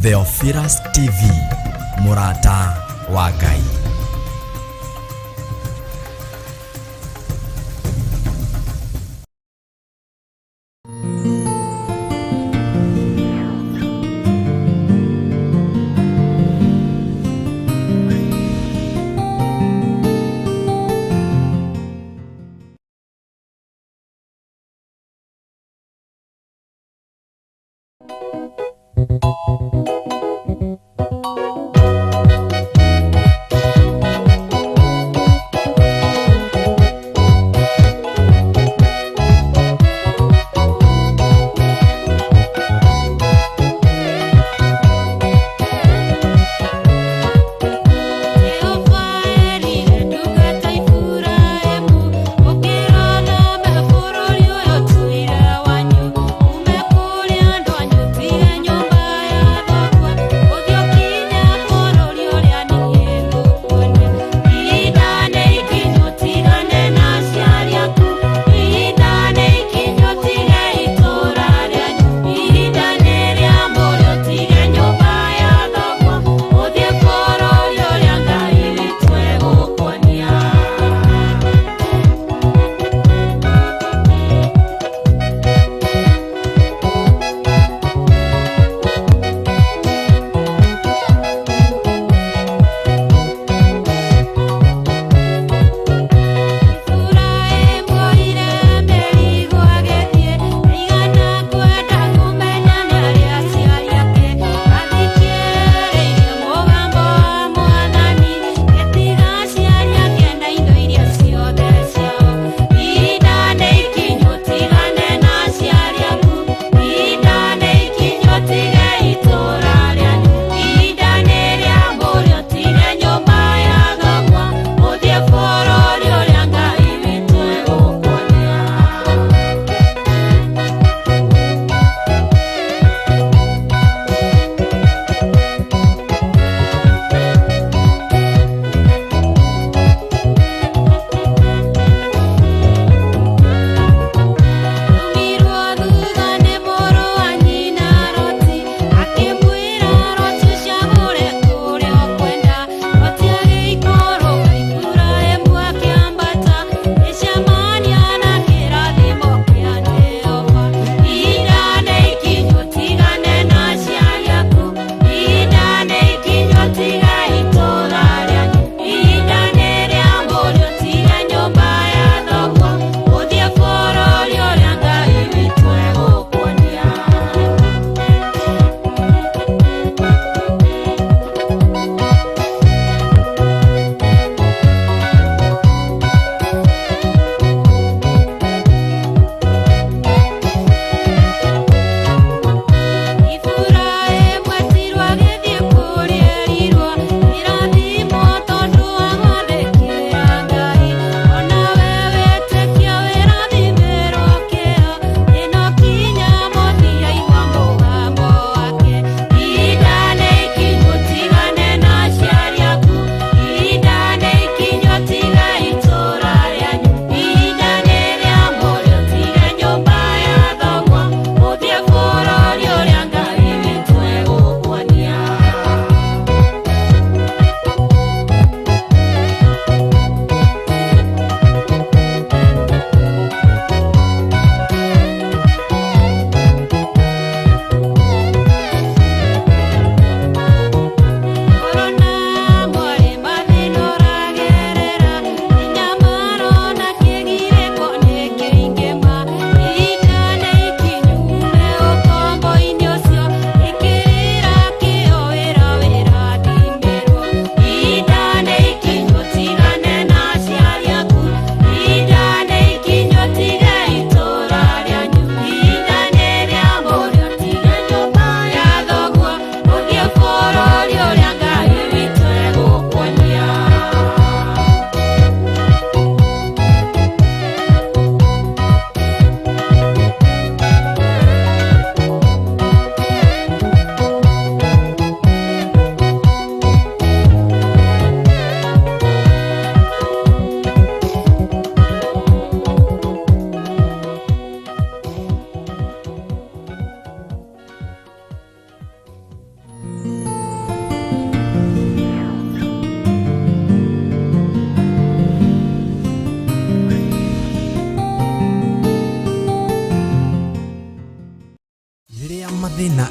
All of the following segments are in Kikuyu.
Theophilus TV, mũrata wa Ngai.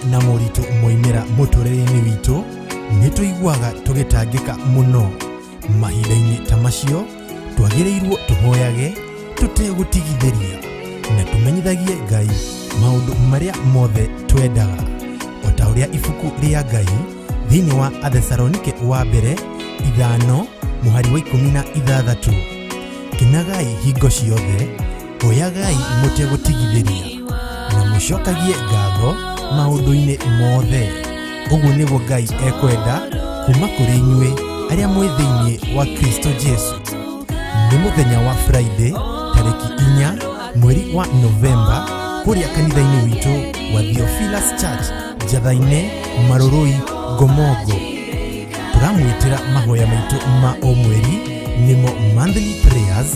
Na moritũ moimĩra mũtũrĩre-inĩ witũ nĩ tũiguaga tũgĩtangĩka mũno. Mahinda-inĩ ta macio twagĩrĩirwo tũhoyage tũtegũtigithĩria na tũmenyithagie Ngai maũndũ marĩa mothe twendaga, o ta ũrĩa ibuku rĩa Ngai thĩinĩ wa Athesalonike wa mbere 5 mũhari wa 16, kenagai hingo ciothe, hoyagai mũtegũtigithĩria na mũcokagie ngatho maũndũ-inĩ mothe. Ũguo nĩguo Ngai ekwenda kuma kũrĩ inyuĩ arĩa mwĩ thĩinĩ wa Kristo Jesu. Nĩ mũthenya wa Friday tarĩki 4 mweri wa Novemba kũrĩa kanitha-inĩ witũ wa Theophilus Church, Njatha-inĩ, Marũrũi, Ngomongo. Tũramwĩtĩra mahoya maitũ ma o mweri, nĩmo monthly prayers,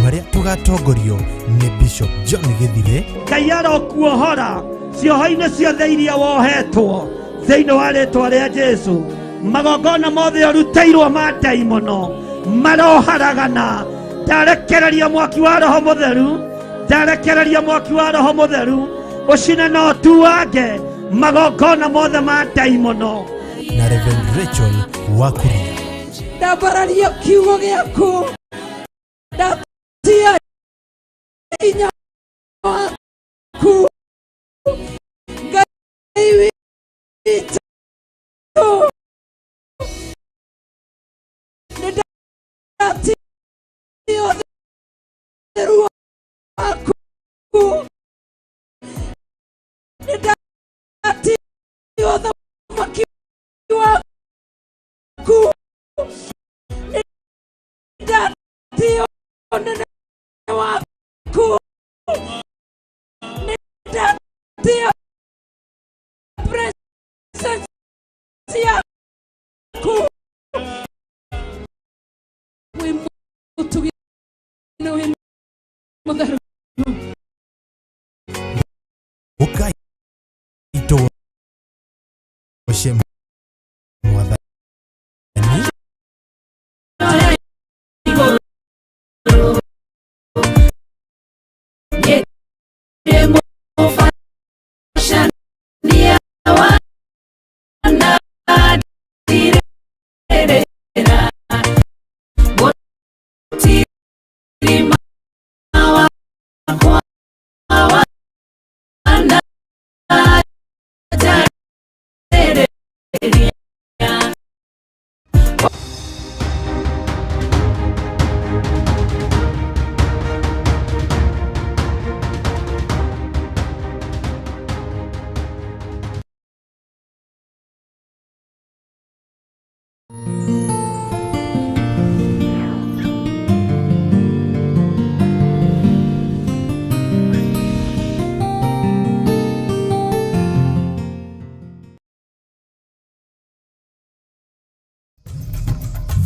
marĩa tũgatongorio nĩ Bishop John Gĩthire. Ngai arokuohora cioho-inĩ ciothe iria wohetwo thĩinĩ wa rĩtwa rĩa Jesu. Magongona mothe ũrutĩirwo ma ndaimono maroharagana. Ndarekereria mwaki wa Roho Mũtheru, ndarekereria mwaki wa Roho Mũtheru ũcine na ũtuange magongona mothe ma ndaimono. Na Reverend Rachel Wakuria. Ndambararia kiugo gĩaku, ndatia hinya waku, Ngai witũ, nĩndatia ũtheru waku, nĩndatia ũthamaki waku, nĩndatia ũnene waku, nĩndatia presence yaku. Wĩ mũtugi na wĩ mũtheru. Ũkai tũgoce Mwathani.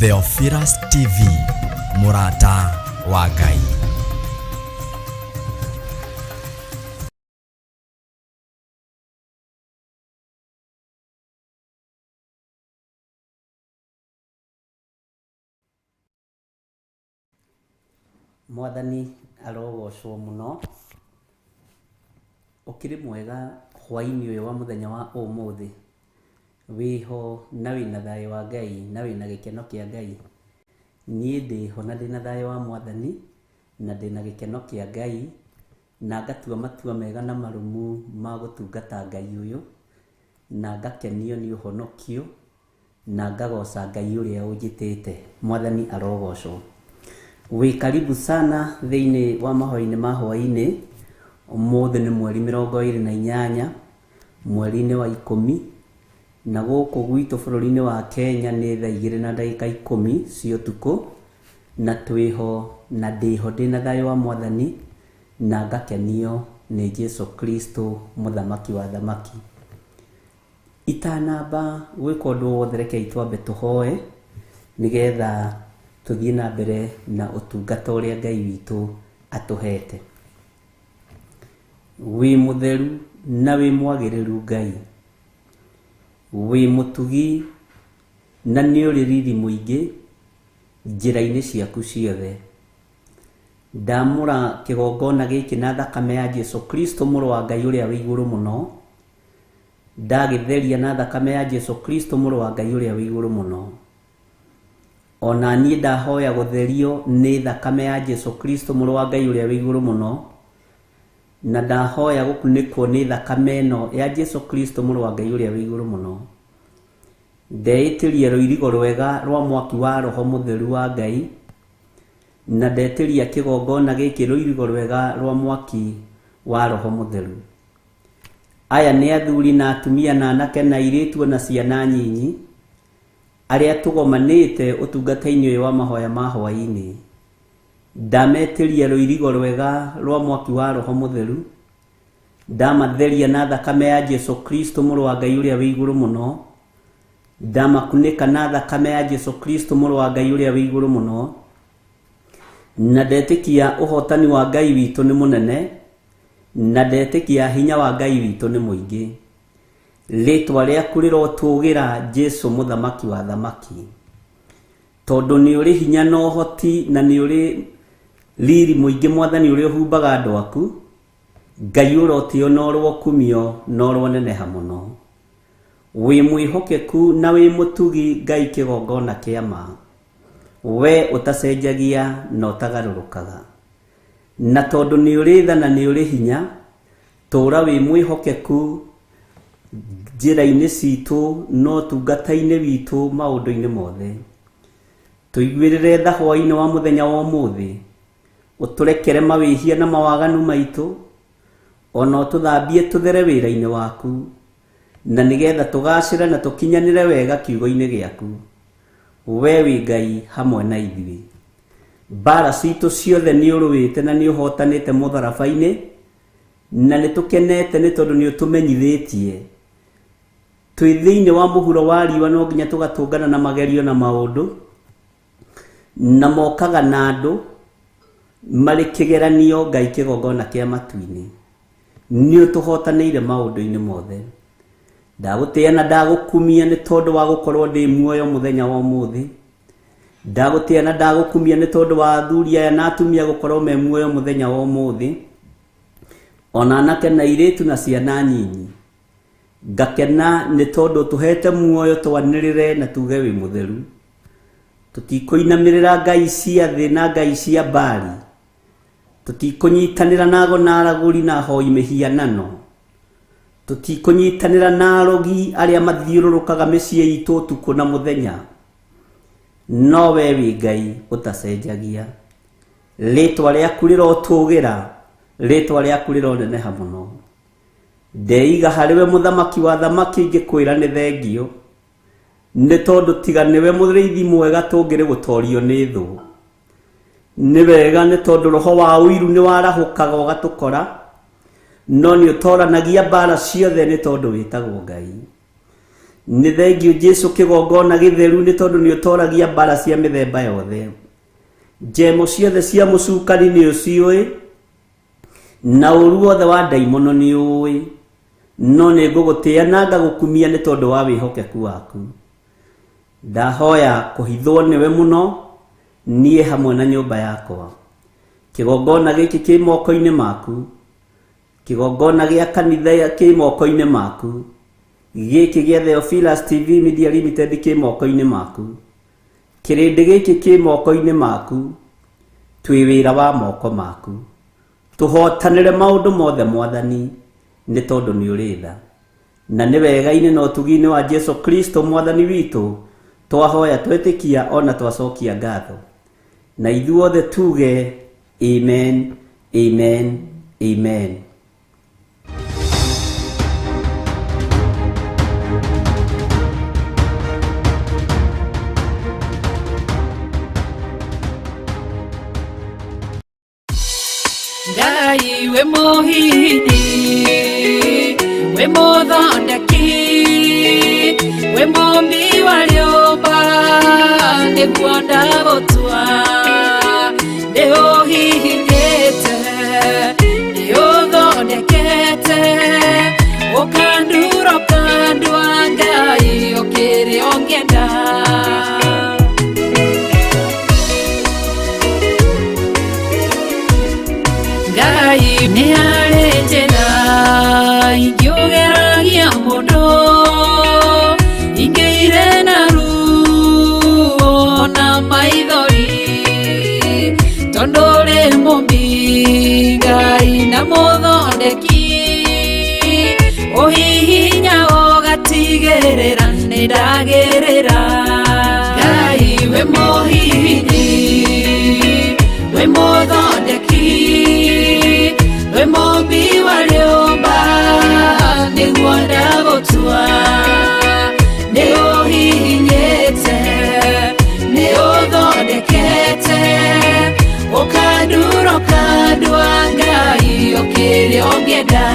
Theophilus TV, mũrata wa Ngai. Mwathani arogocwo mũno. Ũkĩrĩ mwega hwaĩ-inĩ ũyũ wa mũthenya wa ũmũthĩ. Wĩho na wĩna thayũ wa Ngai na wĩna gĩkeno kĩa Ngai. Niĩ ndĩho na ndĩna thayũ wa Mwathani na ndĩna gĩkeno kĩa Ngai na ngatua matua mega na marũmu ma gũtungata Ngai ũyũ na ngakenio nĩ ũhonokio na ngagoca Ngai ũrĩa ũnjĩtĩte. Mwathani arogocwo. Wĩ karibu sana thĩinĩ wa mahoya-inĩ ma hwaĩ-inĩ. Ũmũthĩ nĩ mweri 28 mweri-inĩ wa 10, na gũkũ gwitũ bũrũri-inĩ wa Kenya nĩ thaa 2:10 cia ũtukũ, na twĩho na ndĩho ndĩna thayũ wa Mwathani na ngakenio nĩ Jesu Kristo mũthamaki wa thamaki. Itanamba gwĩka ũndũ wothe, rekei twambe tũhoe nĩgetha tũthiĩ na mbere na ũtungata ũrĩa Ngai witũ atũhete. Wĩ mũtheru na wĩ mwagĩrĩru Ngai, wĩ mũtugi na nĩ ũrĩ riri mũingĩ njĩra-inĩ ciaku ciothe. Ndamũra kĩgongona gĩkĩ na thakame ya Jesu Kristo mũrũ wa Ngai ũrĩa wĩ igũrũ mũno. Ndagĩtheria na thakame ya Jesu Kristo mũrũ wa Ngai ũrĩa wĩ igũrũ mũno. Ona niĩ ndahoya gũtherio nĩ thakame ya Jesu Kristo mũrũ wa Ngai ũrĩa wĩ igũrũ mũno, na ndahoya gũkunĩkwo nĩ thakame ĩno ya Jesu Kristo mũrũ wa Ngai ũrĩa wĩ igũrũ mũno. Ndeĩtĩria rũirigo rwega rwa mwaki wa Roho Mũtheru wa Ngai, na ndetĩria kĩgongona gĩkĩ rũirigo rwega rwa mwaki wa Roho Mũtheru. Aya nĩ athuri na atumia na anake na airĩtu ona ciana nyinyi, arĩa tũgomanĩte ũtungata-inĩ ũyũ wa mahoya ma hwaĩ-inĩ. Ndametĩria rũirigo rwega rwa mwaki wa Roho Mũtheru, ndamatheria na thakame ya Jesu Kristo mũrũ wa Ngai ũrĩa wĩ igũrũ mũno, ndamakunĩka na thakame ya Jesu Kristo mũrũ wa Ngai ũrĩa wĩ igũrũ mũno, na ndetĩkia ũhotani wa Ngai witũ nĩ mũnene, na ndetĩkia hinya wa Ngai witũ nĩ mũingĩ. Rĩtwa rĩaku rĩrotũgĩra Jesu mũthamaki wa thamaki, tondũ nĩ ũrĩ hinya na ũhoti na nĩ ũrĩ riri mũingĩ mwathani ũrĩa ũhumbaga andũ aku. Ngai ũrotĩo na ũrokumio na ũroneneha mũno. Wĩ mwĩhokeku na wĩ mũtugi Ngai kĩgongona kĩa ma, we ũtacenjagia na ũtagarũrũkaga. Na tondũ nĩ ũrĩ tha na nĩ ũrĩ hinya, tũra wĩ mwĩhokeku njĩra-inĩ citũ na ũtungata-inĩ witũ maũndũ-inĩ mothe. Tũiguĩrĩre tha hwaĩ-inĩ wa mũthenya wa ũmũthĩ, ũtũrekere mawĩhia na mawaganu maitũ, ona ũtũthambie tũthere wĩra-inĩ waku, na nĩgetha tũgacĩre na tũkinyanĩre wega kiugo-inĩ gĩaku. We wĩ Ngai hamwe na ithuĩ. Mbara citũ ciothe nĩ ũrũĩte na nĩ ũhotanĩte mũtharaba-inĩ, na nĩ tũkenete nĩ tondũ nĩ ũtũmenyithĩtie. Twĩ thĩinĩ wa mũhuro wa riũa no nginya tũgatũngana na magerio na maũndũ, na mokaga na andũ marĩ kĩgeranio Ngai kĩgongona kĩa matu-inĩ. Nĩ ũtũhotanĩire maũndũ-inĩ mothe. Ndagũtĩĩa na ndagũkumia nĩ tondũ wa gũkorwo ndĩ muoyo mũthenya wa ũmũthĩ. Ndagũtĩĩa na ndagũkumia nĩ tondũ wa athuri aya na atumia gũkorwo me muoyo mũthenya wa ũmũthĩ, ona anake na airĩtu na ciana nyinyi. Ngakena nĩ tondũ ũtũhete muoyo twanĩrĩre na tuge wĩ mũtheru. Tũtikũinamĩrĩra ngai cia thĩ na ngai cia Baali. Tũtikũnyitanĩra na ago na aragũri na ahoi mĩhianano. Tũtikũnyitanĩra na arogi arĩa mathiũrũrũkaga mĩciĩ itũ ũtukũ na mũthenya. No we wĩ Ngai ũtacenjagia. Rĩtwa rĩaku rĩrotũgĩra, rĩtwa rĩaku rĩroneneha mũno. Ndeiga harĩ we mũthamaki wa thamaki ngĩkwĩra nĩ thengio, nĩ tondũ tiga nĩwe mũrĩithi mwega tũngĩrĩ gũtorio nĩ thũ. Nĩ wega nĩ tondũ roho wa ũiru nĩ warahũkaga ũgatũkora, no nĩ ũtoranagia mbara ciothe nĩ tondũ wĩtagwo Ngai. Nĩ thengio Jesu kĩgongona gĩtheru nĩ tondũ nĩ ũtoragia mbara cia mĩthemba yothe. Njemo ciothe cia mũcukani nĩ ũciũĩ, na ũru wothe wa ndaimono nĩ ũĩ, no nĩ ngũgũtĩĩa na ngagũkumia nĩ tondũ wa wĩhokeku waku. Ndahoya kũhithwo nĩwe mũno, niĩ hamwe na nyũmba yakwa. Kĩgongona gĩkĩ kĩ moko-inĩ maku, kĩgongona gĩa kanitha kĩ moko-inĩ maku, gĩkĩ gĩa Theophilus TV Media Limited kĩ moko-inĩ maku, kĩrĩndĩ gĩkĩ kĩ moko-inĩ maku, twĩ wĩra wa moko maku. Tũhotanĩre maũndũ mothe mwathani, nĩ tondũ nĩ ũrĩ tha. Na nĩ wega-inĩ na ũtugi-inĩ wa Jesu Kristo mwathani witũ, twahoya twetĩkia ona twacokia ngatho. Na ithuothe tuge amen, amen, amen. Ngai wĩ mũhindi, wĩ mũthondeki, wĩ mũmbi wa rĩũmba, nĩguo ndagũtua. Nĩ ũhihinyĩte, nĩ ũthondekete, ũkandura ũkandua, Ngai ũkĩrĩ ũngĩenda. Ngai nĩ harĩ njĩra ingĩũgeragia mũndũ. Nĩndagĩrĩra Ngai wĩ mũhihinyi wĩ mũthondeki wĩ mũmbi wa rĩũmba nĩguo ndagũtua nĩ ũhihinyĩte nĩ ũthondekete ũkandura ũkandua Ngai ũkĩrĩa ũngĩenda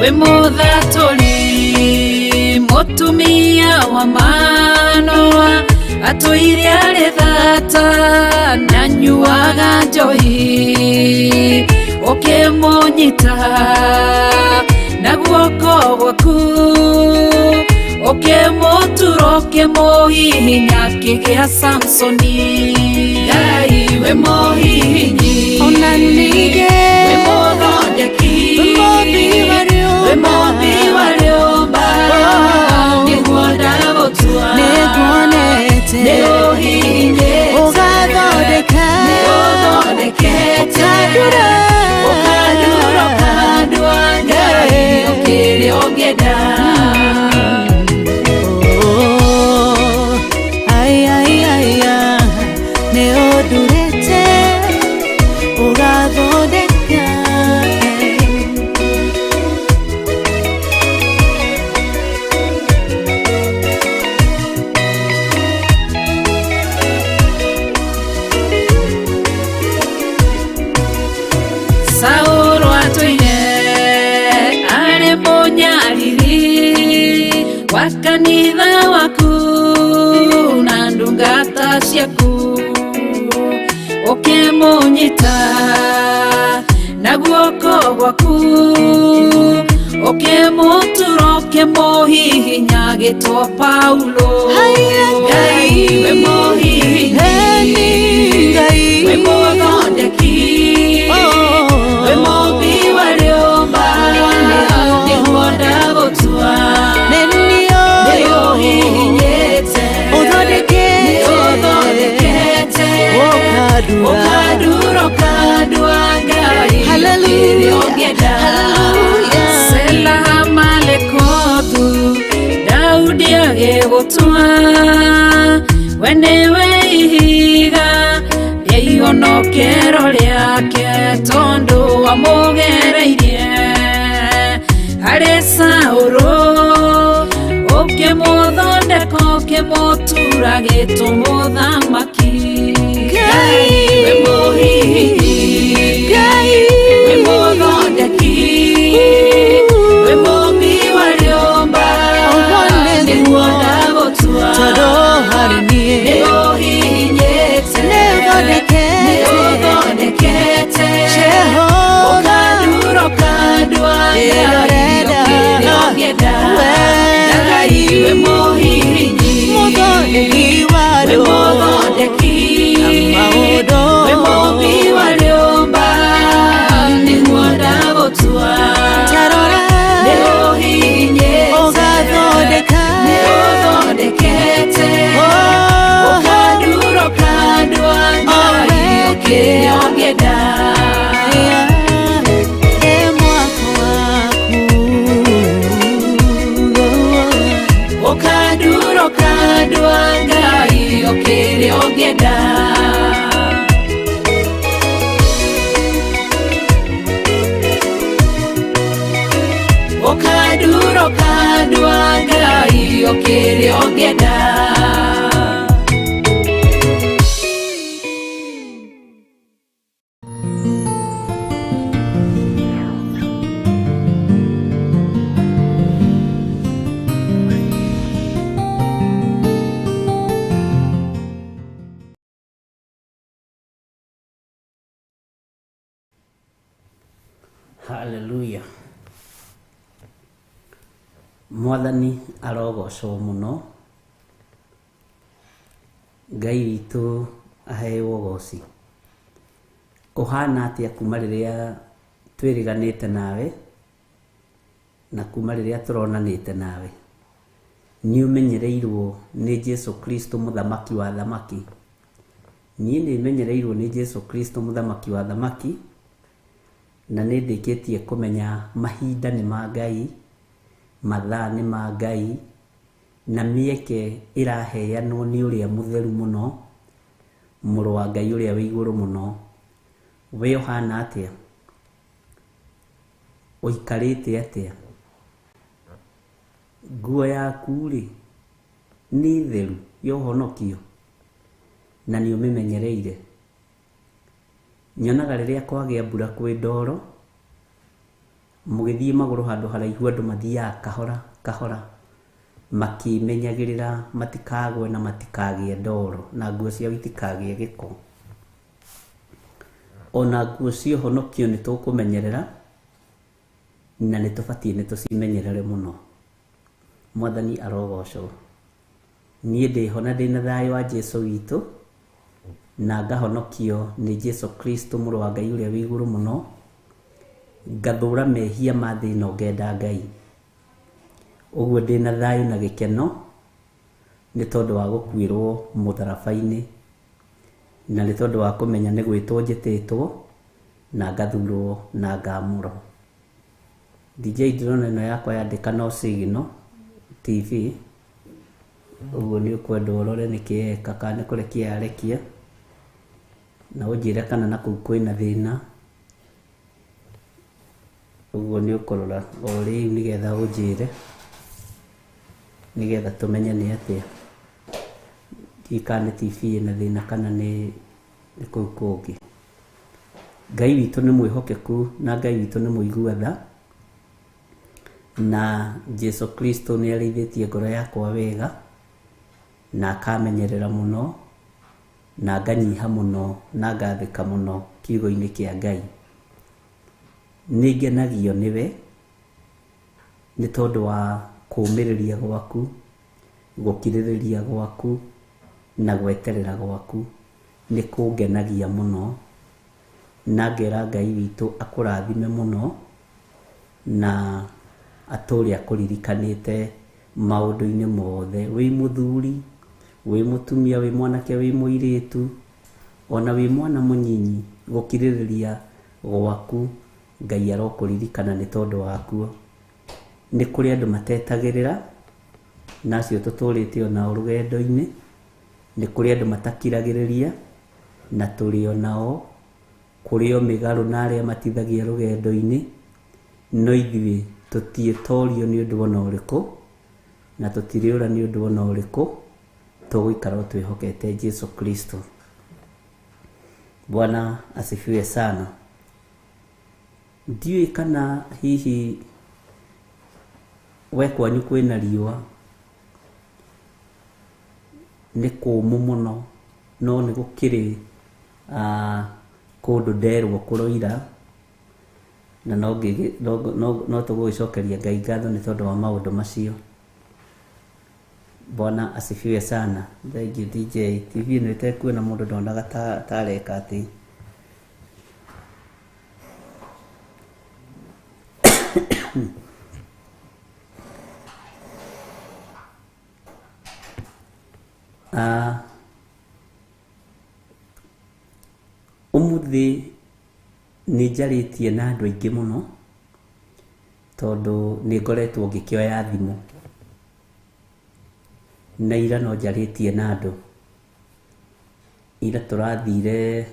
wĩ mũthatũri mũtumia wa Manoa atũire arĩ thata na nyuaga njohi ũkĩmũnyita na guoko gwaku ũkĩmũtura ũkĩmũhihinya akĩgĩa Samsoni Ngai wĩ mũhihinyi Ona ningĩ wĩ mũthondeki wĩ mũmbi wa wĩ mũmbi rĩũmba wa rĩũmba nĩguo ndagũtua nĩnguonete nĩ ũhihinyĩte ũgathondeka nĩ ũthondekete ũkandura ũkandura ũkandua Ngai ũkĩrĩa ũngĩenda Oh, ai, ai, ai, ah, nĩ ũndurĩte ũgathondeka Saũlũ atũire arĩ mũnyariri wa kanitha waku na ndungata ciaku ũkĩmũnyita na guoko gwaku ũkĩmũtura ũkĩmũhihinya agĩtwo Paulo Haiya, Ngai wĩ mũhihinyi Eni Ngai wĩ mũthondeki Oh. wĩ mũmbi wa rĩũmba nĩguo ndagũtua Nĩ nĩ niĩ ũhihinyĩte Ũthondekete. nĩ ũthondekete Ũkandura. ũkandura ũkandua Ngai Hallelujah. ũkĩrĩa ũngĩenda Hallelujah. Sela Malekothu Daudi agĩgũtua we nĩwe ihiga rĩa ihonokero rĩake tondũ wamũgereirie harĩ Saũlũ ũkĩmũthondeka ũkĩmũtura gĩtũmũthamaki Ngai. wĩ mũhihinyi Ngai. wĩ mũthondeki wĩ mũmbi wa rĩũmba Ũguo nĩguo. nĩguo ndagũtua Tondũ harĩ niĩ nĩ ũhihinyĩte Nĩ ũthondekete. nĩ ũthondekete Jehova. ũkandura ũkandua Ngai Ĩrorenda. ũkĩrĩa ũngĩenda We. Ngai wĩ mũhihinyi Mũthondeki wa wĩ andũ. mũthondeki Maũndũ. wĩ mũmbi wa rĩũmba nĩguo ndagũtua Tarora. nĩ ũhihinyĩte Ũgathondeka. nĩ ũthondekete Oh. ũkandura ũkandua Ngai Oh, ũkĩrĩa ũngĩenda Ĩ mwako waku. ũkandura ũkandua Ngai ũkĩrĩa ũngĩenda ũkandura ũkandua Ngai ũkĩrĩa ũngĩenda Hallelujah. Mwathani arogocwo mũno Ngai witũ aheo ũgoci kũhana atĩa kuma rĩrĩa twĩrĩganĩte nawe na kuma rĩrĩa tũronanĩte nawe nĩ ũmenyereirwo nĩ Jesu Kristo mũthamaki wa thamaki niĩ nĩ menyereirwo nĩ Jesu Kristo mũthamaki wa thamaki na nĩ ndĩkĩtie kũmenya mahinda nĩ ma Ngai mathaa nĩ ma Ngai Na mĩeke ĩraheanwo nĩ ũrĩa mũtheru mũno, mũrũ wa Ngai ũrĩa wĩ igũrũ mũno. We ũhana atĩa? Ũikarĩte atĩa? Nguo yaku rĩ, nĩ theru ya ũhonokio na nĩ ũmĩmenyereire? Nyonaga rĩrĩa kwagĩa mbura kwĩ ndoro, mũgĩthiĩ magũrũ handũ haraihu andũ mathiaga kahora kahora makĩmenyagĩrĩra matikagwe na matikagĩe ndoro na nguo ciao itikagĩe gĩko. Ona nguo cia ũhonokio nĩ tũkũmenyerera na nĩ tũbatiĩ nĩ tũcimenyerere mũno. Mwathani arogocwo. Niĩ ndĩho na ndĩna thayũ wa Jesu witũ na ngahonokio nĩ Jesu Kristo mũrũ wa Ngai ũrĩa wĩ igũrũ mũno, ngathũra mehia ma thĩ ĩno ngenda Ngai. Ũguo ndĩna thayũ na gĩkeno nĩ tondũ wa gũkuĩrwo mũtharaba-inĩ na nĩ tondũ wa kũmenya nĩ gwĩtwo njĩtĩtwo na ngathurwo na ngamũrwo. DJ ndĩrona ĩno yakwa yandĩka no signal TV, ũguo nĩ ũkwenda ũrore nĩkĩ eka kana nĩ kũrekia yarekia, na ũnjĩre kana na kũu kwĩna thĩna. Ũguo nĩ ũkũrora o rĩu nĩgetha ũnjĩre, nĩgetha tũmenye nĩ atĩa. Ndiũĩ kana nĩ TV ĩna thĩna kana nĩ kũu kũngĩ. Ngai witũ nĩ mwĩhokeku na Ngai witũ nĩ mũigua tha, na Jesu Kristo nĩ arĩithĩtie ngoro yakwa wega na akamenyerera mũno na nganyiha mũno na ngathĩka mũno kiugo-inĩ kĩa Ngai. Nĩ ngenagio nĩwe nĩ tondũ wa kũũmĩrĩria gwaku, gũkirĩrĩria gwaku na gweterera gwaku. Nĩ kũngenagia mũno na ngera Ngai witũ akũrathime mũno na atũre akũririkanĩte maũndũ-inĩ mothe. Wĩ mũthuri, wĩ mũtumia, wĩ mwanake, wĩ mũirĩtu, ona wĩ mwana mũnyinyi, gũkirĩrĩria gwaku Ngai arokũririkana nĩ tondũ wakuo. Nĩ kũrĩ andũ matetagĩrĩra na acio tũtũrĩte onao rũgendo-inĩ. Nĩ kũrĩ andũ matakiragĩrĩria na tũrĩ onao. Kũrĩ o mĩgarũ na arĩa matithagia rũgendo-inĩ, no ithuĩ tũtiĩtorio nĩ ũndũ ona ũrĩkũ na tũtirĩũra nĩ ũndũ ona ũrĩkũ, tũgũikara o twĩhokete Jesu Kristo. Bwana asifiwe sana. Ndiũĩ kana hihi we kwanyu kwĩna riũa, nĩ kũmũ mũno, no nĩ gũkĩrĩ kũndũ nderwo kũroira, na no tũgũgĩcokeria Ngai ngatho nĩ tondũ wa maũndũ macio. Bwana asifiwe sana. Thank you DJ. TV ĩno ĩtekuona mũndũ ndonaga tareka atĩ. Ũmũthĩ nĩ njarĩtie na andũ aingĩ mũno tondũ nĩ ngoretwo ngĩkĩoya thimũ na ira no njarĩtie na andũ. Ira tũrathire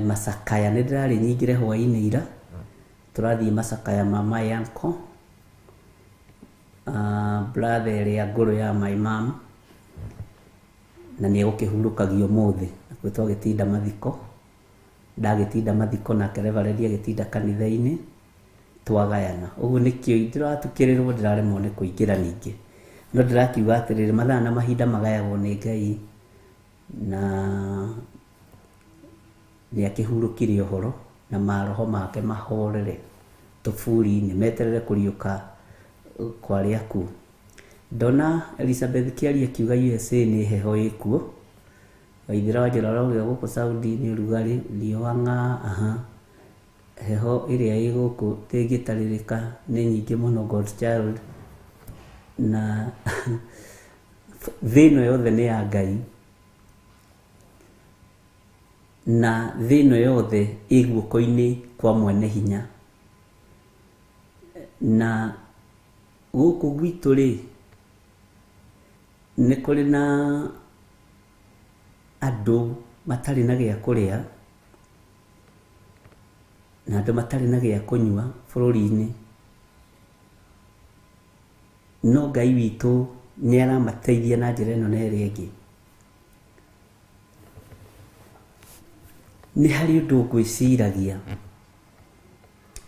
macakaya, nĩ ndĩrarĩ nyingĩre hwaĩ-inĩ ira, tũrathiĩ macakaya ma my uncle, brother ĩrĩa ngũrũ ya my mom, na nĩ egũkĩhurũkagio ũmũthĩ. Nakuo twagĩtinda mathiko, ndagĩtinda mathiko nake reverend agĩtinda kanitha-inĩ, twagayana. Ũguo nĩkĩo ndĩratukĩrĩrwo ndĩraremwo nĩ kũingĩra ningĩ. No ndĩrakiuga atĩrĩrĩ, mathaa na mahinda magayagwo nĩ Ngai, na nĩ akĩhurũkire ũhoro na maroho make mahorere tũburi-inĩ, meterere kũriũka kwa arĩa akuũ. Ndona Elizabeth Kĩaria akiuga USA nĩ heho ĩkuo. Waithĩra wa Njoroge arauga gũkũ Saudi nĩ ũrugarĩ, riũa ng'a, aha. Heho ĩrĩa ĩ gũkũ ndĩngĩtarĩrĩka nĩ nyingĩ mũno, God child. Na thĩ ĩno yothe nĩ ya Ngai, na thĩ ĩno yothe ĩ guoko-inĩ kwa mwene hinya. Na gũkũ gwitũ rĩ, Nĩ kũrĩ na andũ matarĩ na gĩa kũrĩa na andũ matarĩ na gĩa kũnyua bũrũri-inĩ, no Ngai witũ nĩ aramateithia na njĩra ĩno na ĩrĩa ĩngĩ. Nĩ harĩ ũndũ ngwĩciragia,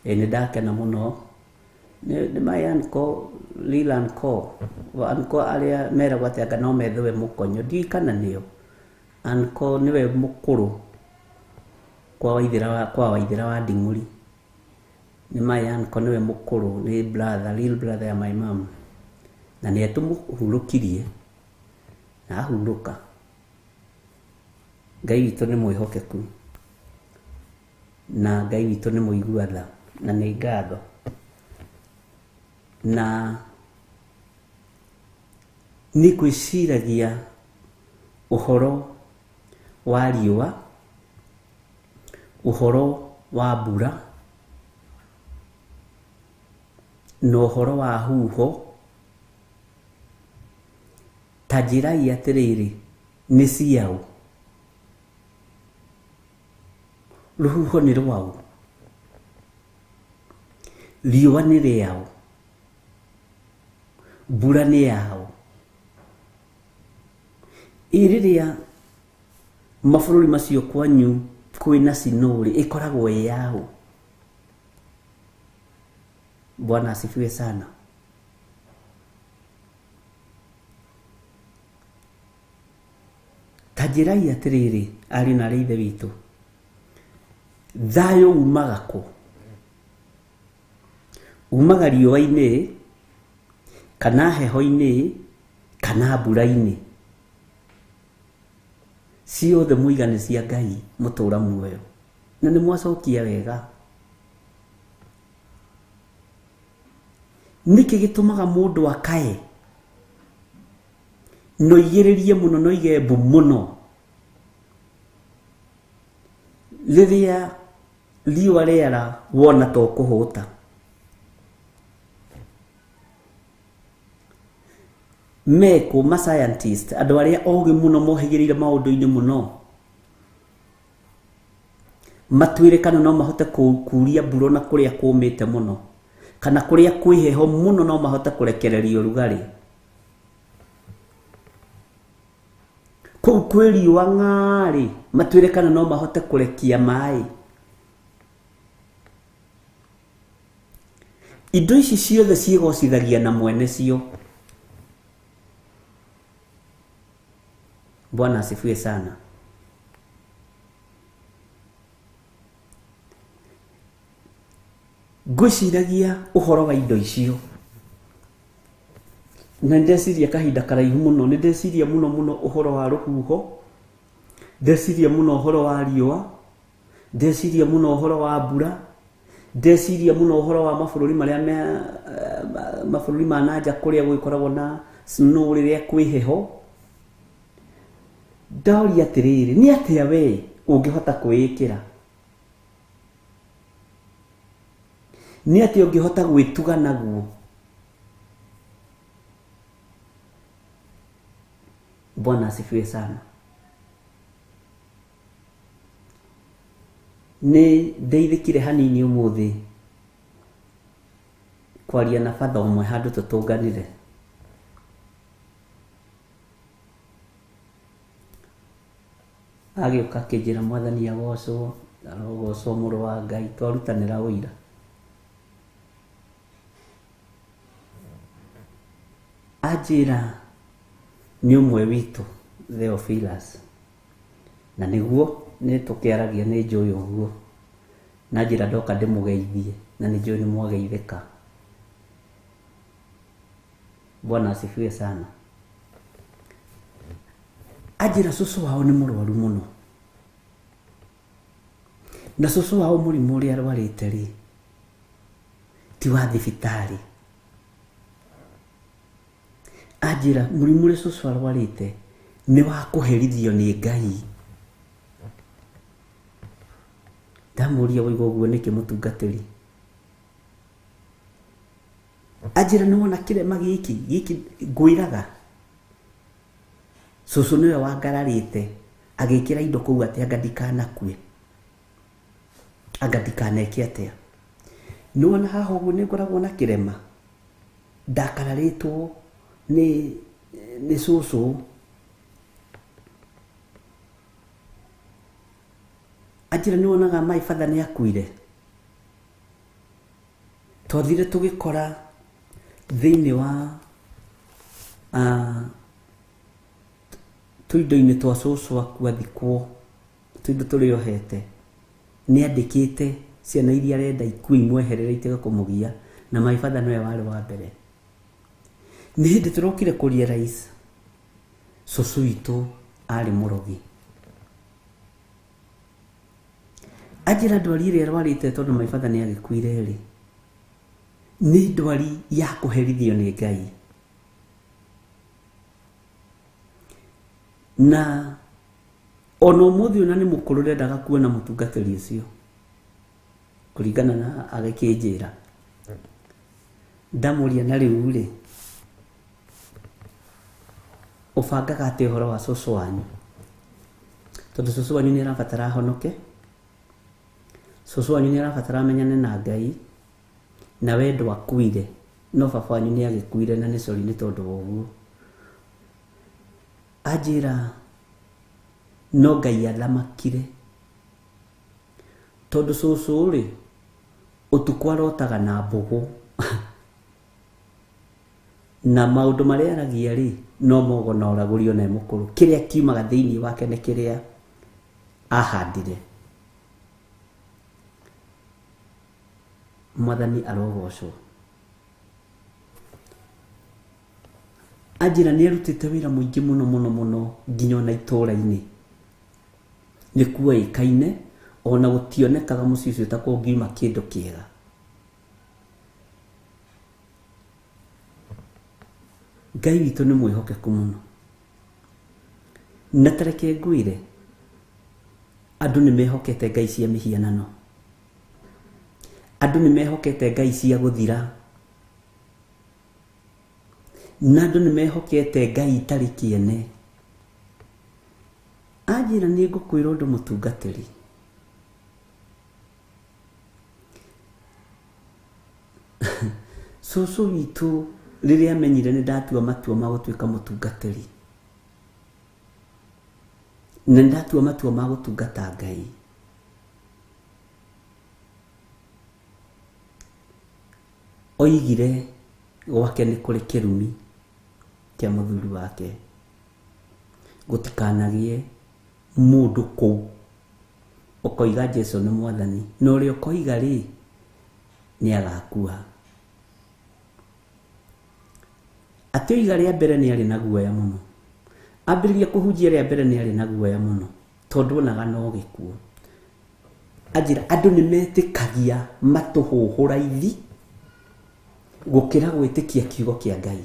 nĩ ndakena mũno nĩ my uncle, real uncle, uncle arĩa meragwo atĩ anga no methũe mũkonyo, ndiũĩ kana nĩo. Uncle nĩwe mũkũrũ kwa Waithera wa Nding'ũri. Nĩ my uncle nĩwe mũkũrũ, nĩ brother, real brother ya my mom. Na nĩ atũmũhurũkirie na ahurũka. Ngai witũ nĩ mwĩhokeku na Ngai witũ nĩ mũigua tha na nĩ ngatho. Na nĩ ngwĩciragia ũhoro wa riũa, ũhoro wa mbura, na ũhoro wa huho. Ta njĩrai atĩrĩrĩ, nĩ ciaũ? Rũhuho nĩ rwaũ? Riũa nĩ rĩaũ? Mbura nĩ yaũ? Ĩ rĩrĩa mabũrũri macio kwanyu kwĩna snow rĩ, ĩkoragwo ĩ yaũ? Bwana asifiwe sana. Ta njĩrai atĩrĩrĩ, ariũ na arĩ ithe witũ, thayũ umaga kũ? Umaga riũa-inĩ, kana heho-inĩ, kana mbura-inĩ? Ciothe mũiga nĩ cia Ngai mũtũra muoyo. Na nĩ mwacokia wega. Nĩkĩ gĩtũmaga mũndũ akae na oigĩrĩrie mũno na oige mbu mũno rĩrĩa riũa rĩara wona ta ũkũhũta? Mekũ ma scientist, andũ arĩa ogĩ mũno mohĩgĩrĩire maũndũ-inĩ mũno, matuĩre kana no mahote kuria mbura na kũrĩa kũmĩte mũno, kana kũrĩa kwĩ heho mũno no mahote kũrekereria ũrugarĩ. Kũu kwĩ riũa ng'arĩ, matuĩre kana no mahote kũrekia maĩ. Indo ici ciothe ciĩgocithagia na mwene cio. Bwana asifiwe sana. Ngwĩciragia ũhoro wa indo icio na ndeciria kahinda karaihu mũno, nĩ ndeciria mũno mũno ũhoro wa rũhuho, ndeciria mũno ũhoro wa riũa, ndeciria mũno ũhoro wa mbura, ndeciria mũno ũhoro wa mabũrũri marĩa mabũrũri ma nanja kũrĩa gũgĩkoragwo na snow rĩrĩa kwĩ heho. Ndoria atĩrĩrĩ, nĩ atĩa we ũngĩhota kwĩĩkĩra? Nĩ atĩa ũngĩhota gwĩtuga naguo? Bwana asifiwe sana. Nĩ ndeithĩkire hanini ũmũthĩ kwaria na batha ũmwe handũ tũtũnganire. Agĩũka akĩnjĩra mwathani agocwo, arogocwo mũrũ wa Ngai, twarutanĩra ũira. Anjĩra nĩ ũmwe witũ Theophilus, na nĩguo nĩ tũkĩaragia nĩ njũĩ ũguo, na njĩra ndoka ndĩmũgeithie na nĩ njũĩ nĩ mwageithĩka. Bwana asifiwe sana. Anjĩra cũcũ wao nĩ mũrwaru mũno, na cũcũ wao mũrimũ ũrĩa arwarĩte rĩ ti wa thibitarĩ. Anjĩra mũrimũ ũrĩa cũcũ arwarĩte nĩ wa kũherithio nĩ Ngai. Ndamũria woiga ũguo nĩkĩ mũtungatĩri? Anjĩra nĩ wona kĩrema gĩkĩ gĩkĩ ngwĩraga Cũcũ nĩwe wangararĩte agĩkĩra indo kũu atĩ anga ndikanakue, anga ndikaneke atĩa. Nĩwona haha ũguo nĩ ngoragwo na kĩrema, ndakararĩtwo nĩ cũcũ. Anjĩra nĩwonaga my father nĩ akuire. Twathire tũgĩkora thĩinĩ wa tũindo-inĩ twa cũcũ akua thikwo, tũindo tũrĩa ohete, nĩ andĩkĩte ciana iria arenda ikue imweherere itige kũmũgia, na my father nĩwe warĩ wa mbere. Nĩ hĩndĩ tũrokire kũ realize cũcũ witũ arĩ mũrogi. Anjĩra ndwari ĩrĩa arwarĩte tondũ my father nĩ agĩkuire rĩ, nĩ ndwari ya kũherithio nĩ Ngai. Na ona ũmũthĩ ona nĩ mũkũrũ ndendaga kuona mũtungatĩri ũcio kũringana na agĩkĩnjĩra. Ndamũria na rĩu rĩ, ũbangaga atĩa ũhoro wa cũcũ wanyu? Tondũ cũcũ wanyu nĩ arabatara ahonoke, cũcũ wanyu nĩ arabatara amenyane na Ngai, na we ndwakuire, no baba wanyu nĩ agĩkuire na nĩ sorry nĩ tondũ wa ũguo. Anjĩra no Ngai athamakire, tondũ cũcũ rĩ ũtukũ arotaga na mbũgũ na maũndũ marĩa aragia rĩ no mogo na ũragũri ona e mũkũrũ. Kĩrĩa kiumaga thĩinĩ wake nĩ kĩrĩa ahandire. Mwathani arogocwo. Anjĩra nĩ arutĩte wĩra mũingĩ mũno mũno mũno nginya ona itũũra-inĩ nĩ kuoĩkaine, ona gũtionekaga mũciĩ ũcio ta kũngiuma kĩndũ kĩega. Ngai witũ nĩ mwĩhokeku mũno, na ta reke ngwĩre, andũ nĩ mehokete ngai cia mĩhianano, andũ nĩ mehokete ngai cia gũthira, na andũ nĩ mehokete ngai itarĩ kĩene. Anjĩra nĩ ngũkwĩra ũndũ mũtungatĩri, cũcũ witũ rĩrĩa amenyire nĩ ndatua matua ma gũtuĩka mũtungatĩri, na nĩ ndatua matua ma gũtungata Ngai, oigire gwake nĩ kũrĩ kĩrumi kĩa mũthuri wake, gũtikanagĩe mũndũ kũu ũkoiga Jesu nĩ mwathani, na ũrĩa ũkoiga rĩ nĩ agakua. Atĩ oiga rĩa mbere nĩ arĩ na guoya mũno, ambĩrĩria kũhunjia rĩa mbere nĩ arĩ na guoya mũno, tondũ onaga no gĩkuũ. Anjĩra andũ nĩ metĩkagia matũhũhũ raithi gũkĩra gwĩtĩkia kiugo kĩa Ngai.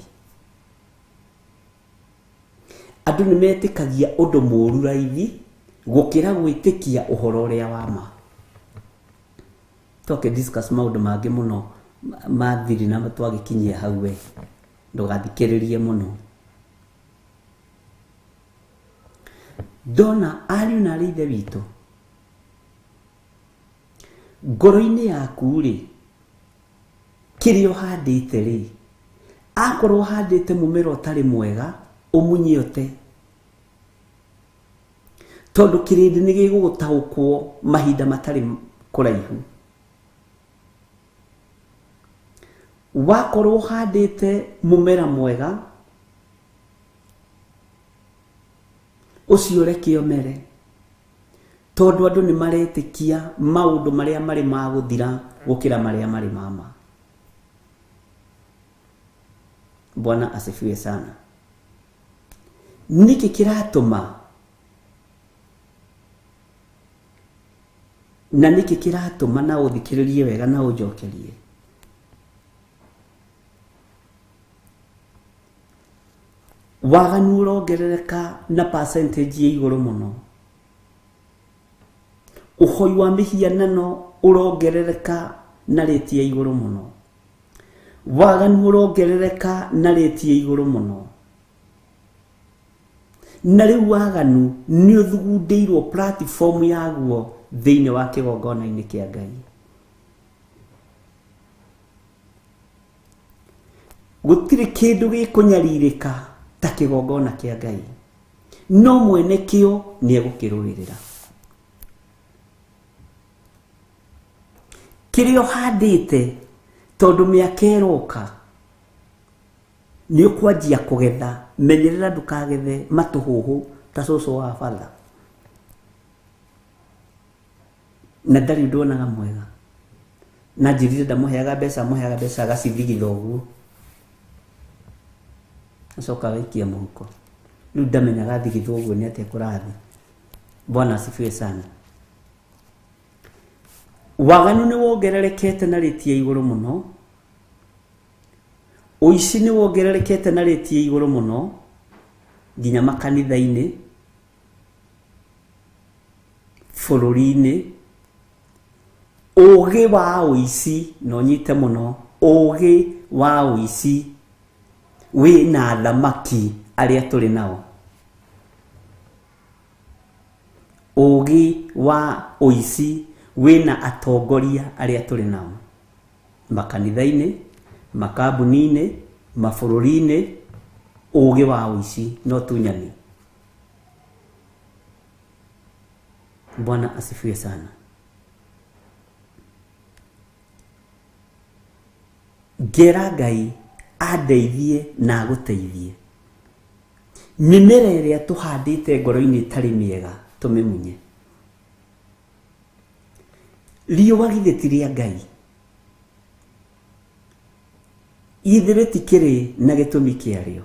Andũ nĩ metĩkagia ũndũ mũũru raithi gũkĩra gwĩtĩkia ũhoro ũrĩa wa ma. Twakĩ discuss maũndũ mangĩ mũno ma thiri na twagĩkinyia hau we, ndũgathikĩrĩrie mũno. Ndona ariũ na arĩ ithe witũ, ngoro-inĩ yaku rĩ, kĩrĩa ũhandĩte rĩ, akorwo ũhandĩte mũmera ũtarĩ mwega, ũmunye ũte, tondũ kĩrĩndĩ nĩ gĩgũgũtaũkwo mahinda matarĩ kũraihu. Wakorwo ũhandĩte mũmera mwega, ũcio ũreke ũmere, tondũ andũ nĩ maretĩkia maũndũ marĩa marĩ ma gũthira gũkĩra marĩa marĩ ma ma. Bwana asifiwe sana. Nĩkĩ kĩratũma na nĩkĩ kĩratũma na ũthikĩrĩrie wega na ũnjokerie? Waganu ũrongerereka na percentage ya igũrũ mũno, ũhoi wa mĩhianano ũrongerereka na rate ya igũrũ mũno, waganu ũrongerereka na rate ya igũrũ mũno, Na rĩu waganu nĩ ũthugundĩirwo platform yaguo thĩinĩ wa kĩgongona-inĩ kĩa Ngai. Gũtirĩ kĩndũ gĩkũnyarirĩka ta kĩgongona kĩa Ngai, no mwene kĩo nĩ egũkĩrũĩrĩra. Kĩrĩa ũhandĩte tondũ mĩaka ĩroka nĩ ũkwanjia kũgetha, menyerera ndũkagethe matũhũhũ ta cũcũ wa batha. Na ndarĩ ũndũ onaga mwega, na njĩrire ndamũheaga mbeca, amũheaga mbeca agacithigitha ũguo, acoka agaikia mũhuko. Rĩu ndamenyaga thigithwo ũguo nĩ atĩa kũrathiĩ. Bwana asifiwe sana. Waganu nĩ wongererekete na rĩti ya igũrũ mũno, ũici nĩ wongererekete na rĩti ya igũrũ mũno nginya makanitha-inĩ, bũrũri-inĩ. Ũgĩ wa ũici, na ũnyite mũno, ũgĩ wa ũici wĩna athamaki arĩa tũrĩ nao. Ũgĩ wa ũici wĩna atongoria arĩa tũrĩ nao makanitha-inĩ, makambuni-inĩ, mabũrũri-inĩ. Ũgĩ wa ũici no tunyani. Bwana asifiwe sana. Ngera Ngai andeithie na agũteithie. Mĩmera ĩrĩa tũhandĩte ngoro-inĩ ĩtarĩ mĩega tũmĩmunye. Riũa githĩ ti rĩa Ngai? Githĩ rĩtikĩrĩ na gĩtũmi kĩarĩo?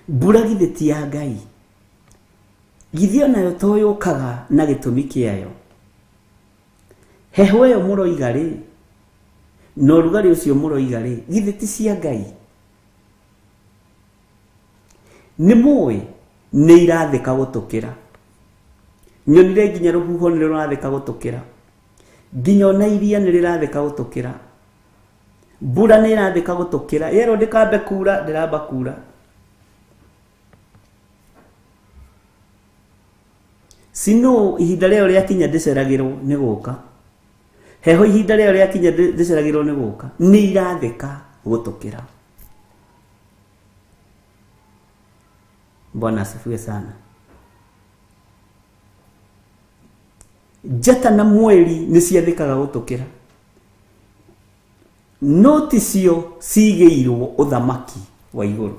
Mbura githĩ ti ya Ngai? Githĩ onayo to yũkaga na gĩtũmi kĩayo? Heho ĩyo mũroiga rĩ, na ũrugarĩ ũcio mũroiga rĩ, githĩ ti cia Ngai? Nĩ mũĩ nĩ irathĩka gũtũkĩra. Nyonire nginya rũhuho nĩ rũrathĩka gũtũkĩra, nginya ona iria nĩ rĩrathĩka gũtũkĩra, mbura nĩ ĩrathĩka gũtũkĩra. Yerwo ndĩkambe kura, ndĩramba kura. Snow ihinda rĩayo rĩakinya ndĩceragĩrwo nĩ gũka. Heho ihinda rĩayo rĩakinya ndĩceragĩrwo nĩ gũka. Nĩ irathĩka gũtũkĩra. Bwana asifiwe sana. Njata na mweri nĩ ciathĩkaga gũtũkĩra, no ti cio cigĩirwo ũthamaki wa igũrũ.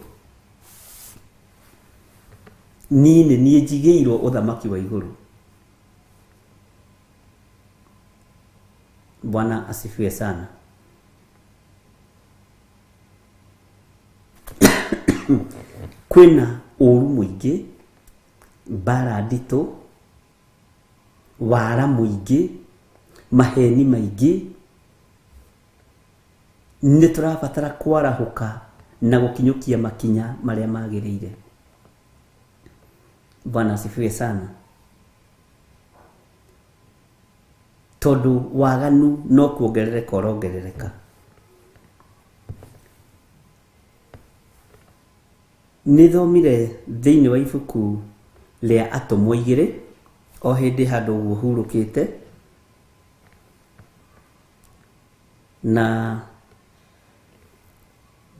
Niĩ nĩ niĩ njigĩirwo ũthamaki wa igũrũ. Bwana asifiwe sana. Kwĩna ũru mũingĩ, mbara nditũ, wara mũingĩ, maheni maingĩ. Nĩ tũrabatara kwarahũka na gũkinyũkia makinya marĩa magĩrĩire. Bwana asifiwe sana. Tondũ waganu no kuongerereka ũrongerereka. Nĩ thomire thĩinĩ wa ibuku rĩa Atũmwo 2 o hĩndĩ handũ ũguo hurũkĩte, na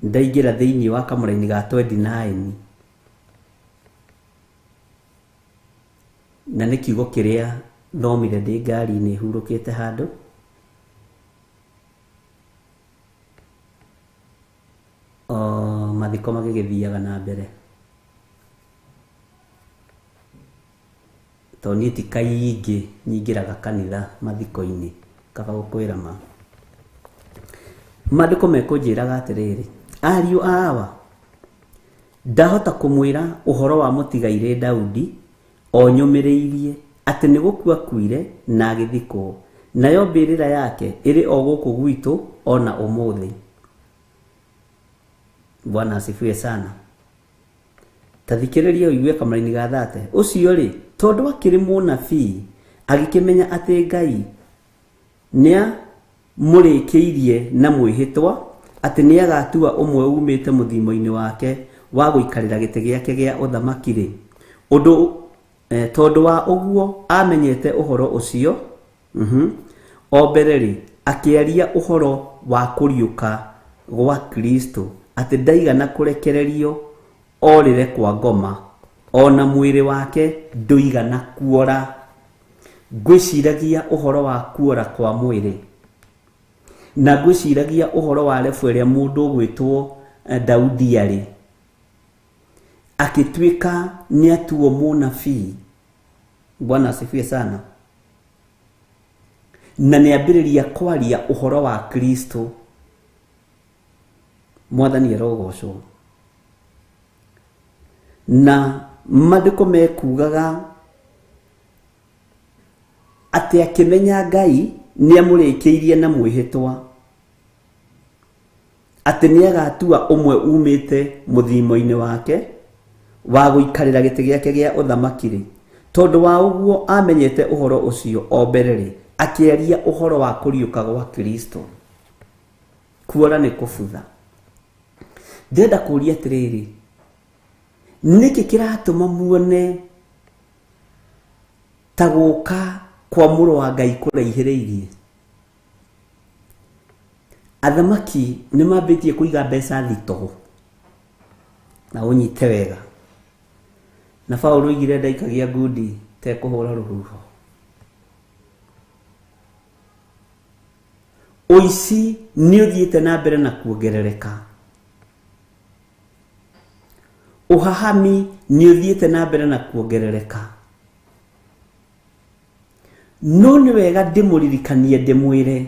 ndaingĩra thĩinĩ wa kamũraini ga 29, na nĩ kiugo kĩrĩa thomire ndĩ ngari-inĩ hurũkĩte handũ. O mathiko magĩgĩthiaga na mbere, tondũ niĩ ti kaingĩ nyingĩraga kanitha mathiko-inĩ, kaba gũkwĩra ma. Maandĩko mekũnjĩraga atĩrĩrĩ, ariũ a Awa, ndahota kũmwĩra ũhoro wa mũtigairĩ Daudi o nyũmĩrĩirie atĩ nĩ gũkua akuire na agĩthikwo, nayo mbĩrĩra yake ĩrĩ o gũkũ gwitũ ona ũmũthĩ. Bwana asifiwe sana. Ta thikĩrĩria ũigue kamũraini ga 30. Ũcio rĩ, tondũ akĩrĩ mũnabii, agĩkĩmenya atĩ Ngai nĩamũrĩkĩirie na mwĩhĩtwa atĩ nĩagatua ũmwe umĩte mũthimo-inĩ wake Wa gũikarĩra gĩtĩ gĩake gĩa ũthamaki-rĩ, ũndũ tondũ wa ũguo amenyete ũhoro ũcio, o mbere-rĩ, akĩaria ũhoro wa kũriũka gwa Kristo, atĩ ndaigana kũrekererio orĩre kwa ngoma, o na mwĩrĩ wake ndũigana kuora. Ngwĩciragia ũhoro wa kuora kwa mwĩrĩ, na ngwĩciragia ũhoro wa rebu ĩrĩa mũndũ ũgwĩtwo Daudi arĩ akĩtuĩka nĩ atuo mũnabii. Bwana asifiwe sana. Na nĩ ambĩrĩria kwaria ũhoro wa Kristo. Mwathani arogocwo. Na maandĩko mekugaga atĩ akĩmenya Ngai nĩ amũrĩkĩirie na mwĩhĩtwa atĩ nĩ agatua ũmwe umĩte mũthimo-inĩ wake wa gũikarĩra gĩtĩ gĩake gĩa ũthamaki-rĩ, tondũ wa ũguo amenyete ũhoro ũcio o mbere-rĩ, akĩaria ũhoro wa kũriũka gwa Kristo. Kuora nĩ kũbutha. Ndĩrenda kũũria atĩrĩrĩ, nĩkĩ kĩratũma muone ta gũka kwa mũrũ wa Ngai kũraihĩrĩirie? Athamaki nĩ mambĩtie kũiga mbeca thitoo, na ũnyite wega. Na Paũlũ oigire ndaikagia ngundi tekũhũra rũhuho. Ũici nĩ ũthiĩte na mbere na kuongerereka. Ũhahami nĩ ũthiĩte na mbere na kuongerereka. No nĩ wega ndĩmũririkanie ndĩmwĩre,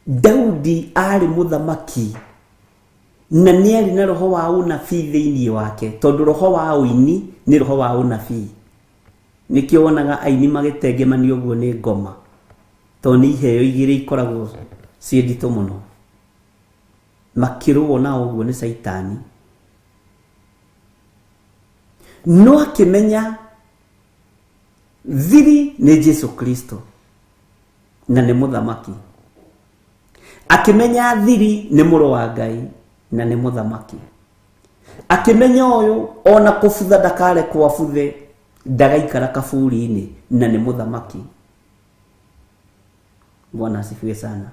Daudi arĩ mũthamaki na nĩ arĩ na roho wa ũnabii thĩinĩ wake, tondũ roho wa ũini nĩ roho wa ũnabii. Nĩkĩo wonaga aini magĩtengemanio ũguo nĩ ngoma, tondũ nĩ iheo igĩrĩ ikoragwo ciĩ nditũ mũno, makĩrũo nao ũguo nĩ Caitani. No akĩmenya thiri nĩ Jesu Kristo na nĩ mũthamaki. Akĩmenya thiri nĩ mũrũ wa Ngai na nĩ mũthamaki. Akĩmenya ũyũ ona kũbutha ndakarekwo abuthe, ndagaikara kaburi-inĩ na nĩ mũthamaki. Bwana asifiwe sana.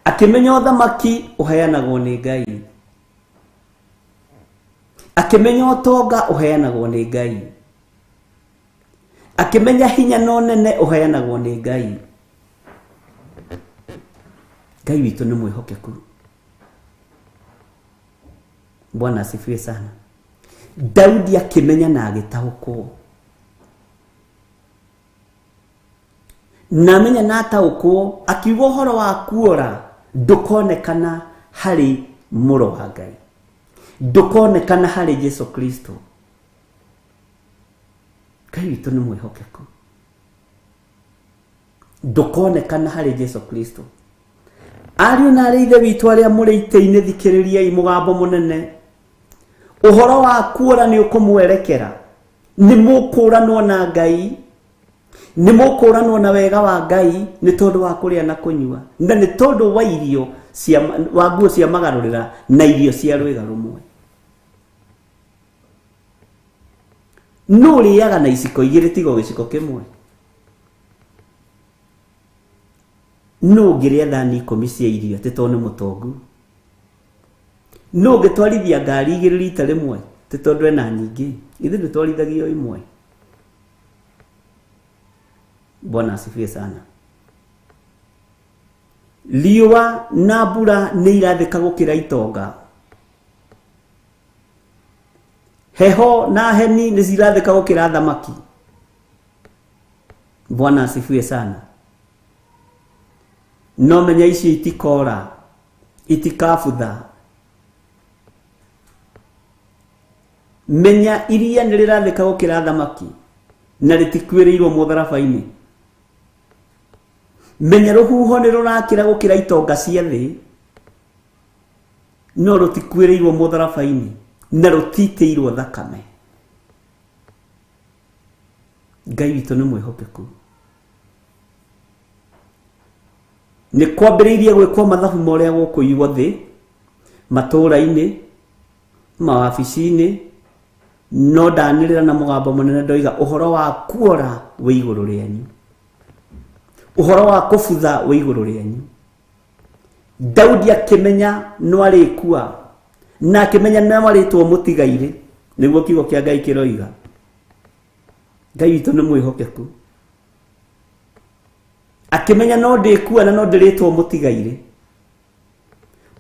Akĩmenya ũthamaki ũheanagwo nĩ Ngai. Akĩmenya ũtonga ũheanagwo nĩ Ngai. Akĩmenya hinya na ũnene ũheanagwo nĩ Ngai. Ngai witũ nĩ mwĩhokeku. Bwana asifiwe sana. Daudi akĩmenya na agĩtaũkwo. Na amenya na ataũkwo, akiuga ũhoro wa kuora ndũkonekana harĩ mũrũ wa Ngai, ndũkonekana harĩ Jesu Kristo. Ngai witũ nĩ mwĩhokeku. Ndũkonekana harĩ Jesu Kristo. Ariũ na arĩ ithe witũ arĩa mũrĩ itĩ-inĩ, thikĩrĩriai mũgambo mũnene. Ũhoro wa kuora nĩ ũkũmwerekera. Nĩ mũkũranwo na Ngai, nĩ mũkũranwo na wega wa Ngai nĩ tondũ wa kũrĩa na kũnyua, na nĩ tondũ wa irio cia wa nguo cia magarũrĩra na irio cia rwĩga rũmwe. Nũ ũrĩaga na iciko igĩrĩ tiga o gĩciko kĩmwe? Nũ ũngĩrĩa thani 10 cia irio atĩ tondũ nĩ mũtongu? Nũ ũngĩtwarithia ngari igĩrĩ rita rĩmwe atĩ tondũ ena nyingĩ? Ithuĩ ndũtwarithagio ĩmwe. Bwana asifiwe sana. Riũa na mbura nĩ irathĩka gũkĩra itonga. Heho na heni nĩ cirathĩka gũkĩra thamaki. Bwana asifiwe sana. No menya icio itikora, itikabutha. Menya iria nĩ rĩrathĩka gũkĩra thamaki na rĩtikuĩrĩirwo mũtharaba-inĩ. Menya rũhuho nĩ rũrakĩra gũkĩra itonga cia thĩ, no rũtikuĩrĩirwo mũtharaba-inĩ na rũtitĩirwo thakame. Ngai witũ nĩ mwĩhokeku. Nĩ kwambĩrĩirie gwĩkwo mathabu ma ũrĩa gũkũiywo thĩ, matũũra-inĩ, Mawabici-inĩ no ndanĩrĩra na mũgambo mũnene ndoiga ũhoro wa kuora wĩ igũrũ rĩanyu, ũhoro wa kũbutha wĩ igũrũ rĩanyu. Daudi akĩmenya no arĩkua na akĩmenya no arĩtwo mũtigairĩ, nĩguo kiugo kĩa Ngai kĩroiga. Ngai witũ nĩ mwĩhokeku. Akĩmenya no ndĩkua na no ndĩrĩtwo mũtigairĩ,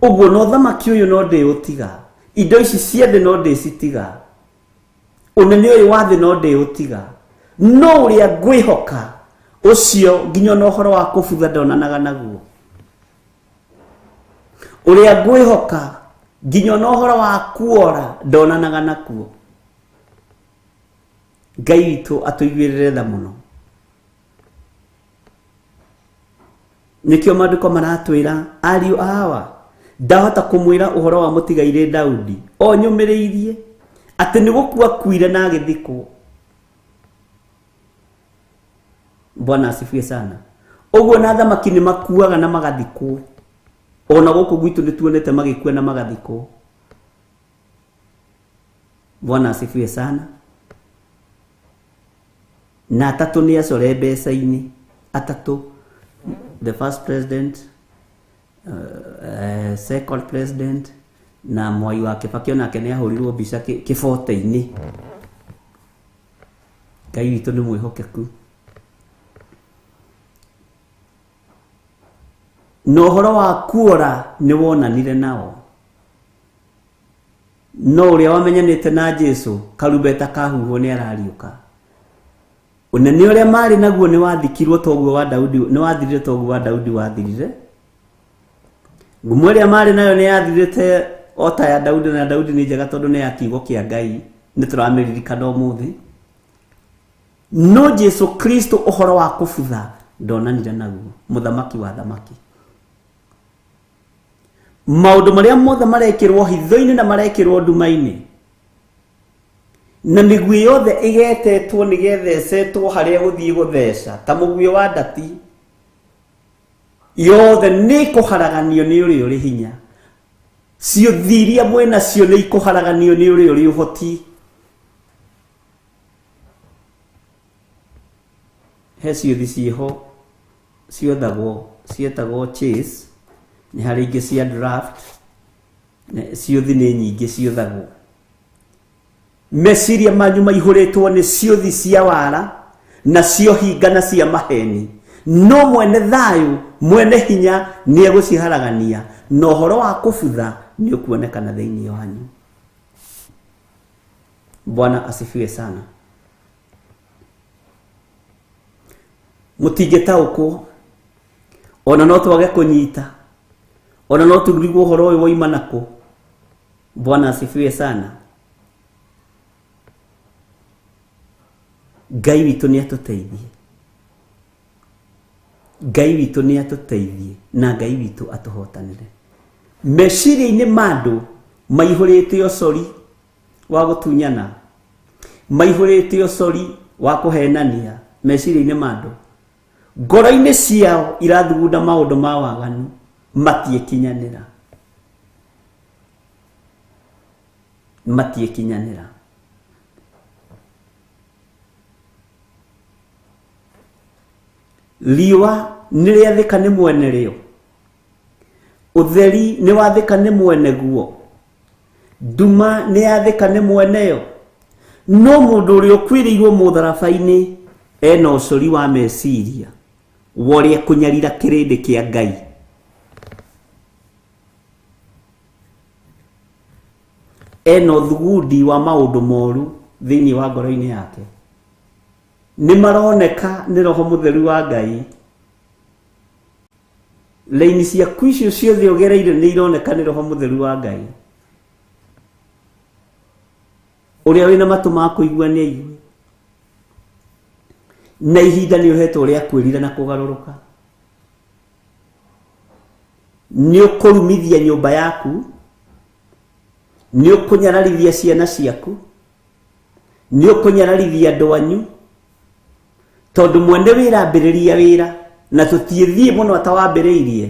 ũguo no thamaki ũyũ no ndĩũtiga, indo ici ciothe no ndĩcitiga, ũnene ũyũ wa thĩ no ndĩũtiga, no ũrĩa ngwĩhoka ũcio nginya ona ũhoro wa kũbutha ndonanaga naguo. Ũrĩa ngwĩhoka nginya ona ũhoro wa kuora ndonanaga nakuo. Ngai witũ atũiguĩrĩre tha mũno. Nĩkĩo maandĩko maratwĩra ariũ awa, ndahota kũmwĩra ũhoro wa mũtigairĩ Daudi o nyũmĩrĩirie atĩ nĩ gũkua akuire na agĩthikwo. Bwana asifiwe sana. Ũguo na athamaki nĩ makuaga na magathikwo, ona gũkũ gwitũ nĩ tuonete magĩkua na magathikwo. Bwana asifiwe sana. Na atatũ nĩ acore mbeca-inĩ, atatũ, the first president, second president na Mwai wa Kibaki onake nĩ ahũrirwo mbica kĩbote-inĩ. Ngai witũ nĩ mwĩhokeku. Na ũhoro wa kuora nĩ wonanire nao, no ũrĩa wamenyanĩte na Jesu karumbeta kahuhwo nĩ arariũka. Ũnene ũrĩa marĩ naguo nĩ wathikirwo toguo wa Daudi, nĩ wathirire toguo wa Daudi wathirire. Ngumo ĩrĩa marĩ nayo nĩ yathirĩte o ta ya Daudi, na Daudi nĩ njega tondũ nĩ ya kiugo kĩa Ngai, nĩ tũramĩririkana ũmũthĩ. No Jesu Kristo ũhoro wa kũbutha ndonanire naguo, mũthamaki wa thamaki. Maũndũ marĩa mothe marekĩrwo hitho-inĩ na marekĩrwo nduma-inĩ, na mĩguĩ yothe ĩgetetwo nĩgetha ĩcetwo harĩa gũthiĩ gũtheca ta mũguĩ wa ndati, yothe nĩ kũharaganio nĩ ũrĩa ũrĩ hinya. Ciũthi iria mwĩnacio nĩ ikũharaganio nĩ ũrĩa ũrĩ ũhoti. He ciũthi ciĩho ciothagwo cietagwo chase, nĩ harĩ ingĩ cia draft, ciũthi nĩ nyingĩ ciothagwo. Meciria manyu maihũrĩtwo nĩ ciũthi cia wara na cio hinga na cia maheni, no mwene thayũ mwene hinya nĩ egũciharagania, na ũhoro wa kũbutha nĩ ũkuonekana thĩinĩ wanyu. Bwana asifiwe sana. Mũtingĩtaũkwo, ona no twage kũnyita, ona no tũrigwo ũhoro ũyũ woima nakũ. Bwana asifiwe sana. Ngai witũ nĩ atũteithie, Ngai witũ nĩ atũteithie, na Ngai witũ atũhotanĩre. Meciria-inĩ ma andũ maihũrĩte ũcori wa gũtunyana, maihũrĩte ũcori wa kũhenania. Meciria-inĩ ma andũ, ngoro-inĩ ciao irathugunda maũndũ ma waganu, matiĩkinyanĩra, matiĩkinyanĩra. Riũa nĩ rĩathĩka nĩ mwene rĩo, ũtheri nĩ wathĩka nĩ mwene guo, nduma nĩ yathĩka nĩ mweneyo. No mũndũ ũrĩa ũkuĩrĩirwo mũtharaba-inĩ ena ũcori wa meciria wa ũrĩa kũnyarira kĩrĩndĩ kĩa Ngai. Ena ũthugundi wa maũndũ moru thĩinĩ wa ngoro-inĩ yake. Nĩ maroneka nĩ Roho Mũtheru wa Ngai. Raini ciaku icio ciothe ũgereire nĩ ironeka nĩ Roho Mũtheru wa Ngai. Ũrĩa wĩna matũ ma kũigua nĩ aigue. Na ihinda nĩ ũhetwo rĩa kwĩrira na kũgarũrũka. Nĩ ũkũrumithia nyũmba yaku, nĩ ũkũnyararithia ciana ciaku, nĩ ũkũnyararithia andũ anyu, tondũ mwene wĩra ambĩrĩria wĩra na tũtiĩthiĩ mũno atawambĩrĩirie.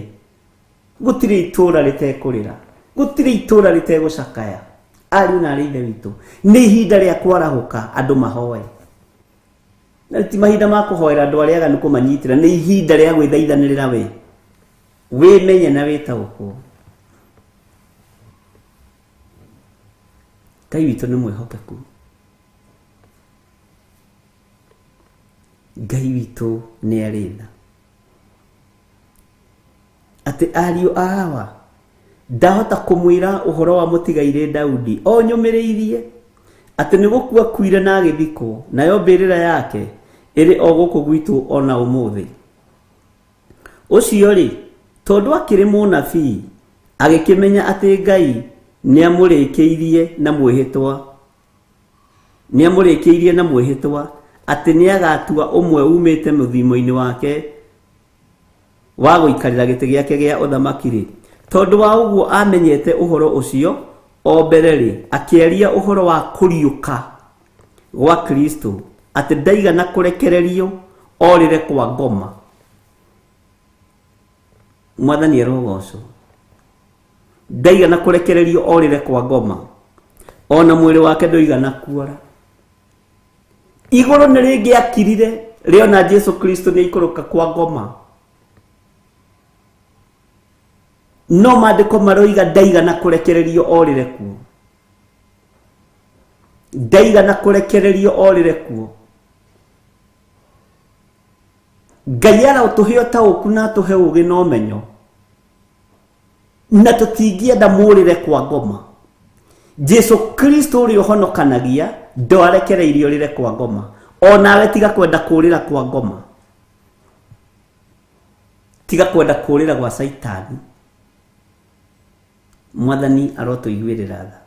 Gũtirĩ itũũra rĩtekũrĩra, gũtirĩ itũũra rĩtegũcakaya. Ariũ na arĩ ithe witũ, nĩ ihinda rĩa kwarahũka andũ mahoe. Na ti mahinda ma kũhoera andũ arĩa aganu kũmanyitĩra, nĩ ihinda rĩa gwĩthaithanĩrĩra we. Wĩmenye na wĩtaũkwo. Ngai witũ nĩ mwĩhokeku. Ngai witũ nĩ arĩ tha. Atĩ ariũ a Hawa, ndahota kũmwĩra ũhoro wa mũtigairĩ Daudi o nyũmĩrĩirie atĩ nĩ gũkua kuire na agĩthikwo, nayo mbĩrĩra yake ĩrĩ o gũkũ gwitũ ona ũmũthĩ. Ũcio rĩ, tondũ akĩrĩ mũnabii, agĩkĩmenya atĩ Ngai nĩamũrĩkĩirie na mwĩhĩtwa, nĩamũrĩkĩirie na mwĩhĩtwa atĩ nĩagatua ũmwe umĩte mũthimo-inĩ wake wa gũikarĩra gĩtĩ gĩake gĩa ũthamaki rĩ. Tondũ wa ũguo amenyete ũhoro ũcio o mbere rĩ, akĩaria ũhoro wa kũriũka gwa Kristo atĩ ndaigana kũrekererio orĩre kwa ngoma. Mwathani arogocwo. Ndaigana kũrekererio orĩre kwa ngoma, ona mwĩrĩ wake ndũigana kuora. Igũrũ nĩ rĩngĩakirire rĩona Jesu Kristo nĩ aikũrũka kwa ngoma, no maandĩko maroiga ndaigana kũrekererio orĩre kuo. Ndaigana kũrekererio orĩre kuo. Ngai arotũhe ũtaũku na atũhe ũũgĩ na ũmenyo, na tũtingĩenda mũrĩre kwa ngoma. Jesu Kristo ũrĩa ũhonokanagia ndwarekereirio rĩre kwa ngoma. Onawe tiga kwenda kũrĩra kwa ngoma, tiga kwenda kũrĩra gwa Caitani. Mwathani arotũiguĩrĩra tha.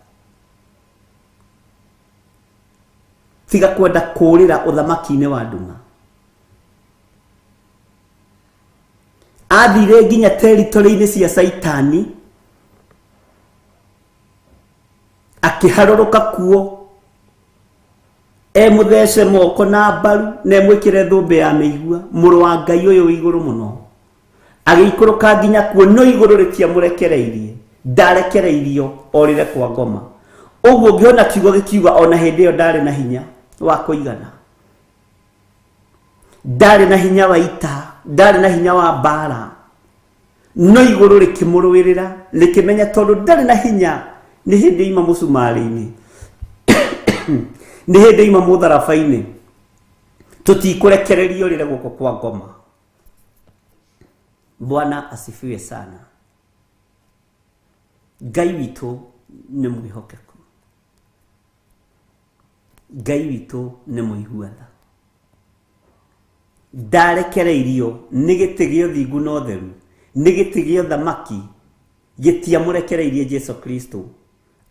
Tiga kwenda kũrĩra ũthamaki-inĩ wa nduma. Athire nginya territory-inĩ cia Caitani, akĩharũrũka kuo emũthece moko na mbaru na emwĩkĩre thũmbĩ ya mĩigua, mũrũ wa Ngai ũyũ wĩ igũrũ mũno. Agĩikũrũka nginya kuo, no igũrũ rĩtiamũrekereirie, ndarekereirio orĩre kwa ngoma. Ũguo ngĩona kiugo gĩkiuga ona hĩndĩ ĩyo ndarĩ na hinya wa kũigana, ndarĩ na hinya wa ita, ndarĩ na hinya wa mbara, no igũrũ rĩkĩmũrũĩrĩra, rĩkĩmenya tondũ ndarĩ na hinya, nĩ hĩndĩ ima mũcumarĩ-inĩ, nĩ hĩndĩ ima mũtharaba-inĩ, tũtikũrekererio rĩre guoko kwa ngoma. Bwana asifiwe sana. Ngai witũ nĩ mwĩhokeku, Ngai witũ nĩ mũigua tha. Ndarekereirio nĩ gĩtĩ gĩa ũthingu na ũtheru, nĩ gĩtĩ gĩa ũthamaki gĩtiamũrekereirie Jesu Kristo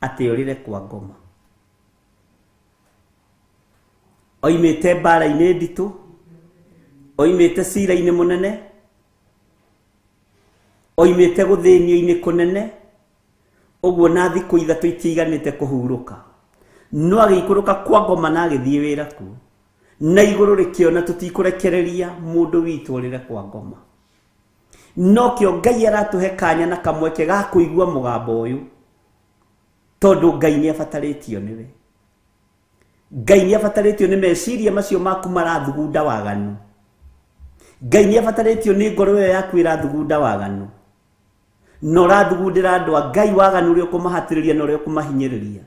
atĩ orĩre kwa ngoma. Oimĩte mbara-inĩ nditũ, oimĩte cira-inĩ mũnene, oimĩte gũthĩnio-inĩ kũnene, ũguo na thikũ ithatũ itiiganĩte kũhurũka, no agĩikũrũka kwa ngoma na agĩthiĩ wĩra kuo. Na igũrũ rĩkĩona tũtikũrekereria mũndũ witũ orĩre kwa ngoma. Nokĩo Ngai aratũhe kanya na kamweke ga kũigua mũgambo ũyũ, tondũ Ngai nĩ abatarĩtio nĩwe. Ngai nĩ abatarĩtio nĩ meciria macio maku marathugunda waganu. Ngai nĩ abatarĩtio nĩ ngoro ĩyo yaku ĩrathugunda waganu, na ũrathugundĩra andũ a Ngai waganu ũrĩa ũkũmahatĩrĩria na ũrĩa ũkũmahinyĩrĩria.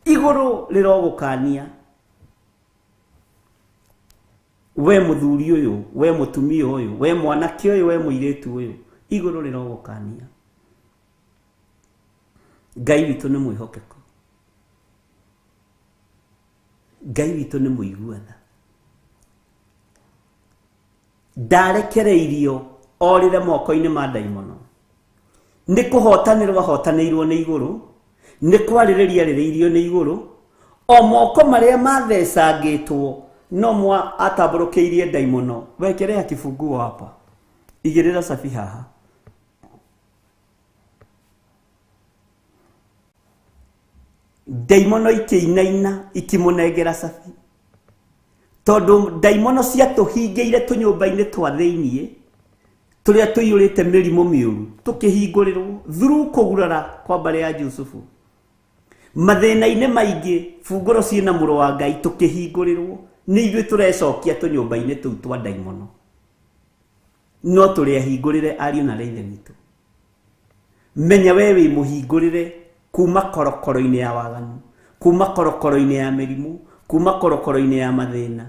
Igũrũ rĩrogũkania we mũthuri ũyũ, we mũtumia ũyũ, we mwanake ũyũ, we mũirĩtu ũyũ, igũrũ rĩrogũkania. Ngai witũ nĩ mwĩhokeku, Ngai witũ nĩ mũigua tha. Ndarekereirio orĩre moko-inĩ ma ndaimono, nĩ kũhotanĩrwo ahotanĩirwo nĩ igũrũ, nĩ kwarĩrĩria arĩrĩirio nĩ igũrũ, o moko marĩa mathecangĩtwo no mwa atambũrũkĩirie ndaimono. Wekelea kifunguo hapa, igĩrĩra cabi haha. Ndaimono ikĩinaina ikĩmũnengera cabi, tondũ ndaimono ciatũhingĩire tũnyũmba-inĩ twa thĩiniĩ tũrĩa tũiyũrĩte mĩrimũ mĩũru, tũkĩhingũrĩrwo through kũgurara kwa mbarĩ ya Jusufu. Mathĩna-inĩ maingĩ bungũro ciĩna mũrũ wa Ngai tũkĩhingũrĩrwo nĩ ithuĩ tũrecokia tũnyũmba-inĩ tũu twa ndaimono. No tũrĩ ahingũrĩre ariũ na ithe witũ. Menya we wĩ mũhingũrĩre kuma korokoro-inĩ ya waganu, kuma korokoro-inĩ ya mĩrimũ, kuma korokoro-inĩ ya mathĩna.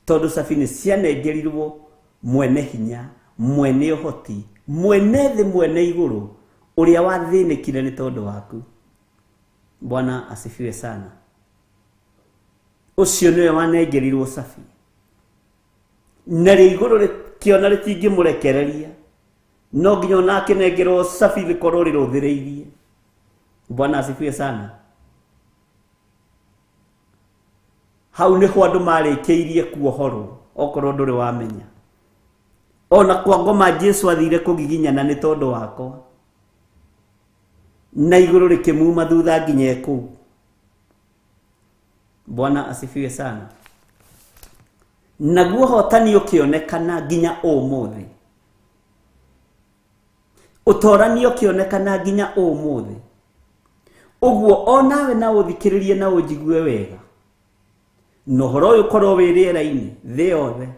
Tondũ cabi nĩ cianengerirwo mwene hinya, mwene ũhoti, mwene thĩ, mwene igũrũ, ũrĩa wathĩnĩkire nĩ tondũ waku. Bwana asifiwe sana. Ũcio nĩwe wanengerirwo cabi. Narĩo igũrũ rĩkĩona rĩtingĩmũrekereria, no nginya ona akĩnengerwo cabi rĩkorwo rĩrũthĩrĩirie. Bwana asifiwe sana. Hau nĩho andũ marĩkĩirie kuohorwo okorwo ndũrĩ wamenya. Ona kwa ngoma Jesu athire kũgiginyana nĩ tondũ wakwa, na igũrũ rĩkĩmuma thutha nginya kũu. Bwana asifiwe sana. Naguo hotani ũkĩonekana nginya ũmũthĩ, ũtorani ũkĩonekana nginya ũmũthĩ. Ũguo onawe na ũthikĩrĩrie na ũnjigue wega, na ũhoro ũyũ ũkorwo wĩ rĩera-inĩ thĩ yothe,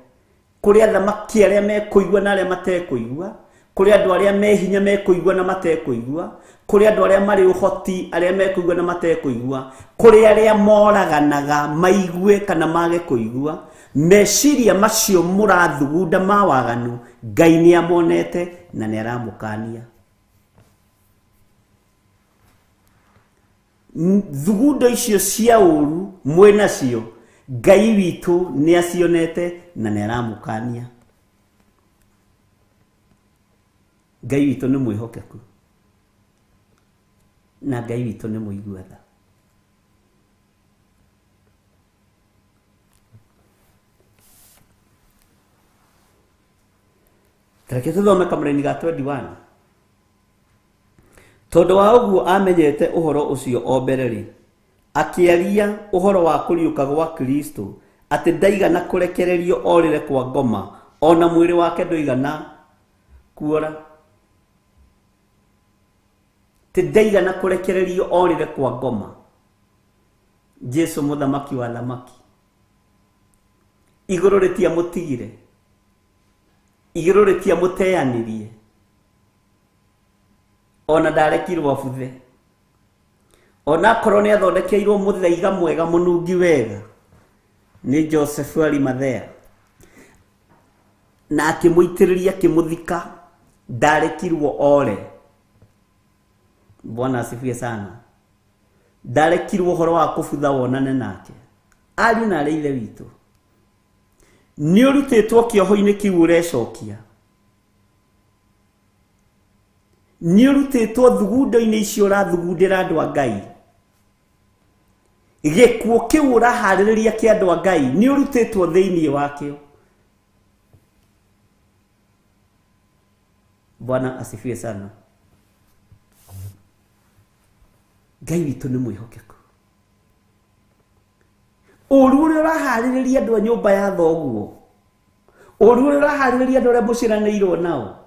kũrĩ athamaki arĩa mekũigua na arĩa matekũigua, kũrĩ andũ arĩa me hinya mekũigua na matekũigua, kũrĩ andũ arĩa marĩ ũhoti arĩa mekũigua na matekũigua, kũrĩ arĩa moraganaga maigue kana mage kũigua. Meciria macio mũrathugunda ma waganu, Ngai nĩ amonete na nĩ aramũkania. Thugundo icio cia ũru mwĩ nacio, Ngai witũ nĩ acionete na nĩ aramũkania. Ngai witũ nĩ mwĩhokeku na Ngai witũ nĩ mũigua tha. Reke tũthome kamũraini ga 21. Tondũ wa ũguo amenyete ũhoro ũcio o mbere rĩ, akĩaria ũhoro wa kũriũka gwa Kristo, atĩ ndaigana kũrekererio orĩre kwa ngoma, ona mwĩrĩ wake ndũigana kuora. Atĩ ndaigana kũrekererio orĩre kwa ngoma. Jesu mũthamaki wa thamaki, igũrũ rĩtiamũtigire, igũrũ rĩtiamũteanirie, ona ndarekirwo abuthe. Ona akorwo nĩ athondekeirwo mũthaiga mwega mũnungi wega nĩ Joseph Arimathea, na akĩmũitĩrĩria akĩmũthika, ndarekirwo ore. Bwana asifiwe sana. Ndarekirwo ũhoro wa kũbutha wonane nake. Ariũ na arĩ ithe witũ, nĩ ũrutĩtwo kĩoho-inĩ kĩu ũrecokia, nĩ ũrutĩtwo thugundo-inĩ icio ũrathugundĩra andũ a Ngai, gĩkuũ kĩu ũraharĩrĩria kĩa andũ a Ngai nĩ ũrutĩtwo thĩinĩ wakĩo. Bwana asifiwe sana. Ngai witũ nĩ mwĩhokeku. Ũru ũrĩa ũraharĩrĩria andũ a nyũmba ya thoguo, ũru ũrĩa ũraharĩrĩria andũ arĩa mũciaranĩirwo nao,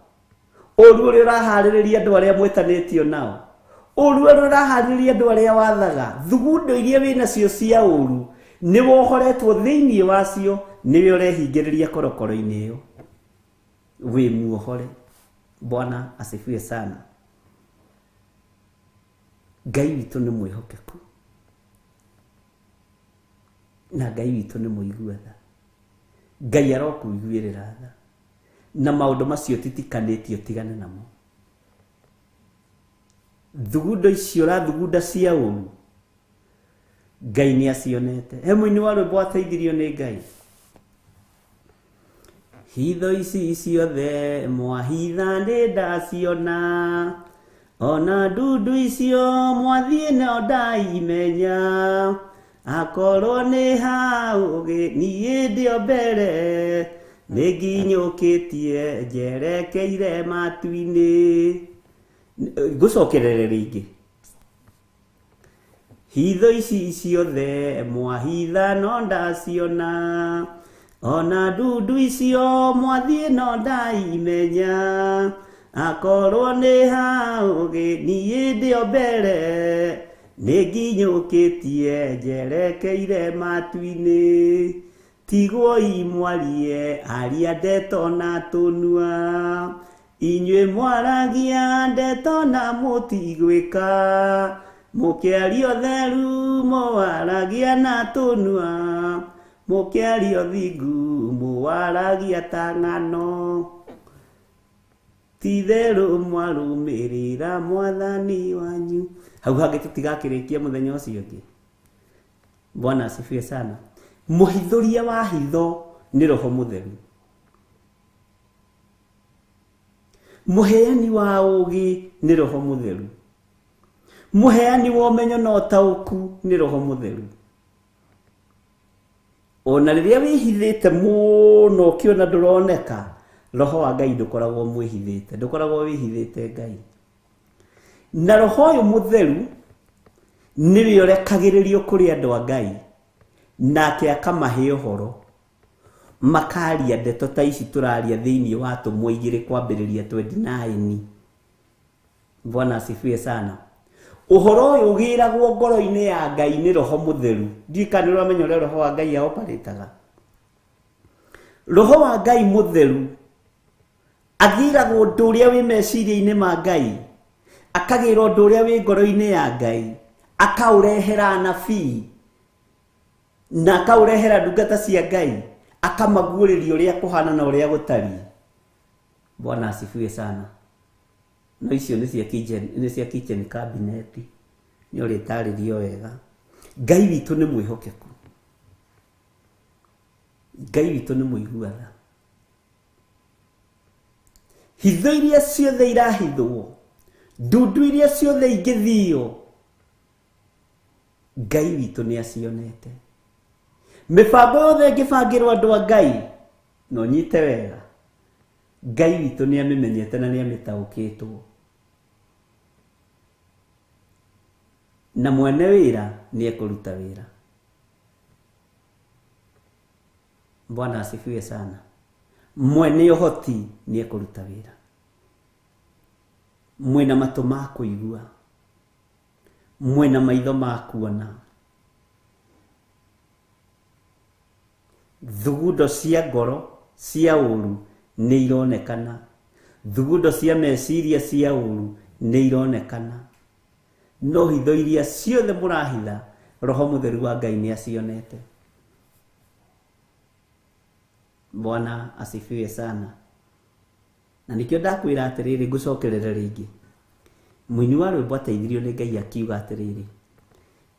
ũru ũrĩa ũraharĩrĩria andũ arĩa mwĩtanĩtio nao, ũru ũrĩa ũraharĩrĩria andũ arĩa wathaga, thugundo iria wĩ nacio cia ũru nĩ wohoretwo thĩinĩ wacio, nĩwe ũrehingĩrĩria korokoro-inĩ ĩyo, wĩ muohore. Bwana asifiwe sana. Ngai witũ nĩ mwĩhokeku na Ngai witũ nĩ mũigua tha. Ngai arokũiguĩrĩra tha, na maũndũ macio titikanĩtio tigane namo. Thugundo icio ũrathugunda cia ũru, Ngai nĩ acionete. He mũini wa rwĩmbo wateithirio nĩ Ngai. Hitho ici ciothe mwahitha nĩ ndaciona, ona ndundu icio mwathiĩ no ndaimenya, akorwo nĩ haũgĩ niĩ ndĩ o mbere, nĩ nginyũkĩtie njerekeire matu-inĩ. Ngũcokerere rĩngĩ. Hitho ici ciothe mwahitha no ndaciona, ona ndundu icio mwathiĩ no ndaimenya, akorwo nĩ haũgĩ niĩ ndĩ o mbere, Nĩ nginyũkĩtie njerekeire matu-inĩ. Tigwoi mwarie aria ndeto na tũnua. Inyuĩ mwaragia ndeto na mũtigwĩka. Mũkĩaria ũtheru mũwaragia na tũnua. Mũkĩaria ũthingu mũwaragia ta ng'ano. Ti-itherũ mwarũmĩrĩra mwathani wanyu. Hau hangĩ tũtigakĩrĩkia mũthenya ũcio ũngĩ. Bwana asifiwe sana. Mũhithũria wa hitho nĩ Roho Mũtheru. Mũheani wa ũũgĩ nĩ Roho Mũtheru. Mũheani wa ũmenyo na ũtaũku nĩ Roho Mũtheru. Ona rĩrĩa wĩhithĩte mũno ũkĩona ndũroneka, Roho wa Ngai ndũkoragwo mwĩhithĩte, ndũkoragwo wĩhithĩte Ngai. Na Roho ũyũ Mũtheru nĩwe ũrekagĩrĩrio kũrĩ andũ a Ngai, nake akamahe ũhoro, makaria ndeto ta ici tũraria thĩinĩ wa atũmwo igĩrĩ kwambĩrĩria 29. Bwana asifiwe sana. Ũhoro ũyũ ũgĩragwo ngoro-inĩ ya Ngai nĩ Roho Mũtheru. Ndiũĩ kana nĩ ũramenya ũrĩa Roho wa Ngai aoparĩtaga. Roho wa Ngai Mũtheru agĩragwo ũndũ ũrĩa wĩ meciria-inĩ ma Ngai, akagĩra ũndũ ũrĩa wĩ ngoro-inĩ ya Ngai, akaũrehera anabii na akaũrehera ndungata cia Ngai, akamaguũrĩria ũrĩa kũhana na ũrĩa gũtariĩ. Bwana asifiwe sana. No icio nĩ cia kitchen, nĩ cia kitchen cabinet, nĩ ũrĩtarĩrio wega. Ngai witũ nĩ mwĩhokeku. Ngai witũ nĩ mũigua tha. Hitho iria ciothe irahithwo, ndundu iria ciothe ingĩthio, Ngai witũ nĩ acionete. Mĩbango yothe ĩngĩbangĩrwo andũ a Ngai, na ũnyite wega, Ngai witũ nĩ amĩmenyete na nĩ amĩtaũkĩtwo. Na mwene wĩra nĩ ekũruta wĩra. Bwana asifiwe sana. Mwene ũhoti nĩ ekũruta wĩra. Mwĩna matũ ma kũigua, mwĩna maitho ma kuona. Thugundo cia ngoro cia ũru nĩ ironekana. Thugundo cia meciria cia ũru nĩ ironekana. No hitho iria ciothe mũrahitha, Roho Mũtheru wa Ngai nĩ acionete. Bwana asifiwe sana. Na nikĩo ndakwĩra atĩrĩrĩ, ngũcokerere rĩngĩ. Mũini wa rwĩmbo ateithirio nĩ Ngai akiuga atĩrĩrĩ,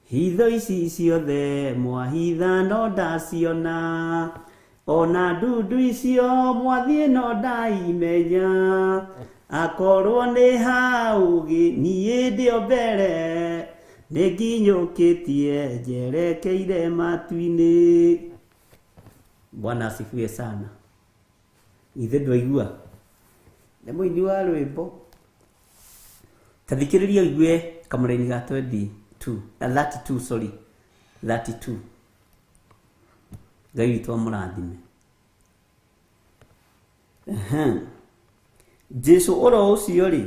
hitho ici ciothe mwahitha no ndaciona, ona ndundu icio mwathiĩ no ndaimenya, akorwo nĩ haũgĩ niĩ ndĩ o mbere, nĩ nginyũkĩtie njerekeire matu-inĩ. Bwana asifiwe sana. Ithe ndwaigua nĩ mũini wa rwĩmbo. Ta thikĩrĩria ũigue kamũraini ga 22, 32, sorry, 32. Ngai witũ amũrathime. Jesu oro ũcio rĩ,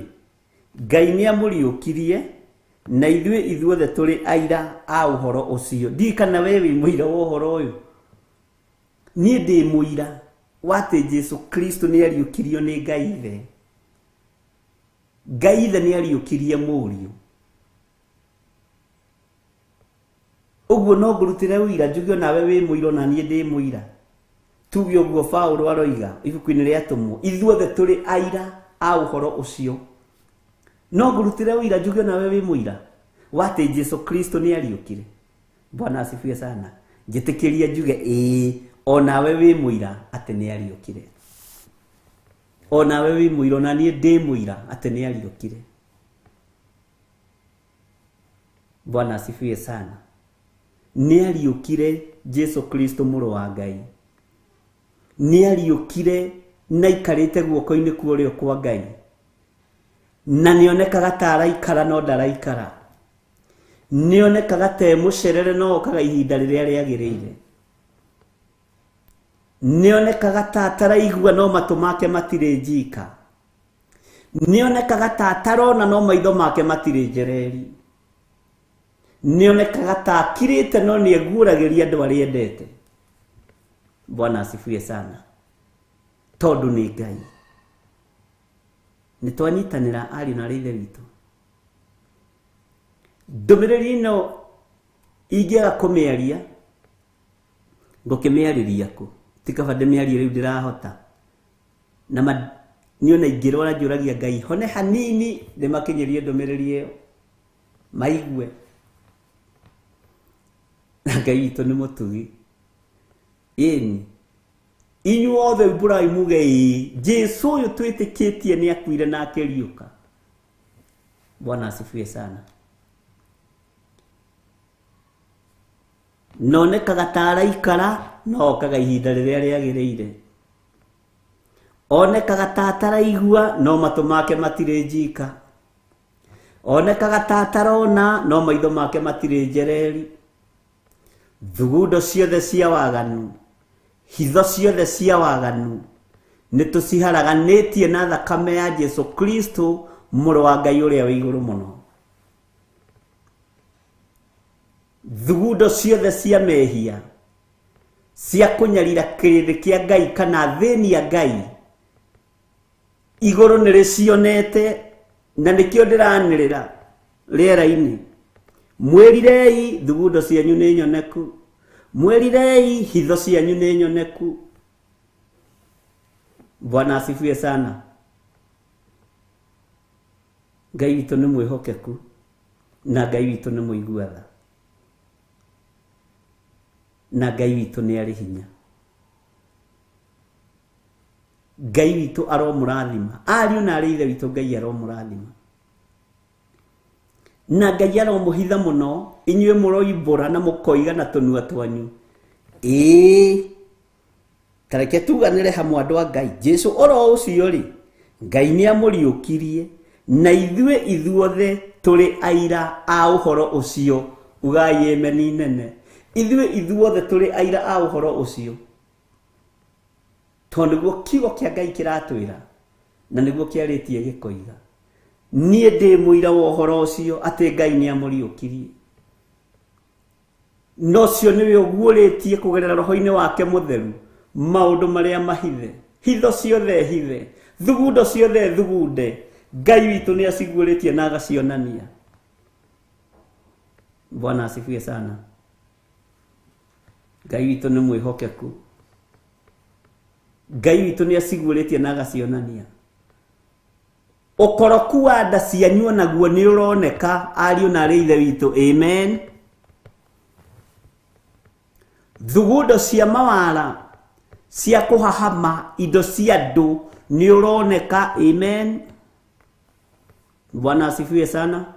Ngai nĩ amũriũkirie, na ithuĩ ithuothe tũrĩ aira a ũhoro ũcio. Ndiũĩ kana we wĩ mũira wa ũhoro ũyũ. Niĩ ndĩ mũira wa atĩ Jesu Kristo nĩ ariũkirio nĩ Ngai Ithe. Ngai Ithe nĩ ariũkirie Mũriũ. Ũguo no ngũrutĩre ũira, njuge onawe wĩ mũira, ona niĩ ndĩ mũira. Tuge ũguo Paũlũ aroiga ibuku-inĩ rĩa Atũmwo, ithuothe tũrĩ aira a ũhoro ũcio. No ngũrutĩre ũira, njuge onawe wĩ mũira wa atĩ Jesu Kristo nĩ ariũkire. Bwana asifiwe sana. Njĩtĩkĩria njuge ĩĩ, onawe wĩ mũira atĩ nĩ ariũkire. Onawe wĩ mũira, ona niĩ ndĩ mũira atĩ nĩ ariũkire. Bwana asifiwe sana. Nĩ ariũkire Jesu Kristo mũrũ wa Ngai. Nĩ ariũkire na aikarĩte guoko-inĩ kwa ũrĩo kwa Ngai. Na nĩonekaga ta araikara no ndaraikara. Nĩonekaga ta e mũcerere no okaga ihinda rĩrĩa rĩagĩrĩire. Nĩonekaga ta ataraigua no matũ make matirĩ njika. Nĩonekaga ta atarona no maitho make matirĩ njereri. Nĩonekaga ta akirĩte no nĩeguũragĩria andũ arĩa endete. Bwana asifiwe sana. Tondũ nĩ Ngai. Nĩ twanyitanĩra ariũ na arĩ ithe witũ. Ndũmĩrĩri ĩno ingĩaga kũmĩaria, ngũkĩmĩarĩria kũ? Ti kaba ndĩmĩarie rĩu ndĩrahota. Na niĩ ona ingĩrwara njũragia Ngai hone hanini ndĩmakinyĩrie ndũmĩrĩri ĩyo maigue. Na Ngai witũ nĩ mũtugi. Ĩni inyuothe umbũrai muge ĩĩ, Jesũ ũyũ twĩtĩkĩtie nĩ akuire na akĩriũka. Bwana asifiwe sana. Nonekaga ta araikara no okaga ihinda rĩrĩa rĩagĩrĩire. Onekaga ta ataraigua no matũ make matirĩ njika. Onekaga ta atarona no maitho make matirĩ njereri. Thugundo ciothe cia waganu, hitho ciothe cia waganu nĩ tũciharaganĩtie na thakame ya Jesu Kristo mũrũ wa Ngai ũrĩa wĩ igũrũ mũno. Thugundo ciothe cia mehia cia kũnyarira kĩrĩndĩ kĩa Ngai kana thĩni ya Ngai igũrũ nĩ rĩcionete, na nĩkĩo ndĩranĩrĩra rĩera-inĩ. Mwĩrirei thugundo cianyu nĩ nyoneku, mwĩrirei hitho cianyu nĩ nyoneku. Bwana asifiwe sana. Ngai witũ nĩ mwĩhokeku na Ngai witũ nĩ mũigua tha na Ngai witũ nĩ arĩ hinya. Ngai witũ aromũrathima, ariũ na arĩ ithe witũ, Ngai aromũrathima na Ngai aromũhitha mũno. Inyuĩ mũroimbũra na mũkoiga na tũnua twanyu, ĩĩ ta reke tuganĩre hamwe andũ a Ngai, Jesũ oro ũcio rĩ, Ngai nĩamũriũkirie na ithuĩ ithuothe tũrĩ aira a ũhoro ũcio. Ugai ameni nene. Ithuĩ ithuothe tũrĩ aira a ũhoro ũcio, tondũ nĩguo kiugo kĩa Ngai kĩratwĩra na nĩguo kĩarĩtie gĩkoiga. Niĩ ndĩ mũira wa ũhoro ũcio atĩ Ngai nĩamũriũkirie, no ũcio nĩwe ũguũrĩtie kũgerera roho-inĩ wake mũtheru maũndũ marĩa mahithe, hitho ciothe hithe, thugundo ciothe thugunde. Ngai witũ nĩaciguũrĩtie na agacionania. Bwana asifiwe sana. Ngai witũ nĩ mwĩhokeku. Ngai witũ nĩaciguũrĩtie na agacionania. Ũkoroku wa nda cianyu onaguo nĩ ũroneka, ariũ na arĩ ithe witũ. Amen. Thugundo cia mawara cia kũhahama indo cia andũ nĩ ũroneka. Amen. Bwana asifiwe sana.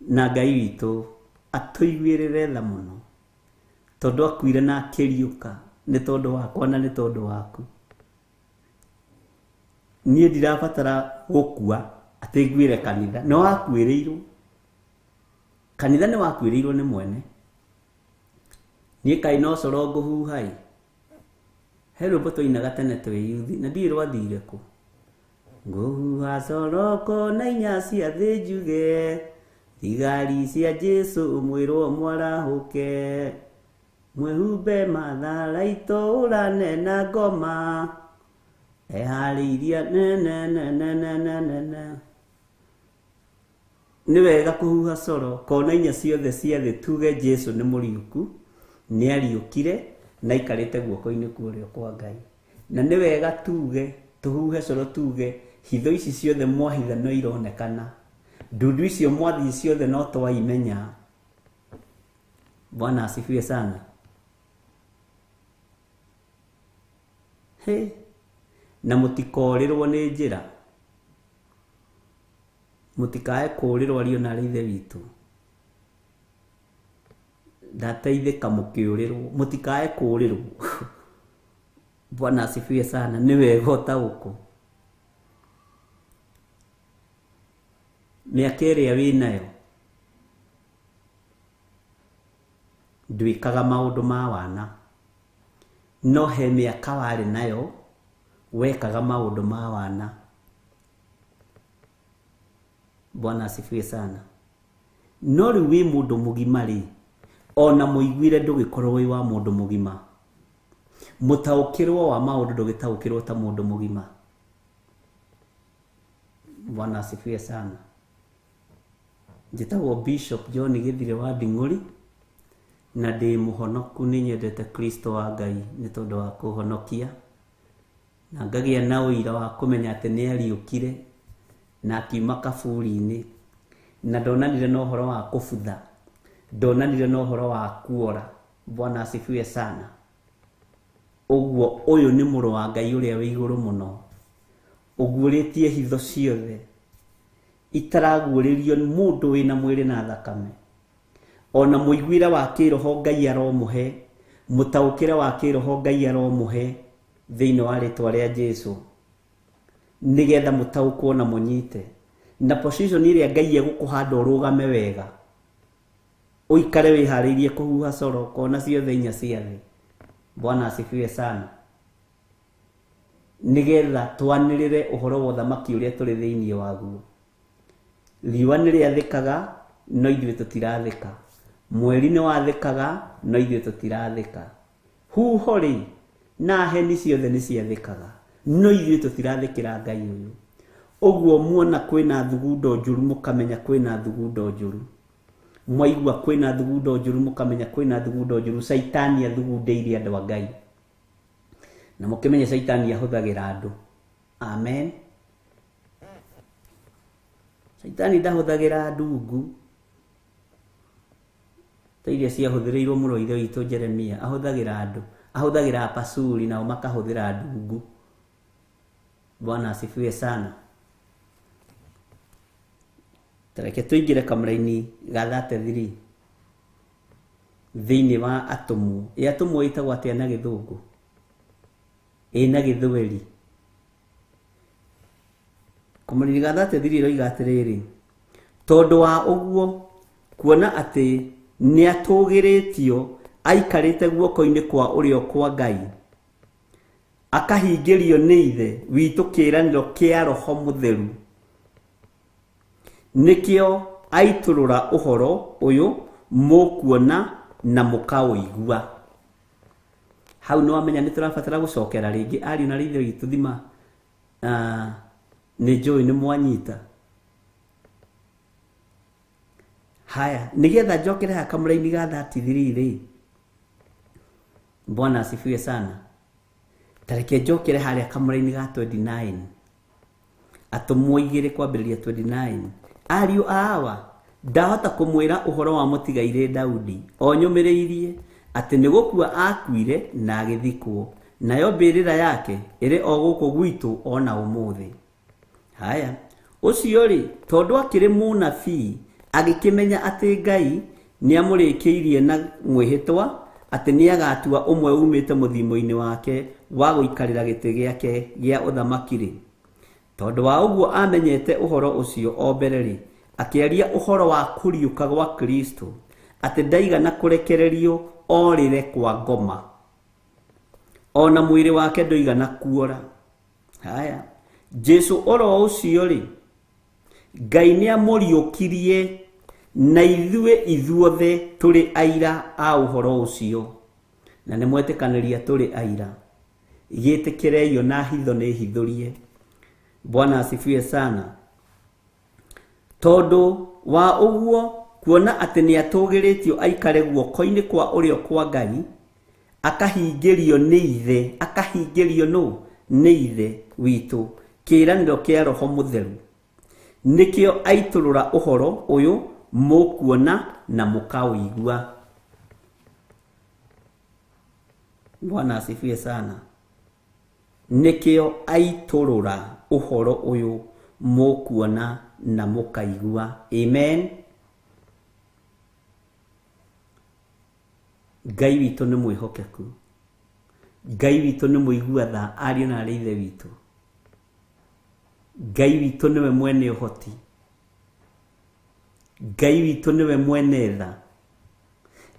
Na Ngai witũ atũiguĩrĩre tha mũno, tondũ akuire na akĩriũka nĩ tondũ wakwa na nĩ tondũ waku. Niĩ ndirabatara gũkua atĩ nguĩre kanitha. Nĩ wakuĩrĩirwo kanitha, nĩ wakuĩrĩirwo nĩ mwene. Niĩ kaĩ no coro ngũhuha ĩ. He rwĩmbo twainaga tene twĩ yuthi na ndiũĩ rwathire kũ. Ngũhuha coro kona inya cia thĩ njuge, thigari cia Jesũ mwĩrwo mwarahũke, mwĩhumbe matharaitũ ũrane na ngoma, eharĩirie nenenenenenene. Nĩ wega kũhuha coro kona inya ciothe cia thĩ tuge Jesũ nĩ mũriũku, nĩariũkire na aikarĩte guoko-inĩ kwa ũrĩo kwa Ngai. Na nĩ wega tuge, tũhuhe coro tuge hitho ici ciothe mwahitha no ironekana, ndundu icio mwathiĩ ciothe no twaimenya. Bwana asifiwe sana. He, na mũtikoorĩrwo nĩ njĩra, mũtikae kũũrĩrwo ariũ na arĩ ithe witũ. Ndateithĩka mũkĩũrĩrwo, mũtikae kũũrĩrwo. Bwana asifiwe sana. Nĩ wega ũtaũkwo. Mĩaka ĩrĩa wĩnayo ndwĩkaga maũndũ ma wana, no he mĩaka warĩ nayo wekaga maũndũ ma wana. Bwana asifiwe sana. No rĩu wĩ mũndũ mũgima rĩ, ona mũiguire ndũgĩkorwo wĩ wa mũndũ mũgima. Mũtaũkĩrwo wa maũndũ ndũgĩtaũkĩrwo ta mũndũ mũgima. Bwana asifiwe sana. Njĩtagwo Bishop John Gĩthire wa Nding'ũri na ndĩ mũhonoku, nĩ nyendete Kristo wa Ngai nĩ tondũ wa kũhonokia, na ngagĩa na ũira wa kũmenya atĩ nĩ ariũkire na akiuma kaburi-inĩ, na ndonanire na ũhoro wa kũbutha, ndonanire na ũhoro wa kuora. Bwana asifiwe sana. Ũguo ũyũ nĩ mũrũ wa Ngai ũrĩa wĩ igũrũ mũno, ũguũrĩtie hitho ciothe itaraguũrĩrio mũndũ wĩna mwĩrĩ na thakame. Ona mũiguĩre wa kĩroho Ngai aromũhe, mũtaũkĩre wa kĩroho Ngai aromũhe thĩinĩ wa rĩtwa rĩa Jesu, nĩgetha mũtaũkwo na mũnyite na position ĩrĩa Ngai egũkũhanda ũrũgame wega, ũikare wĩharĩirie kũhuha coro kona ciothe inya cia thĩ. Bwana asifiwe sana. Nĩgetha twanĩrĩre ũhoro wa ũthamaki ũrĩa tũrĩ thĩinĩ waguo. Riũa nĩ rĩathĩkaga no ithuĩ tũtirathĩka, mweri nĩ wathĩkaga no ithuĩ tũtirathĩka, huho rĩ na heni ciothe nĩ ciathĩkaga no ithuĩ tũtirathĩkĩra Ngai ũyũ. Ũguo muona kwĩna thugundo njũru mũkamenya kwĩna thugundo njũru, mwaigua kwĩna thugundo njũru mũkamenya kwĩna thugundo njũru. Caitani athugundĩire andũ a Ngai, na mũkĩmenye caitani ahũthagĩra andũ. Amen. Caitani ndahũthagĩra ndungu ta iria ciahũthĩrĩirwo mũno ithe witũ Jeremia. Ahũthagĩra andũ, ahũthagĩra apasuri nao makahũthĩra ndungu. Bwana asifiwe sana. Tareke tũingĩre kamũra-inĩ ga 33 thĩinĩ wa atũmwo. Ĩ atũmwo ĩtagwo atĩa na gĩthũngũ? Ĩ na gĩthweri. Kamũra-inĩ ga 33 ĩroiga atĩrĩrĩ, tondũ wa ũguo kuona atĩ nĩatũgĩrĩtio aikarĩte guoko-inĩ kwa ũrĩo kwa Ngai, akahingĩrio nĩ Ithe witũ kĩĩranĩro kĩa Roho Mũtheru, nĩkĩo aitũrũra ũhoro ũyũ mũkuona na mũkaũigua. Hau nĩ wamenya nĩ tũrabatara gũcokera rĩngĩ ariũ na ithe witũ thima. Nĩ njũĩ nĩ mwanyita. Haya, nĩgetha njokere haha kamũra-inĩ ga 33 rĩ, Bwana asifiwe sana. Tareke njokere harĩa kamũra-inĩ ga 29, atũmwo igĩrĩ kwambĩrĩria 29. Ariũ a awa, ndahota kũmwĩra ũhoro wa mũtigairĩ Daudi o nyũmĩrĩirie atĩ nĩ gũkua akuire na agĩthikwo, nayo mbĩrĩra yake ĩrĩ o gũkũ gwitũ ona ũmũthĩ. Haya, ũcio rĩ, tondũ akĩrĩ mũnabii, agĩkĩmenya atĩ Ngai nĩamũrĩkĩirie na mwĩhĩtwa atĩ nĩagatua ũmwe umĩte mũthimo-inĩ wake wa gũikarĩra gĩtĩ gĩake gĩa ũthamaki rĩ, tondũ wa ũguo amenyete ũhoro ũcio o mbere rĩ, akĩaria ũhoro wa kũriũka gwa Kristo, atĩ ndaigana kũrekererio orĩre kwa ngoma, ona mwĩrĩ wake ndũigana kuora. Haya, Jesu oro ũcio rĩ, Ngai nĩamũriũkirie na ithuĩ ithuothe tũrĩ aira a ũhoro ũcio, na nĩ mwetĩkanĩria tũrĩ aira. Gĩtĩkĩreio na hitho nĩ hithũrie. Bwana asifiwe sana. Tondũ wa ũguo kuona atĩ nĩatũgĩrĩtio aikare guoko-inĩ kwa ũrĩo kwa Ngai, akahingĩrio nĩ Ithe, akahingĩrio nũ? Nĩ Ithe witũ kĩĩranĩro kĩa Roho Mũtheru, nĩkĩo aitũrũra ũhoro ũyũ mũkuona na mũkaũigua. Bwana asifiwe sana. Nĩkĩo aitũrũra ũhoro ũyũ mũkuona na mũkaigua. Amen. Ngai witũ nĩ mwĩhokeku, Ngai witũ nĩ mũigua tha ariũ na arĩ ithe witũ. Ngai witũ nĩwe mwene ũhoti, Ngai witũ nĩwe mwene tha,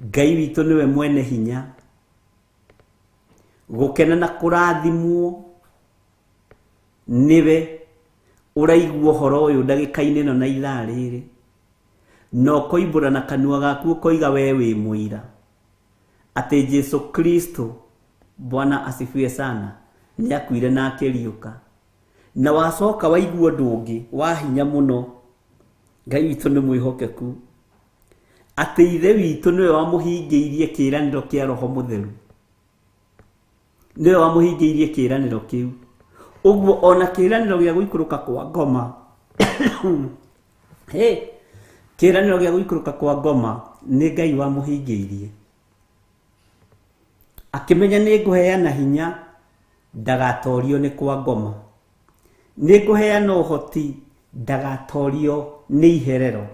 Ngai witũ nĩwe mwene hinya. Gũkena na kũrathimwo nĩwe Ũraigua ũhoro ũyũ ndagĩka-inĩ ĩno na ithaa rĩrĩ, na ũkoimbũra na kanua gaku ũkoiga we wĩ mũira atĩ Jesu Kristo, Bwana asifiwe sana, nĩ akuire na akĩriũka. Na wacoka waigua ũndũ ũngĩ wa hinya mũno, Ngai witũ nĩ mwĩhokeku, atĩ Ithe witũ nĩwe wamũhingĩirie kĩĩranĩro kĩa Roho Mũtheru. Nĩwe wamũhingĩirie kĩĩranĩro kĩu. Ũguo ona kĩĩranĩro gĩa gũikũrũka kwa ngoma, hey, kĩĩranĩro gĩa gũikũrũka kwa ngoma nĩ Ngai wamũhingĩirie. Akĩmenya nĩ ngũheana hinya ndagatorio nĩ kwa ngoma, nĩ ngũheana ũhoti ndagatorio nĩ iherero.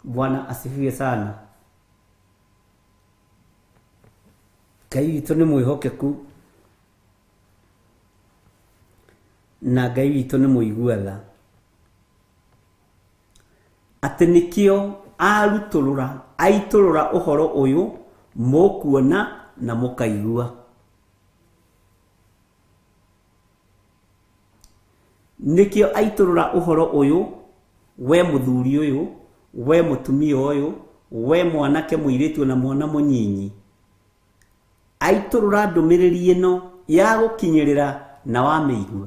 Bwana asifiwe sana. Ngai witũ nĩ mwĩhokeku na Ngai witũ nĩ mũigua tha, atĩ nĩkĩo arutũrũra aitũrũra ũhoro ũyũ mũkuona na mũkaigua. Nĩkĩo aitũrũra ũhoro ũyũ, we mũthuri ũyũ, we mũtumia ũyũ, we mwanake mũirĩtu na mwana mũnyinyi, aitũrũra ndũmĩrĩri ĩno ya gũkinyĩrĩra na wamĩigua,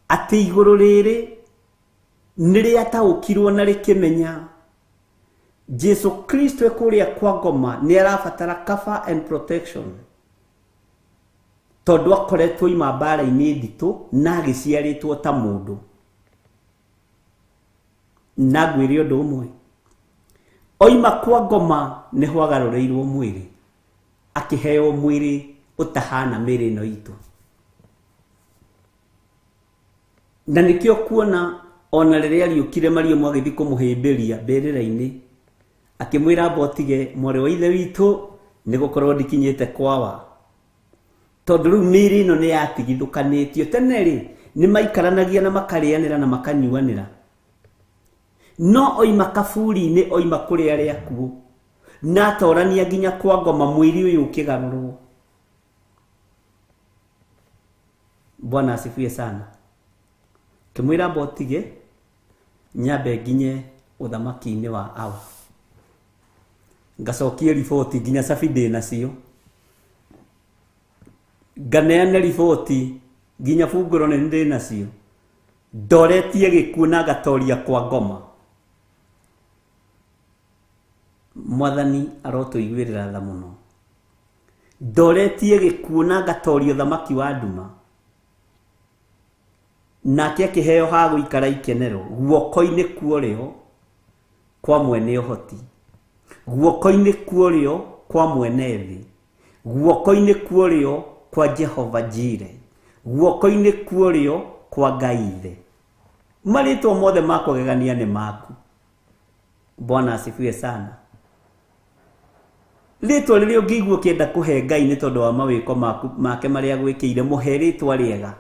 atĩ igũrũ rĩrĩ nĩ rĩataũkirwo na rĩkĩmenya Jesu Kristo e kũrĩa kwa ngoma nĩ arabatara cover and protection, tondũ akoretwo ima mbara-inĩ nditũ na agĩciarĩtwo ta mũndũ. Na ngwĩre ũndũ ũmwe, oima kwa ngoma nĩho agarũrĩirwo mwĩrĩ, akĩheo mwĩrĩ ũtahana mĩĩrĩ ĩno itũ. Na nĩkĩo kuona ona rĩrĩa ariũkire Mariamu agĩthiĩ kũmũhĩmbĩria mbĩrĩra-inĩ, akĩmwĩra amba ũtige mwarĩ wa ithe witũ nĩ gũkorwo ndikinyĩte kwawa, tondũ rĩu mĩĩrĩ ĩno nĩ yatigithũkanĩtio. Tene rĩ nĩ maikaranagia na makarĩanĩra na makanyuanĩra, no oima kaburi-inĩ, oima kũrĩ arĩa akuũ, na atorania nginya kwa ngoma, mwĩrĩ ũyũ ũkĩgarũrwo. Bwana asifiwe sana. Kĩmwĩra amba ũtige nyambe nginye ũthamaki-inĩ wa Awa, ngacokie riboti nginya cabi ndĩ nacio, nganeane riboti nginya bungũro nĩ ndĩ nacio, ndoretie gĩkuũ na ngatoria kwa ngoma. Mwathani arotũiguĩrĩra tha mũno. Ndoretie gĩkuũ na ngatoria ũthamaki wa nduma, nake akĩheo ha gũikara ikenero guoko-inĩ kwa ũrĩo kwa mwene ũhoti, guoko-inĩ kwa ũrĩo kwa mwene thĩ, guoko-inĩ kwa ũrĩo kwa Jehova Jire, guoko-inĩ kwa ũrĩo kwa Ngai Ithe. Marĩtwa mothe ma kũgegania nĩ maku. Bwana asifiwe sana. Rĩtwa rĩrĩa ũngĩigua ũkĩenda kũhe Ngai nĩ tondũ wa mawĩko make marĩa agwĩkĩire, mũhe rĩtwa rĩega.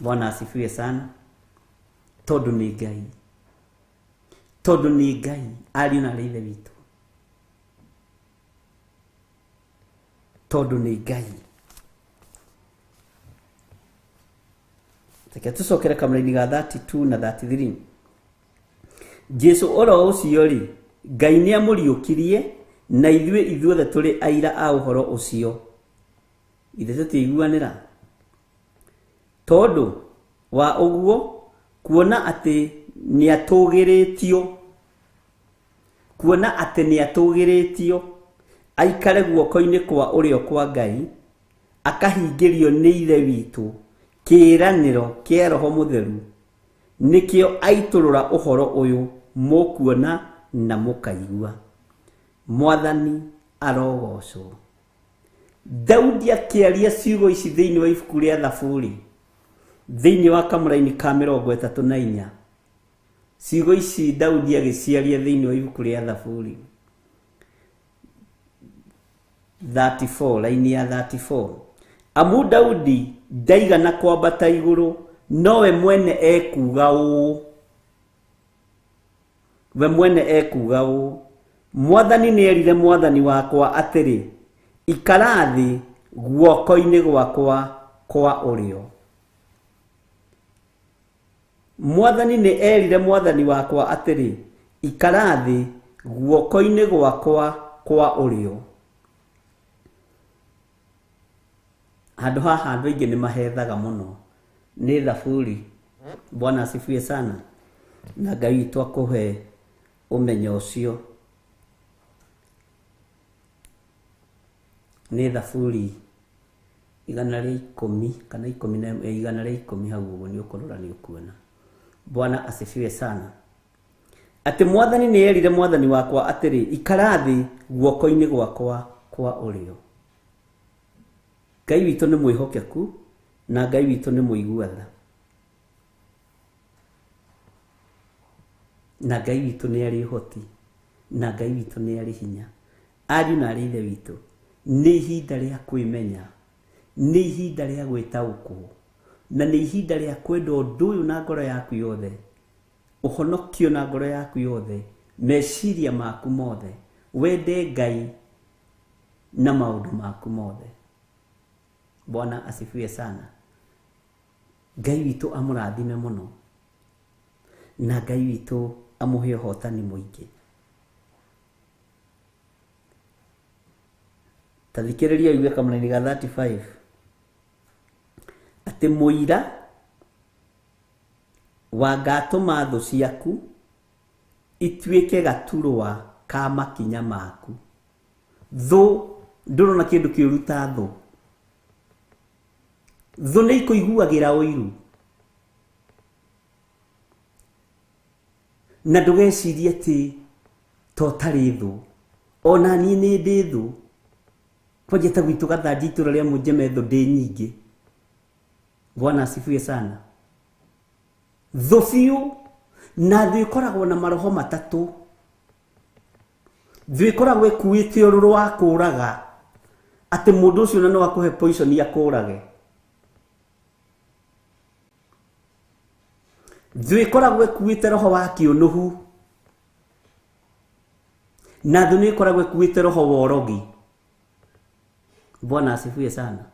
Bwana asifiwe sana. Tondũ nĩ Ngai, tondũ nĩ Ngai, ariũ na aarĩ a Ithe witũ, tondũ nĩ Ngai. Reke tũcokere kamũraini ga 32 na 33. Jesu oro ũcio rĩ, Ngai nĩ amũriũkirie, na ithuĩ ithuothe tũrĩ aira a ũhoro ũcio. Ithe tũtiiguanĩra? Tondũ wa ũguo, kuona atĩ nĩatũgĩrĩtio, kuona atĩ nĩatũgĩrĩtio aikare guoko-inĩ kwa ũrĩo kwa Ngai, akahingĩrio nĩ Ithe witũ kĩĩranĩro kĩa Roho Mũtheru, nĩkĩo aitũrũra ũhoro ũyũ mũkuona na mũkaigua. Mwathani arogocwo. Daudi akĩaria ciugo ici thĩinĩ wa ibuku rĩa Thaburi, thĩinĩ wa kamũraini ka 34. Ciugo ici Daudi agĩciaria thĩinĩ wa ibuku rĩa Thaburi 34, laini ya 34. Amu Daudi ndaigana kwambata igũrũ, nowe mwene ekuuga ũũ, we mwene ekuuga ũũ, Mwathani nĩerire mwathani wakwa atĩrĩ, ikara thĩ guoko-inĩ gwakwa kwa ũrĩo. Mwathani nĩ erire mwathani wakwa atĩrĩ, ikara thĩ guoko-inĩ gwakwa kwa ũrĩo. Handũ haha andũ aingĩ nĩ mahethaga mũno nĩ Thaburi. Bwana asifiwe sana. Na Ngai witũ akũhe ũmenyo ũcio. Nĩ Thaburi 110 kana 110 hau ũguo nĩ ũkũrora nĩ ũkuona. Bwana asifiwe sana. Atĩ mwathani nĩ erire mwathani wakwa atĩrĩ, ikara thĩ guoko-inĩ gwakwa kwa ũrĩo. Ngai witũ nĩ mwĩhokeku na Ngai witũ nĩ mũigua tha. Na Ngai witũ nĩ arĩ ũhoti, na Ngai witũ nĩ arĩ hinya. Ariũ na arĩ ithe witũ, nĩ ihinda rĩa kwĩmenya, nĩ ihinda rĩa gwĩtaũkwo, na nĩ ihinda rĩa kwenda ũndũ ũyũ na ngoro yaku yothe, ũhonokio na ngoro yaku yothe, meciria maku mothe, wende Ngai na maũndũ maku mothe. Bwana asifiwe sana. Ngai witũ amũrathime mũno, na Ngai witũ amũhe ũhotani mũingĩ. Ta thikĩrĩria ũigue kamũraini ga 35 atĩ mũira wa ngatũma thũ ciaku ituĩke gaturwa ka makinya maku. Thũ ndũrona kĩndũ kĩũru ta thũ. Thũ nĩ ikũiguagĩra ũiru, na ndũgecirie atĩ to ũtarĩ thũ. Ona niĩ nĩ ndĩ thũ. Kwanja ta gwitũ Gathanji itũra rĩa Mũnjeme thũ ndĩ nyingĩ. Bwana asifiwe sana. Thũ biũ, na thũ ĩkoragwo na maroho matatũ. Thũ ĩkoragwo ĩkuĩte ũrũrũ wa kũũraga, atĩ mũndũ ũcio no akũhe poison akũũrage. Thũ ĩkoragwo ĩkuĩte roho wa kĩũnũhu, na thũ nĩ ĩkoragwo ĩkuĩte roho wa ũrogi. Bwana asifiwe sana.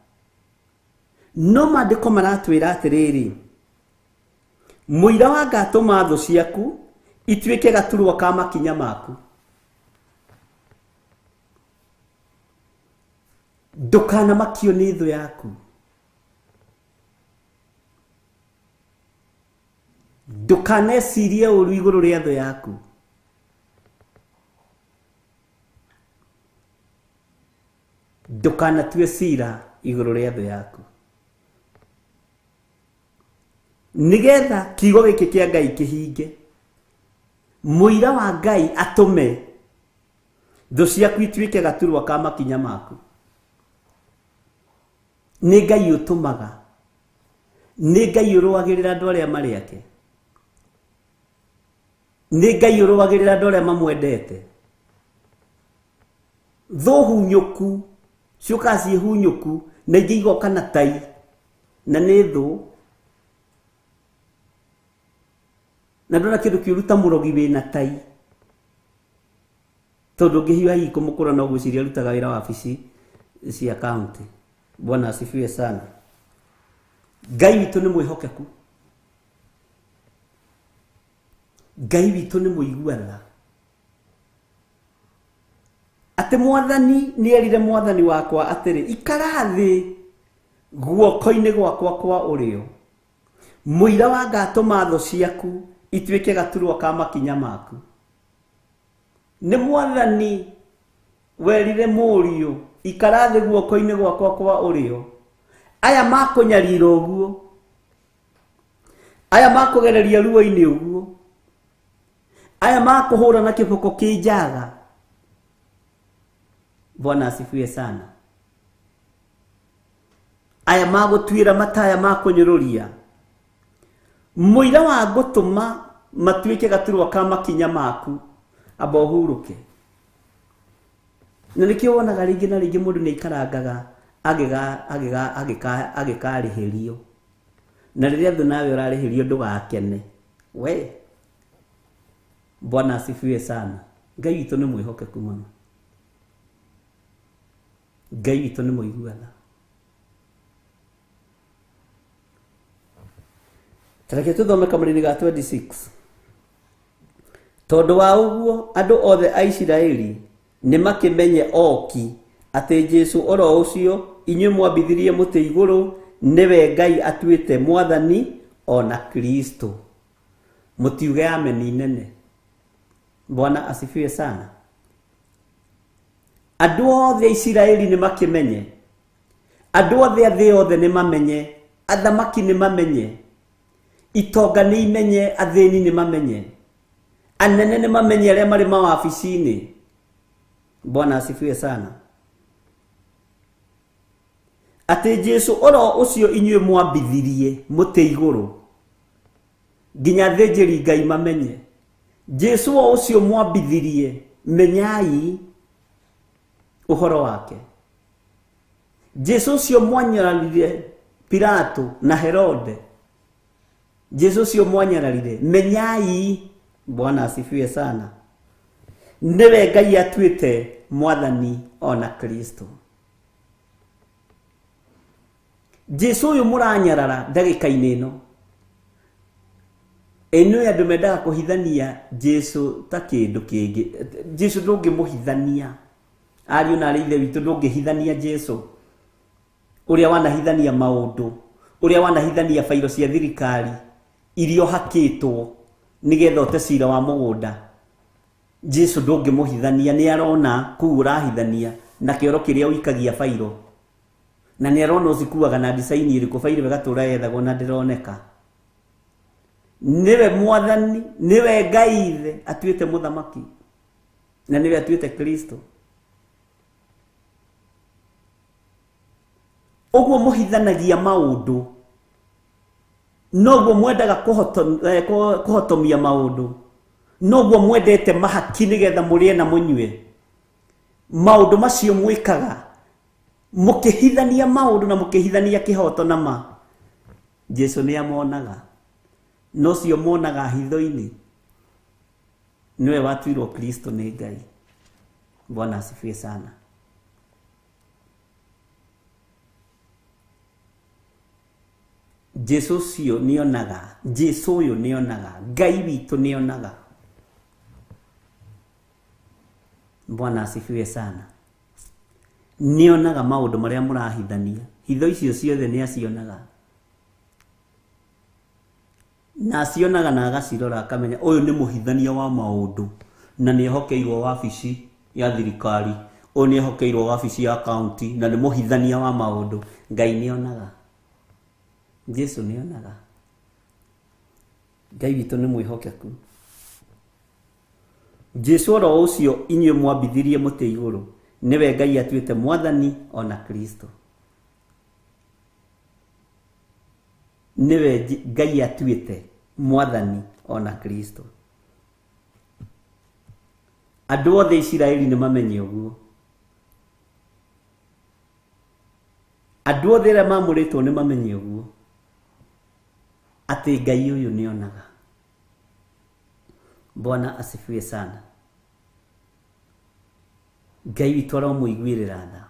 No maandĩko maratwĩra atĩrĩrĩ, mũira wa ngatũma thũ ciaku ituĩke gaturwa ka makinya maku. Ndũkanamakio nĩ thũ yaku. Ndũkanecirie ũru igũrũ rĩa thũ yaku. Ndũkanatue cira igũrũ rĩa thũ yaku, nĩgetha kiugo gĩkĩ kĩa Ngai kĩhinge. Mũira wa Ngai atũme thũ ciaku ituĩke gaturwa ka makinya maku. Nĩ Ngai ũtũmaga, nĩ Ngai ũrũagĩrĩra andũ arĩa marĩ ake, nĩ Ngai ũrũagĩrĩra andũ arĩa mamwendete. Thũ hunyũku ciũkaga ciĩ hunyũku, na ingĩ igoka na tai, na nĩ thũ. Na ndona kĩndũ kĩũru ta mũrogi wĩna tai, tondũ ũngĩhiũha hihi kũmũkũra no gwĩciria arutaga wĩra wabici cia county. Bwana asifiwe sana. Ngai witũ nĩ mwĩhokeku, Ngai witũ nĩ mũigua tha. Atĩ mwathani nĩ erire mwathani wakwa atĩrĩ, ikara thĩ guoko-inĩ gwakwa kwa ũrĩo, mũira wa ngatũma thũ ciaku ituĩke gaturwa ka makinya maku. Nĩ mwathani werire mũriũ, ikara thĩ guoko-inĩ gwakwa kwa ũrĩo. Aya makũnyarira ũguo, aya makũgereria ruo-inĩ ũguo, aya makũhũra na kĩboko kĩ njaga. Bwana asifiwe sana. Aya magũtuĩra mataya makũnyũrũria, mũira wa ngũtũma matuĩke gaturwa ka makinya maku, amba ũhurũke. Na nĩkĩo wonaga rĩngĩ na rĩngĩ mũndũ nĩ aikarangaga agĩkarĩhĩrio, na rĩrĩa thũ nawe ũrarĩhĩrio ndũgakene. We, Bwana asifiwe sana. Ngai witũ nĩ mwĩhokeku mũno, Ngai witũ nĩ mũigua tha. Tareke tũthome kamũrĩri ga 26. Tondũ wa ũguo andũ othe a Isiraeli nĩ makĩmenye oki atĩ Jesũ oro ũcio inyuĩ mwambithirie mũtĩ igũrũ nĩwe Ngai atuĩte mwathani ona Kristo. Mũtiuge ameni nene. Bwana asifiwe sana. Andũ othe a Isiraeli nĩ makĩmenye, andũ othe a thĩ yothe nĩ mamenye, athamaki nĩ mamenye, itonga nĩ imenye, athĩni nĩ mamenye, anene nĩ mamenye arĩa marĩ mawabici-inĩ. Bwana asifiwe sana. Atĩ Jesũ oro ũcio inyuĩ mwambithirie mũtĩ igũrũ nginya athĩnjĩri Ngai mamenye, Jesũ o ũcio mwambithirie, menyai ũhoro wake. Jesũ ũcio mwanyararire Pilato na Herode, Jesũ ũcio mwanyararire, menyai. Bwana asifiwe sana. Nĩwe Ngai atuĩte mwathani ona Kristo. Jesũ ũyũ mũranyarara ndagĩka-inĩ ĩno, ĩno andũ mendaga kũhithania Jesũ ta kĩndũ kĩngĩ. Jesũ ndũngĩmũhithania, ariũ na arĩ ithe witũ, ndũngĩhithania Jesũ ũrĩa wanahithania maũndũ, ũrĩa wanahithania bairo cia thirikari iria ũhakĩtwo nĩgetha ũte cira wa mũgũnda. Jesũ ndũngĩmũhithania, nĩ arona kũu ũrahithania na kĩoro kĩrĩa ũikagia bairo, na nĩ arona ũcikuaga na design ĩrĩkũ, bairo ĩgatũra yethagwo na ndĩroneka. Nĩwe mwathani, nĩwe Ngai ithe atuĩte mũthamaki, na nĩwe atuĩte Kristo. Ũguo mũhithanagia maũndũ, noguo mwendaga kũhotomia maũndũ, noguo mwendete mahaki nĩgetha mũrĩe na mũnyue. Maũndũ macio mwĩkaga mũkĩhithania maũndũ na mũkĩhithania kĩhoto na ma, Jesũ nĩ amonaga, no ũcio monaga hitho-inĩ nĩwe watuirwo Kristo nĩ Ngai. Bwana asifiwe sana. Jesũ ũcio nĩonaga, Jesũ ũyũ nĩonaga, Ngai witũ nĩonaga. Bwana asifiwe sana. Nĩonaga maũndũ marĩa mũrahithania, hitho icio ciothe nĩacionaga, na acionaga na agacirora akamenya ũyũ nĩ mũhithania wa maũndũ, na nĩehokeirwo wabici ya thirikari, ũyũ nĩehokeirwo wabici ya kaunti, na nĩ mũhithania wa maũndũ. Ngai nĩonaga, Jesũ nĩonaga. Ngai witũ nĩ mwĩhokeku. Jesũ oro ũcio inyuĩ mwambithirie mũtĩ igũrũ nĩwe Ngai atuĩte mwathani ona Kristo. Nĩwe Ngai atuĩte mwathani ona Kristo. Andũ othe Isiraeli nĩ mamenye ũguo. Andũ othe arĩa mamũrĩtwo nĩ mamenye ũguo, atĩ Ngai ũyũ nĩonaga. Bwana asifiwe sana. Ngai witũ aromũiguĩrĩra tha,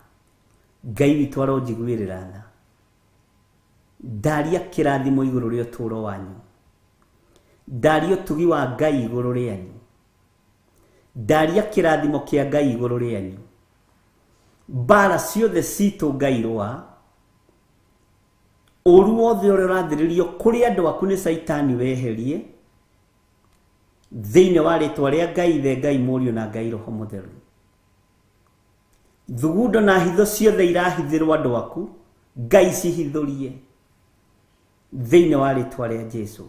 Ngai witũ aronjiguĩrĩra tha. Ndaria kĩrathimo igũrũ rĩa ũtũũro wanyu, ndaria ũtugi wa Ngai igũrũ rĩanyu, ndaria kĩrathimo kĩa Ngai igũrũ rĩanyu. Mbara ciothe citũ Ngai rũa, ũru wothe ũrĩa ũrathĩrĩrio kũrĩ andũ aku nĩ Caitani weherie thĩinĩ wa rĩtwa rĩa Ngai Ithe, Ngai Mũriũ na Ngai Roho Mũtheru. Thugundo na hitho ciothe irahithĩrwo andũ aku, Ngai cihithũrie thĩinĩ wa rĩtwa rĩa Jesũ.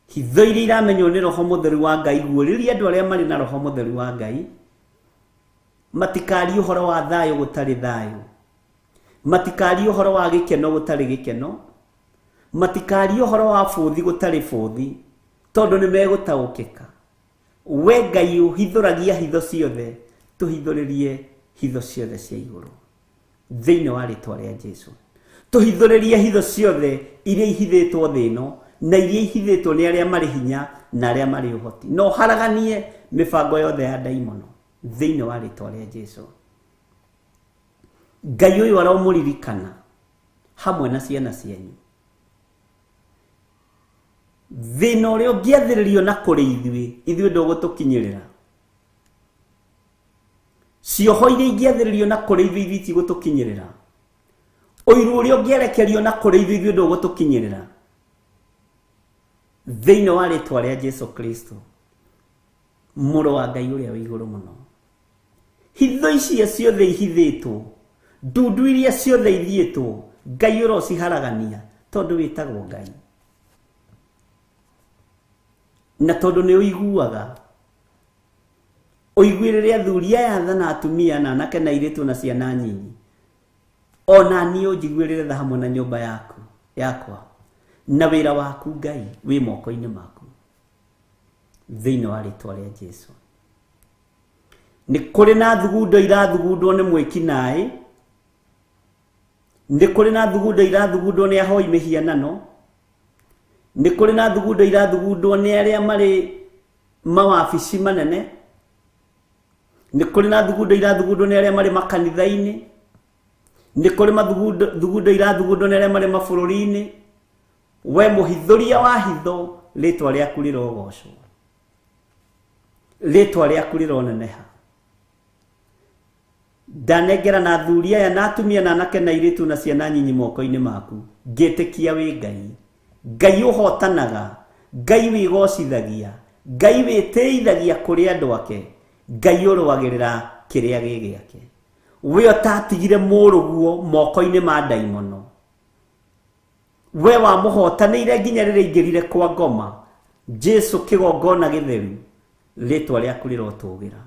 Hitho iria iramenywo nĩ Roho Mũtheru wa Ngai, guũrĩria andũ arĩa marĩ na Roho Mũtheru wa Ngai, matikarie ũhoro wa thayũ gũtarĩ thayũ, matikarie ũhoro wa gĩkeno gũtarĩ gĩkeno, matikarie ũhoro wa bũthi gũtarĩ bũthi, tondũ nĩ megũtaũkĩka. We Ngai ũhithũragia hitho ciothe, tũhithũrĩrie hitho ciothe cia igũrũ thĩinĩ wa rĩtwa rĩa Jesũ. Tũhithũrĩrie hitho ciothe iria ihithĩtwo thĩ ĩno na iria ihithĩtwo nĩ arĩa marĩ hinya na arĩa marĩ ũhoti, na ũharaganie mĩbango yothe ya ndaimono thĩinĩ wa rĩtwa rĩa Jesũ. Ngai ũyũ aromũririkana hamwe na ciana cianyu. Thĩna ũrĩa ũngĩathĩrĩrio na kũrĩ ithuĩ, ithuĩ ndũgũtũkinyĩrĩra. Cioho iria ingĩathĩrĩrio na kũrĩ ithuĩ, ithuĩ itigũtũkinyĩrĩra. Ũiru ũrĩa ũngĩerekerio na kũrĩ ithuĩ, ithuĩ ndũgũtũkinyĩrĩra. Thĩinĩ wa rĩtwa rĩa Jesu Kristo, mũrũ wa Ngai ũrĩa wĩ igũrũ mũno, hitho icio ciothe ihithĩtwo, ndundu iria ciothe ithiĩtwo, Ngai ũrociharagania tondũ wĩtagwo Ngai, na tondũ nĩ ũiguaga. Ũiguĩrĩre athuri aya tha na atumia na anake na airĩtu na ciana nyinyi, ona niĩ ũnjiguĩrĩre tha hamwe na nyũmba yaku yakwa na wĩra waku Ngai wĩ moko-inĩ maku, thĩinĩ wa rĩtwa rĩa Jesu. Nĩ kũrĩ na thugundo irathugundwo nĩ mwĩki-naĩ, nĩ kũrĩ na thugundo irathugundwo nĩ ahoi mĩhianano, nĩ kũrĩ na thugundo irathugundwo nĩ arĩa marĩ mawabici manene, nĩ kũrĩ na thugundo irathugundwo nĩ arĩa marĩ makanitha-inĩ, nĩ kũrĩ thugundo irathugundwo nĩ arĩa marĩ mabũrũri-inĩ. We mũhithũria wa hitho, rĩtwa rĩaku rĩrogocwo, rĩtwa rĩaku rĩroneneha. Ndanengera na athuri aya na atumia na anake na airĩtu na ciana nyinyi moko-inĩ maku, ngĩtĩkia wĩ Ngai, Ngai ũhotanaga, Ngai wĩgocithagia, Ngai wĩtĩithagia kũrĩ andũ ake, Ngai ũrũagĩrĩra kĩrĩa gĩ gĩake. We ũtatigire mũrũguo moko-inĩ ma ndaimono, we wamũhotanĩire nginya rĩrĩa aingĩrire kwa ngoma. Jesu kĩgongona gĩtheru, rĩtwa rĩaku rĩrotũgĩra.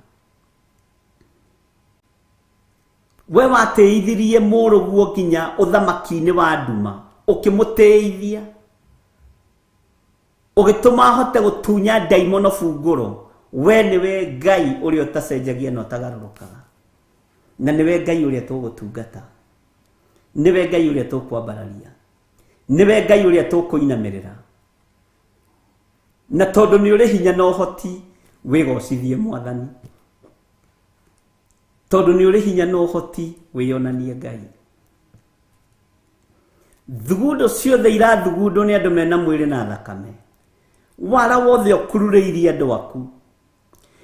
We watĩithirie mũrũguo nginya ũthamaki-inĩ wa nduma, ũkĩmũtĩithia, ũgĩtũma ahote gũtunya ndaimono bungũro. We nĩwe Ngai ũrĩa ũtacenjagia na ũtagarũrũkaga, na nĩwe Ngai ũrĩa tũgũtungata, nĩwe Ngai ũrĩa tũkwambararia, nĩwe Ngai ũrĩa tũkũinamĩrĩra. Na tondũ nĩ ũrĩ hinya na ũhoti, wĩgocithie Mwathani. Tondũ nĩ ũrĩ hinya na ũhoti, wĩyonanie Ngai. Thugundo ciothe irathugundwo nĩ andũ mena mwĩrĩ na thakame, wara wothe ũkururĩirie andũ aku,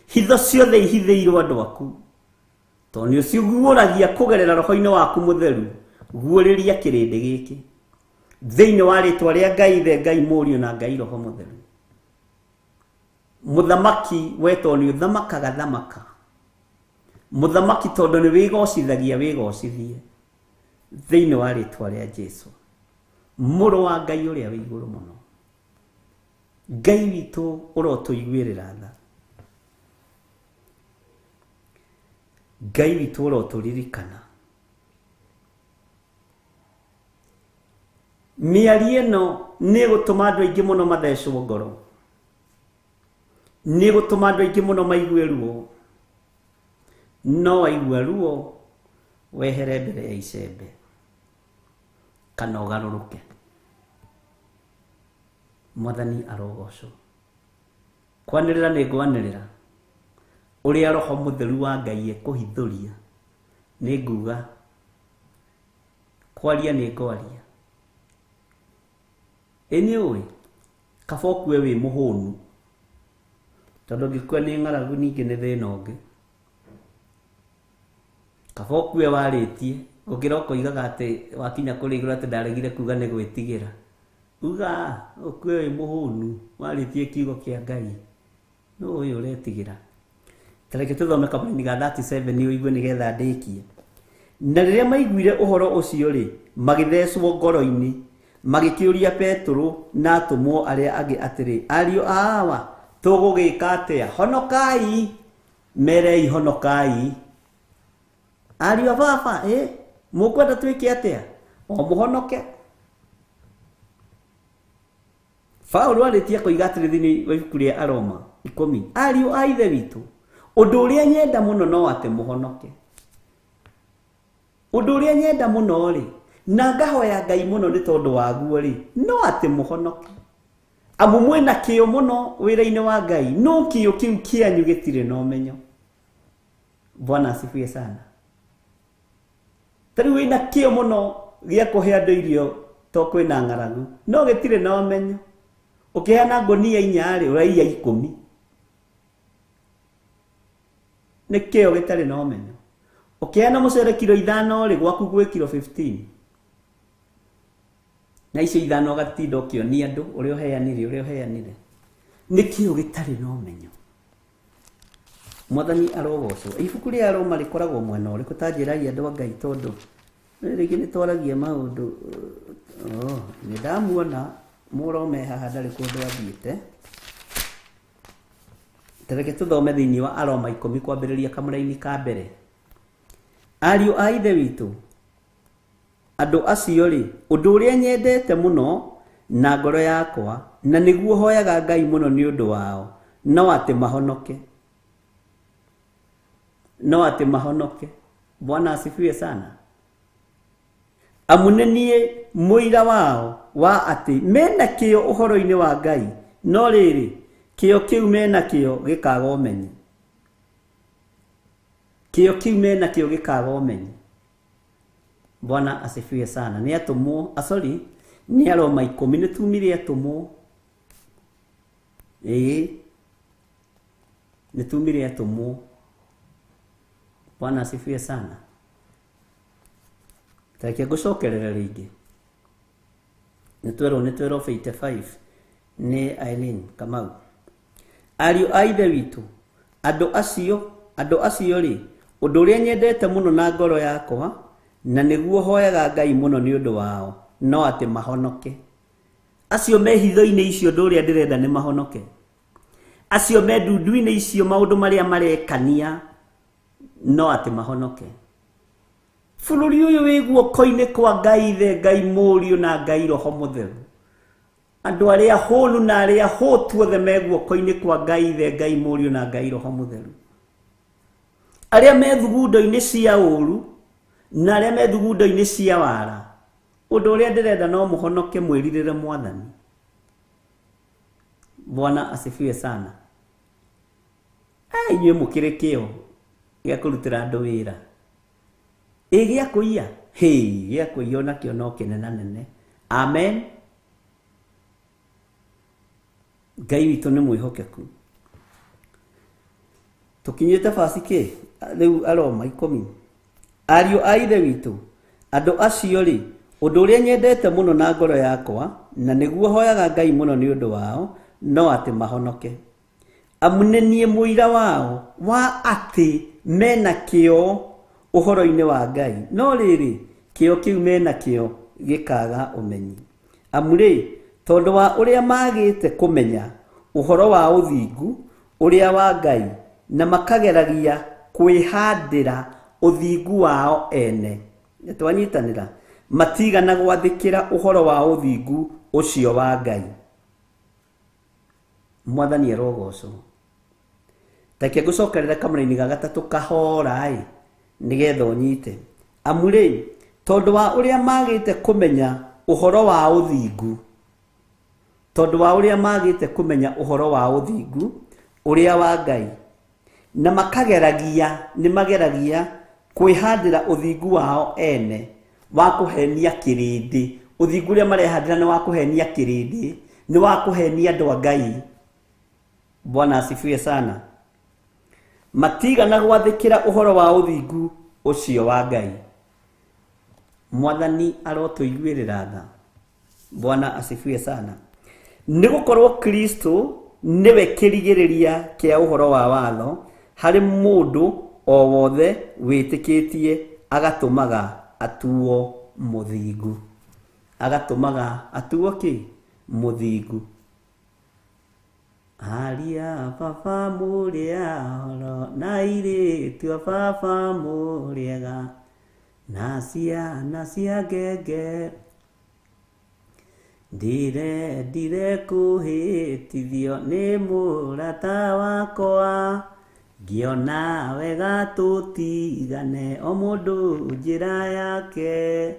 hitho ciothe ihithĩirwo andũ aku, tondũ nĩ ũciguũragia kũgerera roho-inĩ waku mũtheru. Guũrĩria kĩrĩndĩ gĩkĩ thĩinĩ wa rĩtwa rĩa Ngai Ithe, Ngai Mũriũ na Ngai Roho Mũtheru. Mũthamaki we tondũ nĩ ũthamakaga thamaka, mũthamaki tondũ nĩ wĩgocithagia wĩgocithie, thĩinĩ wa rĩtwa rĩa Jesu, mũrũ wa Ngai ũrĩa wĩ igũrũ mũno. Ngai witũ ũrotũiguĩrĩra tha, Ngai witũ ũrotũririkana. Mĩario ĩno nĩ ĩgũtũma andũ aingĩ mũno mathecwo ngoro, nĩ ĩgũtũma andũ aingĩ mũno maigue ruo. No waigua ruo, wehere mbere ya icembe kana ũgarũrũke. Mwathani arogocwo. Kwanĩrĩra nĩ ngwanĩrĩra ũrĩa Roho Mũtheru wa Ngai ekũhithũria, nĩ nguga. Kwaria nĩ ngwaria. Ĩ nĩ ũĩ kaba ũkue wĩ mũhũnu, tondũ ũngĩkua nĩ ng'aragu ningĩ nĩ thĩna ũngĩ. Kaba ũkue warĩtie, gũkĩra ũkoigaga atĩ wakinya kũrĩa igũrũ atĩ ndaregire kuga nĩ gwĩtigĩra. Uga ũkue wĩ mũhũnu, warĩtie kiugo kĩa Ngai, nũ ũyũ ũretigĩra? Ta reke tũthome kamũraini ga 37 ũigue nĩgetha ndĩkie. Na rĩrĩa maiguire ũhoro ũcio rĩ, magĩthecwo ngoro-inĩ, magĩkĩũria Petero na atũmwo arĩa angĩ atĩrĩ, ariũ a awa, tũgũgĩka atĩa? Honokai, merei honokai. Ariũ a baba, mũkwenda twĩke atĩa? O mũhonoke. Paũlũ arĩtie koiga atĩrĩ thĩinĩ wa ibuku rĩa Aroma 10, ariũ a Ithe witũ, ũndũ ũrĩa nyenda mũno no atĩ mũhonoke. Ũndũ ũrĩa nyenda mũno rĩ, na ngahoya Ngai mũno nĩ tondũ waguo rĩ, no atĩ mũhonoke. Amu mwĩna kĩyo mũno wĩra-inĩ wa Ngai, no kĩyo kĩu kĩanyu gĩtirĩ na ũmenyo. Bwana asifiwe sana. Ta rĩu wĩna kĩyo mũno gĩa kũhe andũ irio to kwĩna ng'aragu, no gĩtirĩ na ũmenyo. Ũkĩheana ngũnia 4 rĩ, ũraiya 10. Nĩ kĩo gĩtarĩ na ũmenyo. Ũkĩheana mũcere kiro 5 rĩ, gwaku gwĩ kiro 15. Na icio 5 ũgatinda ũkĩonia andũ ũrĩa ũheanire, ũrĩa ũheanire. Nĩ kĩo gĩtarĩ na ũmenyo. Mwathani arogocwo. Ibuku rĩa Roma rĩkoragwo mwena ũrĩkũ? Ta njĩrai andũ a Ngai, tondũ rĩngĩ nĩ twaragia maũndũ. Nĩ ndamuona mũrome haha ndarĩ kũndũ athiĩte. Tareke tũthome thĩinĩ wa Aroma 10 kwambĩrĩria kamũraini ka mbere. Ariũ a Ithe witũ, andũ acio rĩ, ũndũ ũrĩa nyendete mũno na ngoro yakwa, na nĩguo hoyaga Ngai mũno nĩ ũndũ wao, no atĩ mahonoke. No atĩ mahonoke. Bwana asifiwe sana. Amu nĩ niĩ mũira wao wa atĩ mena kĩyo ũhoro-inĩ wa Ngai, no rĩrĩ, kĩyo kĩu mena kĩo gĩkaga ũmenyi. Kĩyo kĩu mena kĩo gĩkaga ũmenyi. Bwana asifiwe sana. Nĩ atũmwo, sorry, nĩ Aroma 10, nĩ tumire atũmwo. Ĩĩ, nĩ tumire atũmwo. Bwana asifiwe sana. Tareke ngũcokerere rĩngĩ. Nĩ twerwo 85 nĩ Eileen Kamau. Ariũ a Ithe witũ, andũ acio rĩ, ũndũ ũrĩa nyendete mũno na ngoro yakwa, na nĩguo hoyaga Ngai mũno nĩ ũndũ wao, no atĩ mahonoke. Acio me hitho-inĩ icio ũndũ ũrĩa ndĩrenda nĩ mahonoke. Acio me ndundu-inĩ icio maũndũ marĩa marekania, no atĩ mahonoke. Bũrũri ũyũ wĩ guoko-inĩ kwa Ngai Ithe, Ngai Mũriũ na Ngai Roho Mũtheru. Andũ arĩa hũnu na arĩa hũtu othe me guoko-inĩ kwa Ngai Ithe, Ngai Mũriũ na Ngai Roho Mũtheru. Arĩa me thugundo-inĩ cia ũũru na arĩa me thugundo-inĩ cia wara, ũndũ ũrĩa ndĩrenda no mũhonoke, mwĩrirĩre Mwathani. Bwana asifiwe sana. Inyuĩ mũkĩrĩ kĩo gĩa kũrutĩra andũ wĩra. Ĩ gĩa kũiya? Hĩ, gĩa kũiya onakĩo no kĩnenanene. Amen. Ngai witũ nĩ mwĩhokeku. Tũkinyĩte basi kĩ? Rĩu Aroma 10. Ariũ a Ithe witũ, andũ acio rĩ, ũndũ ũrĩa nyendete mũno na ngoro yakwa, na nĩguo hoyaga Ngai mũno nĩ ũndũ wao, no atĩ mahonoke. Amu nĩ niĩ mũira wao wa atĩ mena kĩo ũhoro-inĩ wa Ngai, no rĩrĩ, kĩo kĩu mena kĩo gĩkaga ũmenyi. Amu rĩ, tondũ wa ũrĩa magĩte kũmenya ũhoro wa ũthingu ũrĩa wa Ngai, na makageragia kwĩhandĩra ũthingu wao ene, nĩtwanyitanĩra, matigana gwathĩkĩra ũhoro wa ũthingu ũcio wa Ngai. Mwathani arogocwo. Tareke ngũcokerere kamũraini ga gatatũ kahora ĩ, nĩgetha ũnyite. Amu rĩ, tondũ wa ũrĩa magĩte kũmenya ũhoro wa ũthingu, tondũ wa ũrĩa magĩte kũmenya ũhoro wa ũthingu ũrĩa wa Ngai, na makageragia, nĩ mageragia kwĩhandĩra ũthingu wao ene wa kũhenia kĩrĩndĩ. Ũthingu ũrĩa marehandĩra nĩ wa kũhenia kĩrĩndĩ, nĩ wa kũhenia andũ a Ngai. Bwana asifiwe sana. Matigana gwathĩkĩra ũhoro wa ũthingu ũcio wa Ngai. Mwathani arotũiguĩrĩra tha. Bwana asifiwe sana. Nĩ gũkorwo Kristo nĩwe kĩrigĩrĩria kĩa ũhoro wa watho harĩ mũndũ o wothe wĩtĩkĩtie, agatũmaga atuo mũthingu. Agatũmaga atuo kĩ? Mũthingu. Aria baba mũrĩa horo na airĩtu a baba mũrĩega na ciana cia ngenge, ndirendire kũhĩtithio nĩ mũrata wakwa, ngĩona wega tũtigane o mũndũ njĩra yake.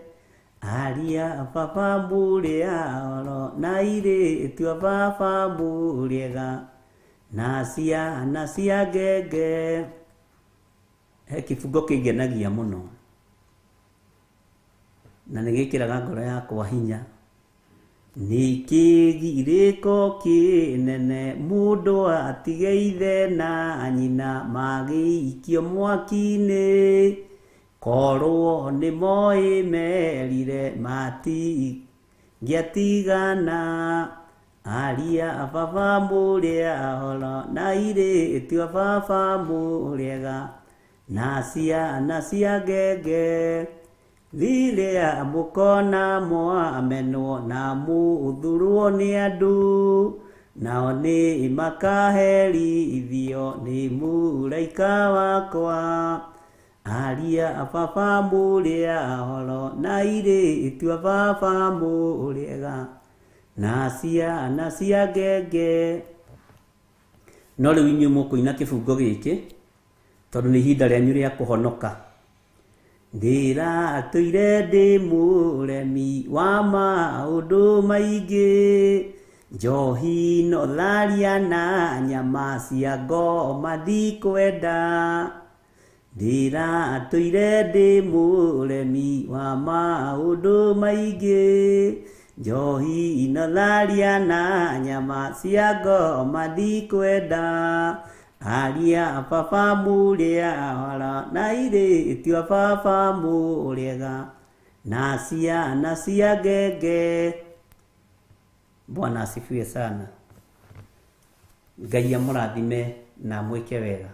Aria baba mũrĩa horo na airĩtu a baba mũrĩega na ciana cia ngenge. He kĩbungo kĩngenagia mũno na nĩ gĩkĩraga ngoro yakwa hinya. Nĩ kĩgirĩko kĩnene mũndũ atige ithe na nyina magĩikio mwaki-inĩ, korwo nĩ moĩ merire matingĩatigana. Aria a baba mũrĩa horo na airĩtu a baba mũrĩega na ciana cia ngenge, rĩrĩa mũkona mwamenwo na mũthurwo nĩ andũ, nao nĩ makaherithio nĩ mũraika wakwa. Aria a baba mũrĩa horo na airĩtu a baba mũrĩega na ciana cia ngenge. No rĩu inyuĩ mũkũina kĩbungo gĩkĩ tondũ nĩ ihinda rĩanyu rĩa kũhonoka. Ndĩratũire ndĩ mũremi wa maũndũ maingĩ, njohi no tharia na nyama cia ngoma ndikwenda. Ndĩratũire ndĩ mũremi wa maũndũ maingĩ, njohi no tharia na nyama cia ngoma ndikwenda. Aria a baba mũrĩa horo na airĩtu a baba mũrĩega na ciana cia ngenge. Bwana asifiwe sana. Ngai amũrathime na amwĩke wega,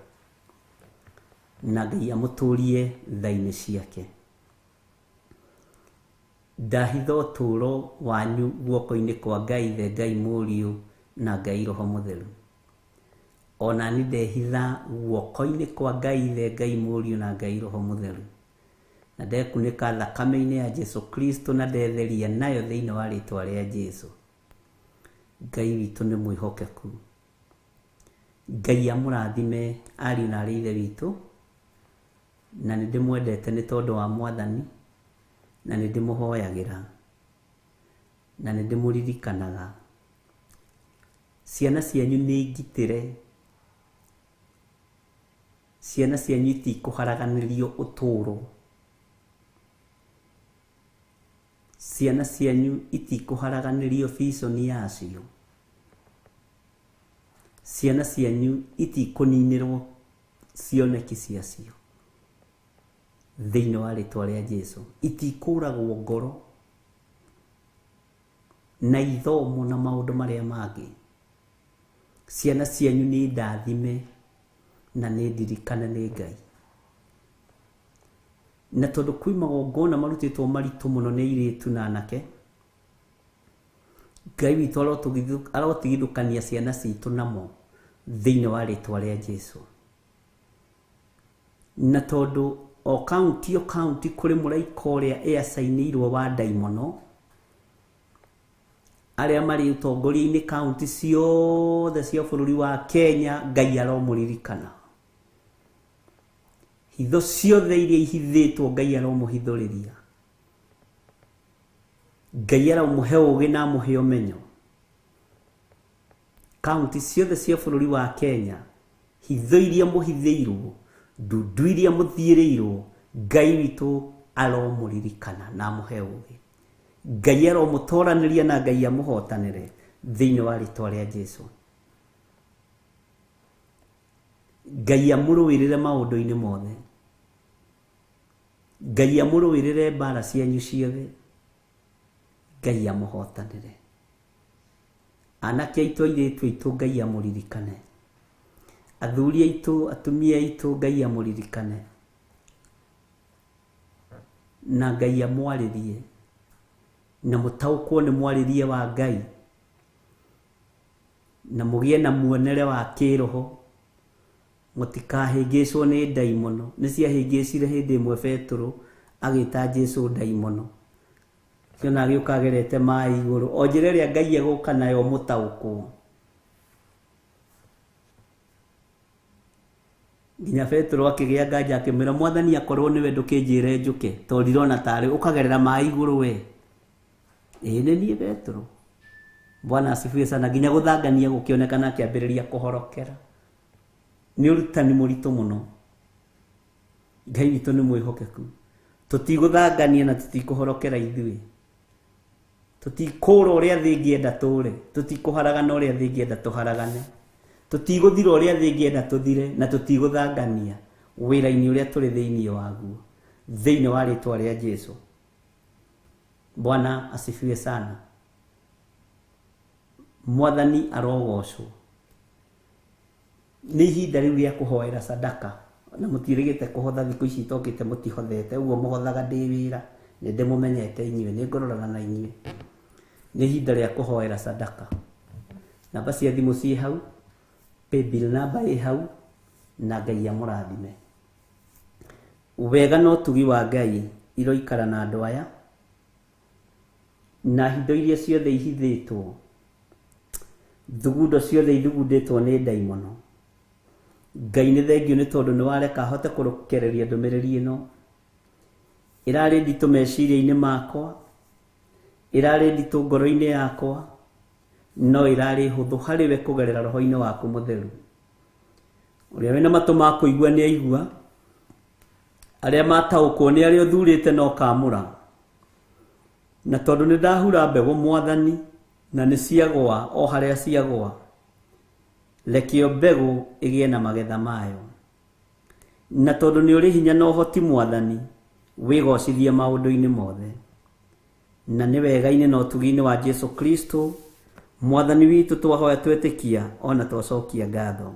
na Ngai amũtũrie tha-inĩ ciake. Ndahitha ũtũũro wanyu guoko-inĩ kwa Ngai Ithe, Ngai Mũriũ na Ngai Roho Mũtheru. Ona ni ndehitha guoko-inĩ kwa Ngai Ithe, Ngai Mũriũ na Ngai Roho Mũtheru, na ndekunĩka thakame-inĩ ya Jesu Kristo na ndetheria nayo thĩinĩ wa rĩtwa rĩa Jesu. Ngai witũ nĩ mwĩhokeku. Ngai amũrathime ariũ na arĩ ithe witũ, na nĩ ndĩmwendete nĩ tondũ wa Mwathani, na nĩ ndĩmũhoyagĩra, na nĩ ndĩmũririkanaga. Ciana cianyu nĩ ngitĩre, ciana cianyu itikũharaganĩrio ũtũũro, ciana cianyu itikũharaganĩrio vision yacio, ciana cianyu itikũninĩrwo cioneki ciacio thĩinĩ wa rĩtwa rĩa Jesu. Itikũragwo ngoro na ithomo na maũndũ marĩa mangĩ. Ciana cianyu nĩ ndathime na nĩ ndirikane nĩ Ngai. Na tondũ kwĩ magongona marutĩtwo maritũ mũno nĩ airĩtu na anake, Ngai witũ arotigithũkania ciana citũ namo thĩinĩ wa rĩtwa rĩa Jesu. Na tondũ o kaunti o kaunti kũrĩ mũraika ũrĩa ĩacainĩirwo wa ndaimono, arĩa marĩ ũtongoria-inĩ kaunti ciothe cia bũrũri wa Kenya, Ngai aromũririkana. Hitho ciothe iria ihithĩtwo Ngai aromũhithũrĩria. Ngai aromũhe ũũgĩ na amũhe ũmenyo. Kaunti ciothe cia bũrũri wa Kenya, hitho iria mũhithĩirwo, ndundu iria mũthiĩrĩirwo, Ngai witũ aromũririkana na amũhe ũũgĩ. Ngai aromũtoranĩria na Ngai amũhotanĩre thĩinĩ wa rĩtwa rĩa Jesu. Ngai amũrũĩrĩre maũndũ-inĩ mothe. Ngai amũrũĩrĩre mbara cianyu ciothe. Ngai amũhotanĩre. Anake aitũ, airĩtu aitũ, Ngai amũririkane. Athuri aitũ, atumia aitũ, Ngai amũririkane. Na Ngai amwarĩrie, na mũtaũkwo nĩ mwarĩrie wa Ngai, na mũgĩe na muonere wa kĩroho. Mũtikahĩngĩcwo nĩ ndaimono. Nĩ ciahĩngĩcire hĩndĩ ĩmwe Petero agĩta Jesu ndaimono. Ciona agĩũka agerete maĩ igũrũ. O njĩra ĩrĩa Ngai egũka nayo mũtaũkwo. Nginya Petero akĩgĩa nganja akĩmwĩra, Mwathani akorwo nĩwe ndũkĩnjĩre njũke, tondũ ndirona tarĩ ũkagerera maĩ igũrũ we. Ĩĩ nĩ niĩ Petero. Bwana asifiwe sana. Nginya gũthangania gũkĩonekana akĩambĩrĩria kũhorokera. Nĩ ũrutani mũritũ mũno. Ngai witũ nĩ mwĩhokeku. Tũtigũthangania na tũtikũhorokera ithuĩ. Tũtikũra ũrĩa thĩ ĩngĩenda tũre, tũtikũharagana ũrĩa thĩ ĩngĩenda tũharagane, tũtigũthira ũrĩa thĩ ĩngĩenda tũthire, na tũtigũthangania wĩra-inĩ ũrĩa tũrĩ thĩinĩ waguo, thĩinĩ wa rĩtwa rĩa Jesu. Bwana asifiwe sana. Mwathani arogocwo. Nĩ ihinda rĩu rĩa kũhoera sadaka, na mũtiĩrĩgĩte kũhotha thikũ ici itokĩte, mũtihothete ũguo mũhothaga ndĩ wĩra, nĩ ndĩmũmenyete inyuĩ, nĩ ngũrorana na inyuĩ. Nĩ ihinda rĩa kũhoera sadaka. Namba cia thimũ ciĩ hau, paybill namba ĩ hau, na Ngai amũrathime. Wega na ũtugi wa Ngai iroikara na andũ aya, na hitho iria ciothe ihithĩtwo, thugundo ciothe ithugundĩtwo nĩ ndaimono. Ngai nĩ thengio nĩ tondũ nĩ wareka hote kũrekereria ndũmĩrĩri ĩno. Ĩrarĩ nditũ meciria-inĩ makwa, ĩrarĩ nditũ ngoro-inĩ yakwa, no ĩrarĩ hũthũ harĩ we kũgerera roho-inĩ waku mũtheru. Ũrĩa wĩna matũ ma kũigua nĩ aigua, arĩa mataũkwo nĩ arĩa ũthurĩte na ũkamũra. Na tondũ nĩ ndahura mbegũ Mwathani, na nĩ ciagũa o harĩa ciagũa, rekio mbegũ ĩgĩe na magetha mayo. Na tondũ nĩ ũrĩ hinya na ũhoti Mwathani, wĩgocithie maũndũ-inĩ mothe. Na nĩ wega-inĩ na ũtugi-inĩ wa Jesu Kristo Mwathani witũ twahoya twetĩkia ona twacokia ngatho.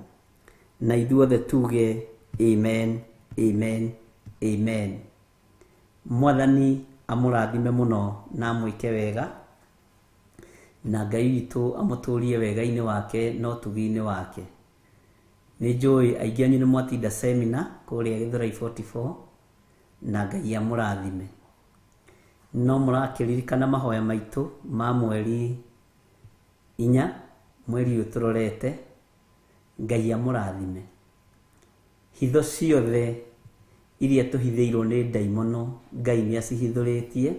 Na ithuothe tuge amen, amen, amen. Mwathani amũrathime mũno na amwĩke wega, na Ngai witũ amũtũrie wega-inĩ wake na ũtugi-inĩ wake. Nĩ njũĩ aingĩ anyu nĩ mwatinda seminar kũrĩa Gĩthũrai 44, na Ngai amũrathime. No mũrakĩririkana mahoya maitũ ma mweri 4, mweri ũyũ tũrorete. Ngai amũrathime. Hitho ciothe iria tũhithĩirwo nĩ ndaimono, Ngai nĩ acihithũrĩtie,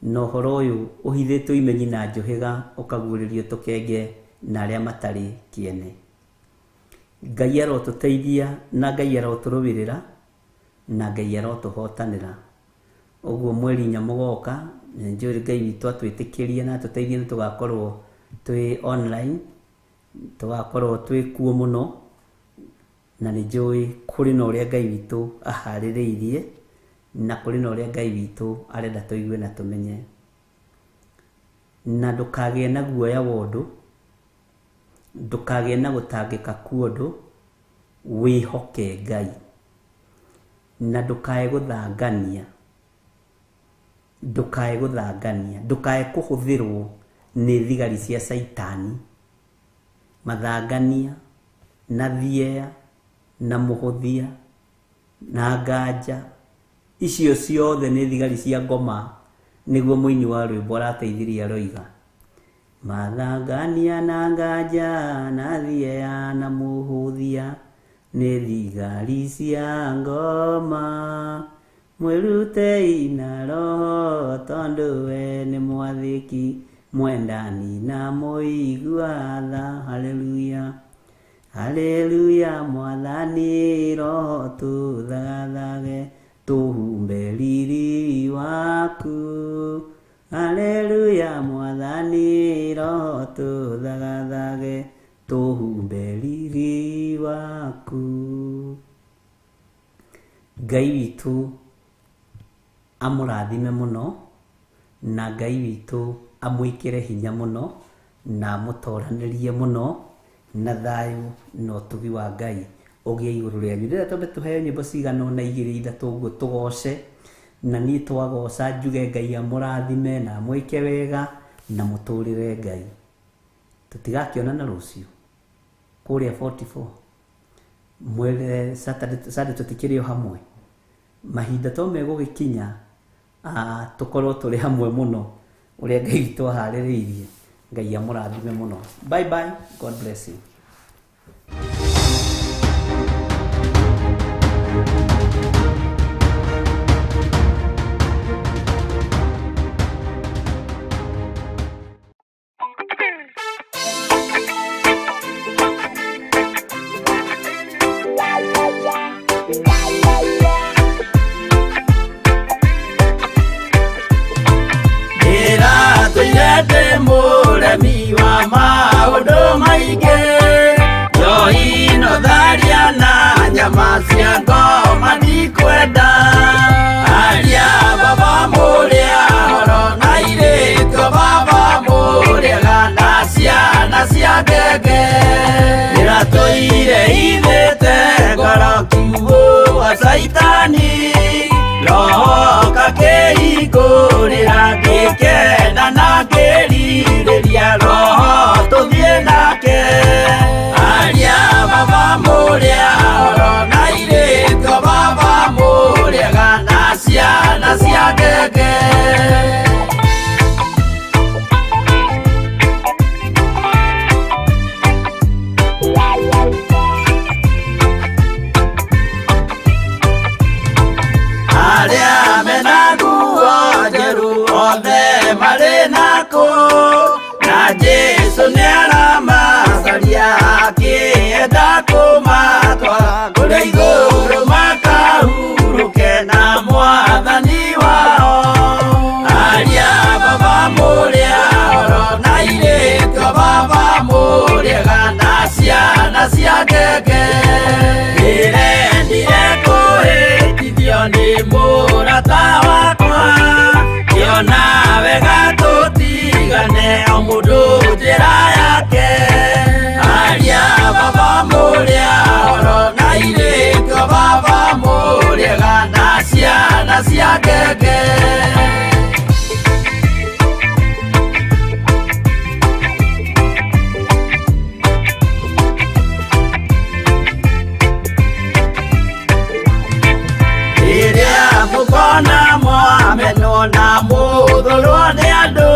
na ũhoro ũyũ ũhithĩtwo imenyi na njũhĩga ũkaguũrĩrio tũkenge na arĩa matarĩ kĩene. Ngai arotũteithia na Ngai arotũrũĩrĩra na Ngai arotũhotanĩra. Ũguo mweri 4 mũgoka, nĩ njũĩ Ngai witũ atwĩtĩkĩrie na atũteithie nĩ tũgakorwo twĩ online, tũgakorwo twĩ kuo mũno, na nĩ njũĩ kũrĩ na ũrĩa Ngai witũ aharĩrĩirie, na kũrĩ na ũrĩa Ngai witũ arenda tũigue na tũmenye. Na ndũkagĩe na guoya wa ũndũ, ndũkagĩe na gũtangĩka kwa ũndũ, wĩhoke Ngai. Na ndũkae gũthangania, ndũkae gũthangania, ndũkae kũhũthĩrwo nĩ thigari cia Caitani. Mathangania, na thieya, na mũhũthia, na nganja, icio ciothe nĩ thigari cia ngoma, nĩguo mũini wa rwĩmbo arateithirie aroiga. Mathangania na nganja, na thieya, na mũhũthia, nĩ thigari cia ngoma. Mwĩrutei na roho tondũ we nĩ mwathĩki, mwendani na mũigua tha. Haleluya, haleluya, Mwathani roho tũthagathage, tũhumbe riri waku. Haleluya, Mwathani roho tũthagathage, tũhumbe riri waku. Ngai witũ amũrathime mũno, na Ngai witũ amwĩkĩre hinya mũno, na amũtoranĩrie mũno, na thayũ na ũtugi wa Ngai ũgĩe igũrũ rĩanyu. Rĩrĩa twambe tũheo nyĩmbo cigana ũna, 2, 3 ũguo tũgoce, na niĩ twagoca njuge Ngai amũrathime na amwĩke wega na mũtũrĩre Ngai. Tũtigakĩonana rũciũ kũrĩa 44 mwere Saturday, Sunday tũtikĩrĩ o hamwe. Mahinda to megũgĩkinya, tũkorwo tũrĩ hamwe mũno ũrĩa Ngai witũ aharĩrĩirie. Ngai amũrathime mũno. Bye bye, God bless you. Ndũire ithĩte ngoro kiugũ wa Caitani roho kakĩhingũrĩra ngĩkena na ngĩrirĩria roho tũthiĩ nake aria baba mũrĩa oro na irĩto baba mũrĩega na ciana cia ngenge. Arĩa mena nguo njerũ othe marĩ nakũ na Jesũ nĩaramacaria akĩenda kũmatwara kũrĩa igũrũ makahurũke na mwathani wao. Aria baba mũrĩa oro na irĩto baba mũrĩega na ciana cia ngenge. Ndĩrendire kũhĩtithio nĩ mũrata wakwa ngĩona wega tũtigane o mũndũ njĩra yake. Aria baba mũrĩa oro na irĩto baba mũrĩega na ciana cia ngenge. Rĩrĩa mũkona mwamenwo na mũthũrwo nĩ andũ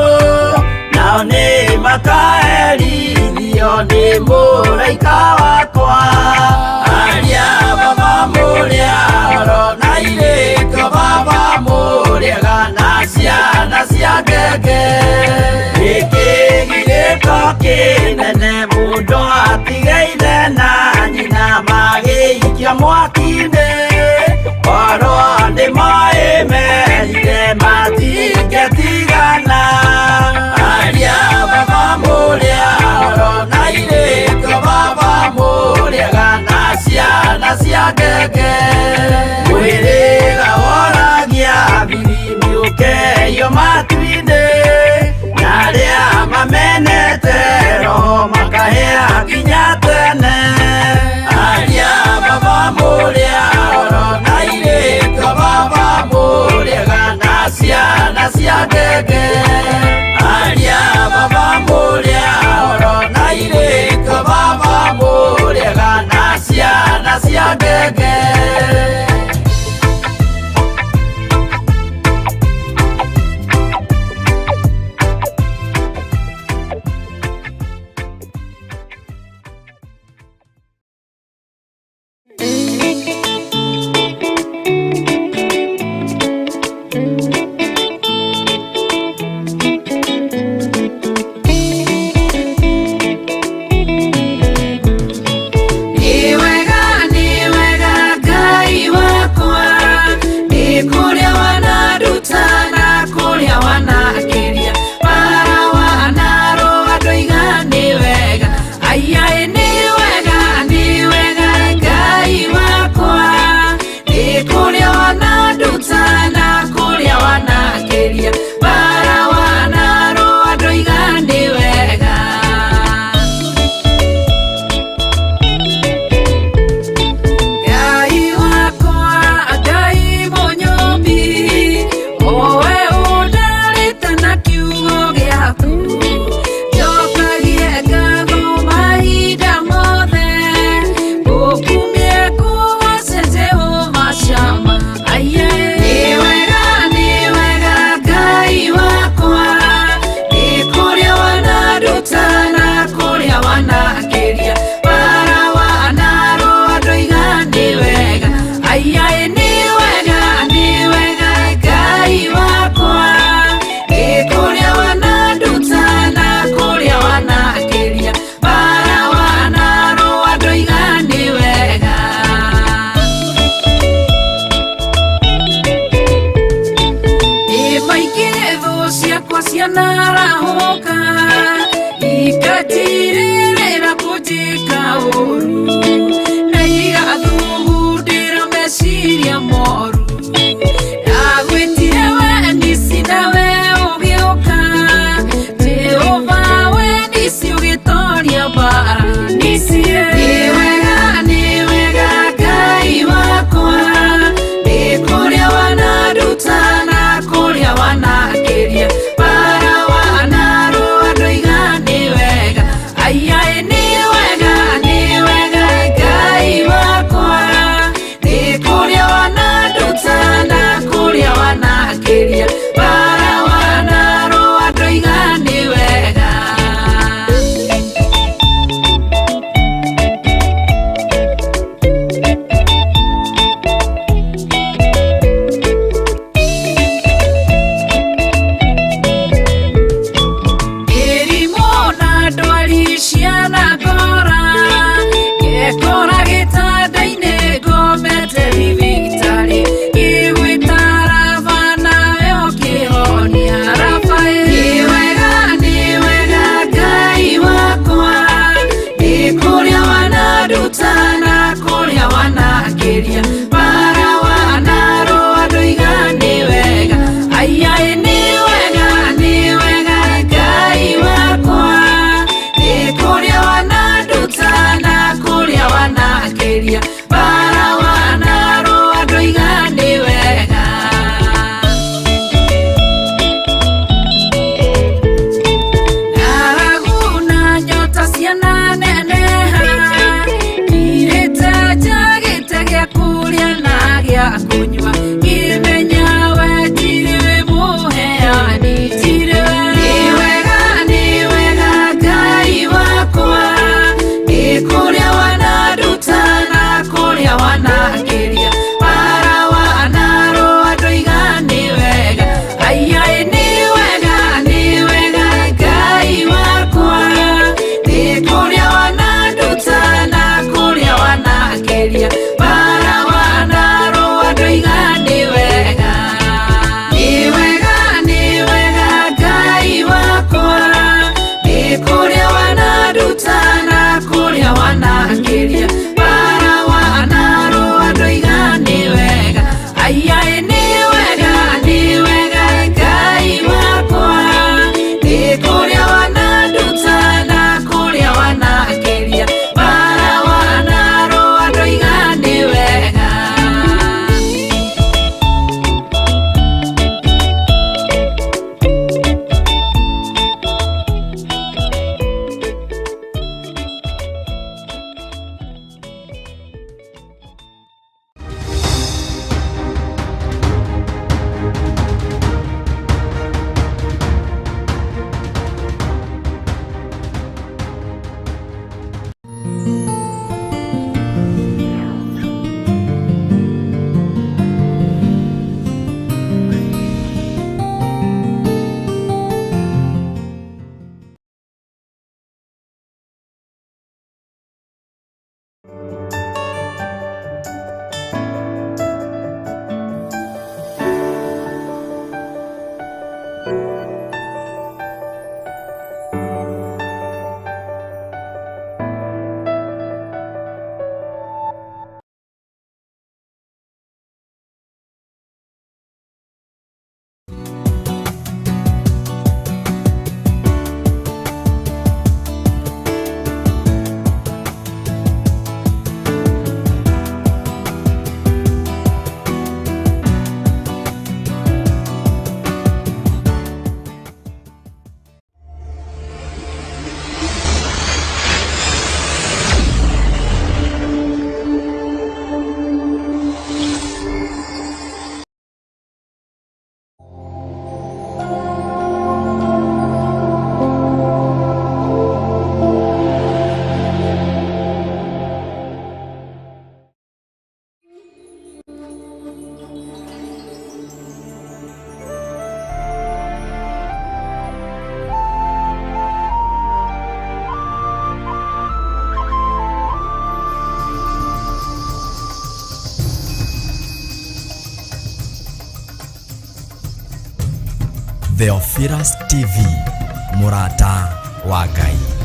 nao nĩ makaherithio nĩ mũraika wakwa. Aria baba mũrĩa oro na irĩto baba mũrĩega na ciana cia ngenge. Gĩkĩgirĩko kĩnene mũndũ atige ithe na nyina magĩikia mwaki-inĩ korwo nĩ moĩ merire matingĩtigana. Aria baba mũrĩa oro na irĩto baba mũrĩega na ciana cia ngenge. Mwĩrĩga woragia bibi ũkeio matu-inĩ na arĩa mamenete roho makahĩa nginya tene. Aria baba mũrĩa oro na irĩto baba mũrĩega na ciana cia ngenge. Aria baba mũrĩa oro na irĩto baba mũrĩega na ciana cia ngenge. Nĩ wega, nĩ wega Ngai wakwa, nĩ kũrĩa wananduta na kũrĩa wanakĩria, bara wanarũa ndoiga nĩ wega, aiyaĩ nĩ wega, nĩ wega Ngai wakwa, nĩ kũrĩa wananduta na kũrĩa wanakĩria, bara wanarũa ndoiga nĩ wega. Ngai wakwa, Ngai mũnyũmbi, owe ũndarĩte na kiugo gĩaku, njokagie ngatho mahinda mothe, ngũkumie ngũgoce Jehova Shama. Aiye. Nĩ wega, nĩ wega Ngai wakwa, nĩ kũrĩa wananduta na kũrĩa wanakĩria, bara wanarũa ndoiga nĩ wega, aiyaĩ nĩ wega, nĩ wega Ngai wakwa, nĩ kũrĩa wananduta na kũrĩa wanakĩria, bara wanarũa ndoiga nĩ wega. Ĩ maingĩ thũ ciakwa cianarahũka, ikatirĩrĩra kũnjĩka ũũru, na igathugundĩra meciria moru. Ndagwĩtire we nisi nawe ũgĩũka, Jehova we nisi ũgĩtoria mbara, nisi. Nĩ wega. Theophilus TV, mũrata wa Ngai.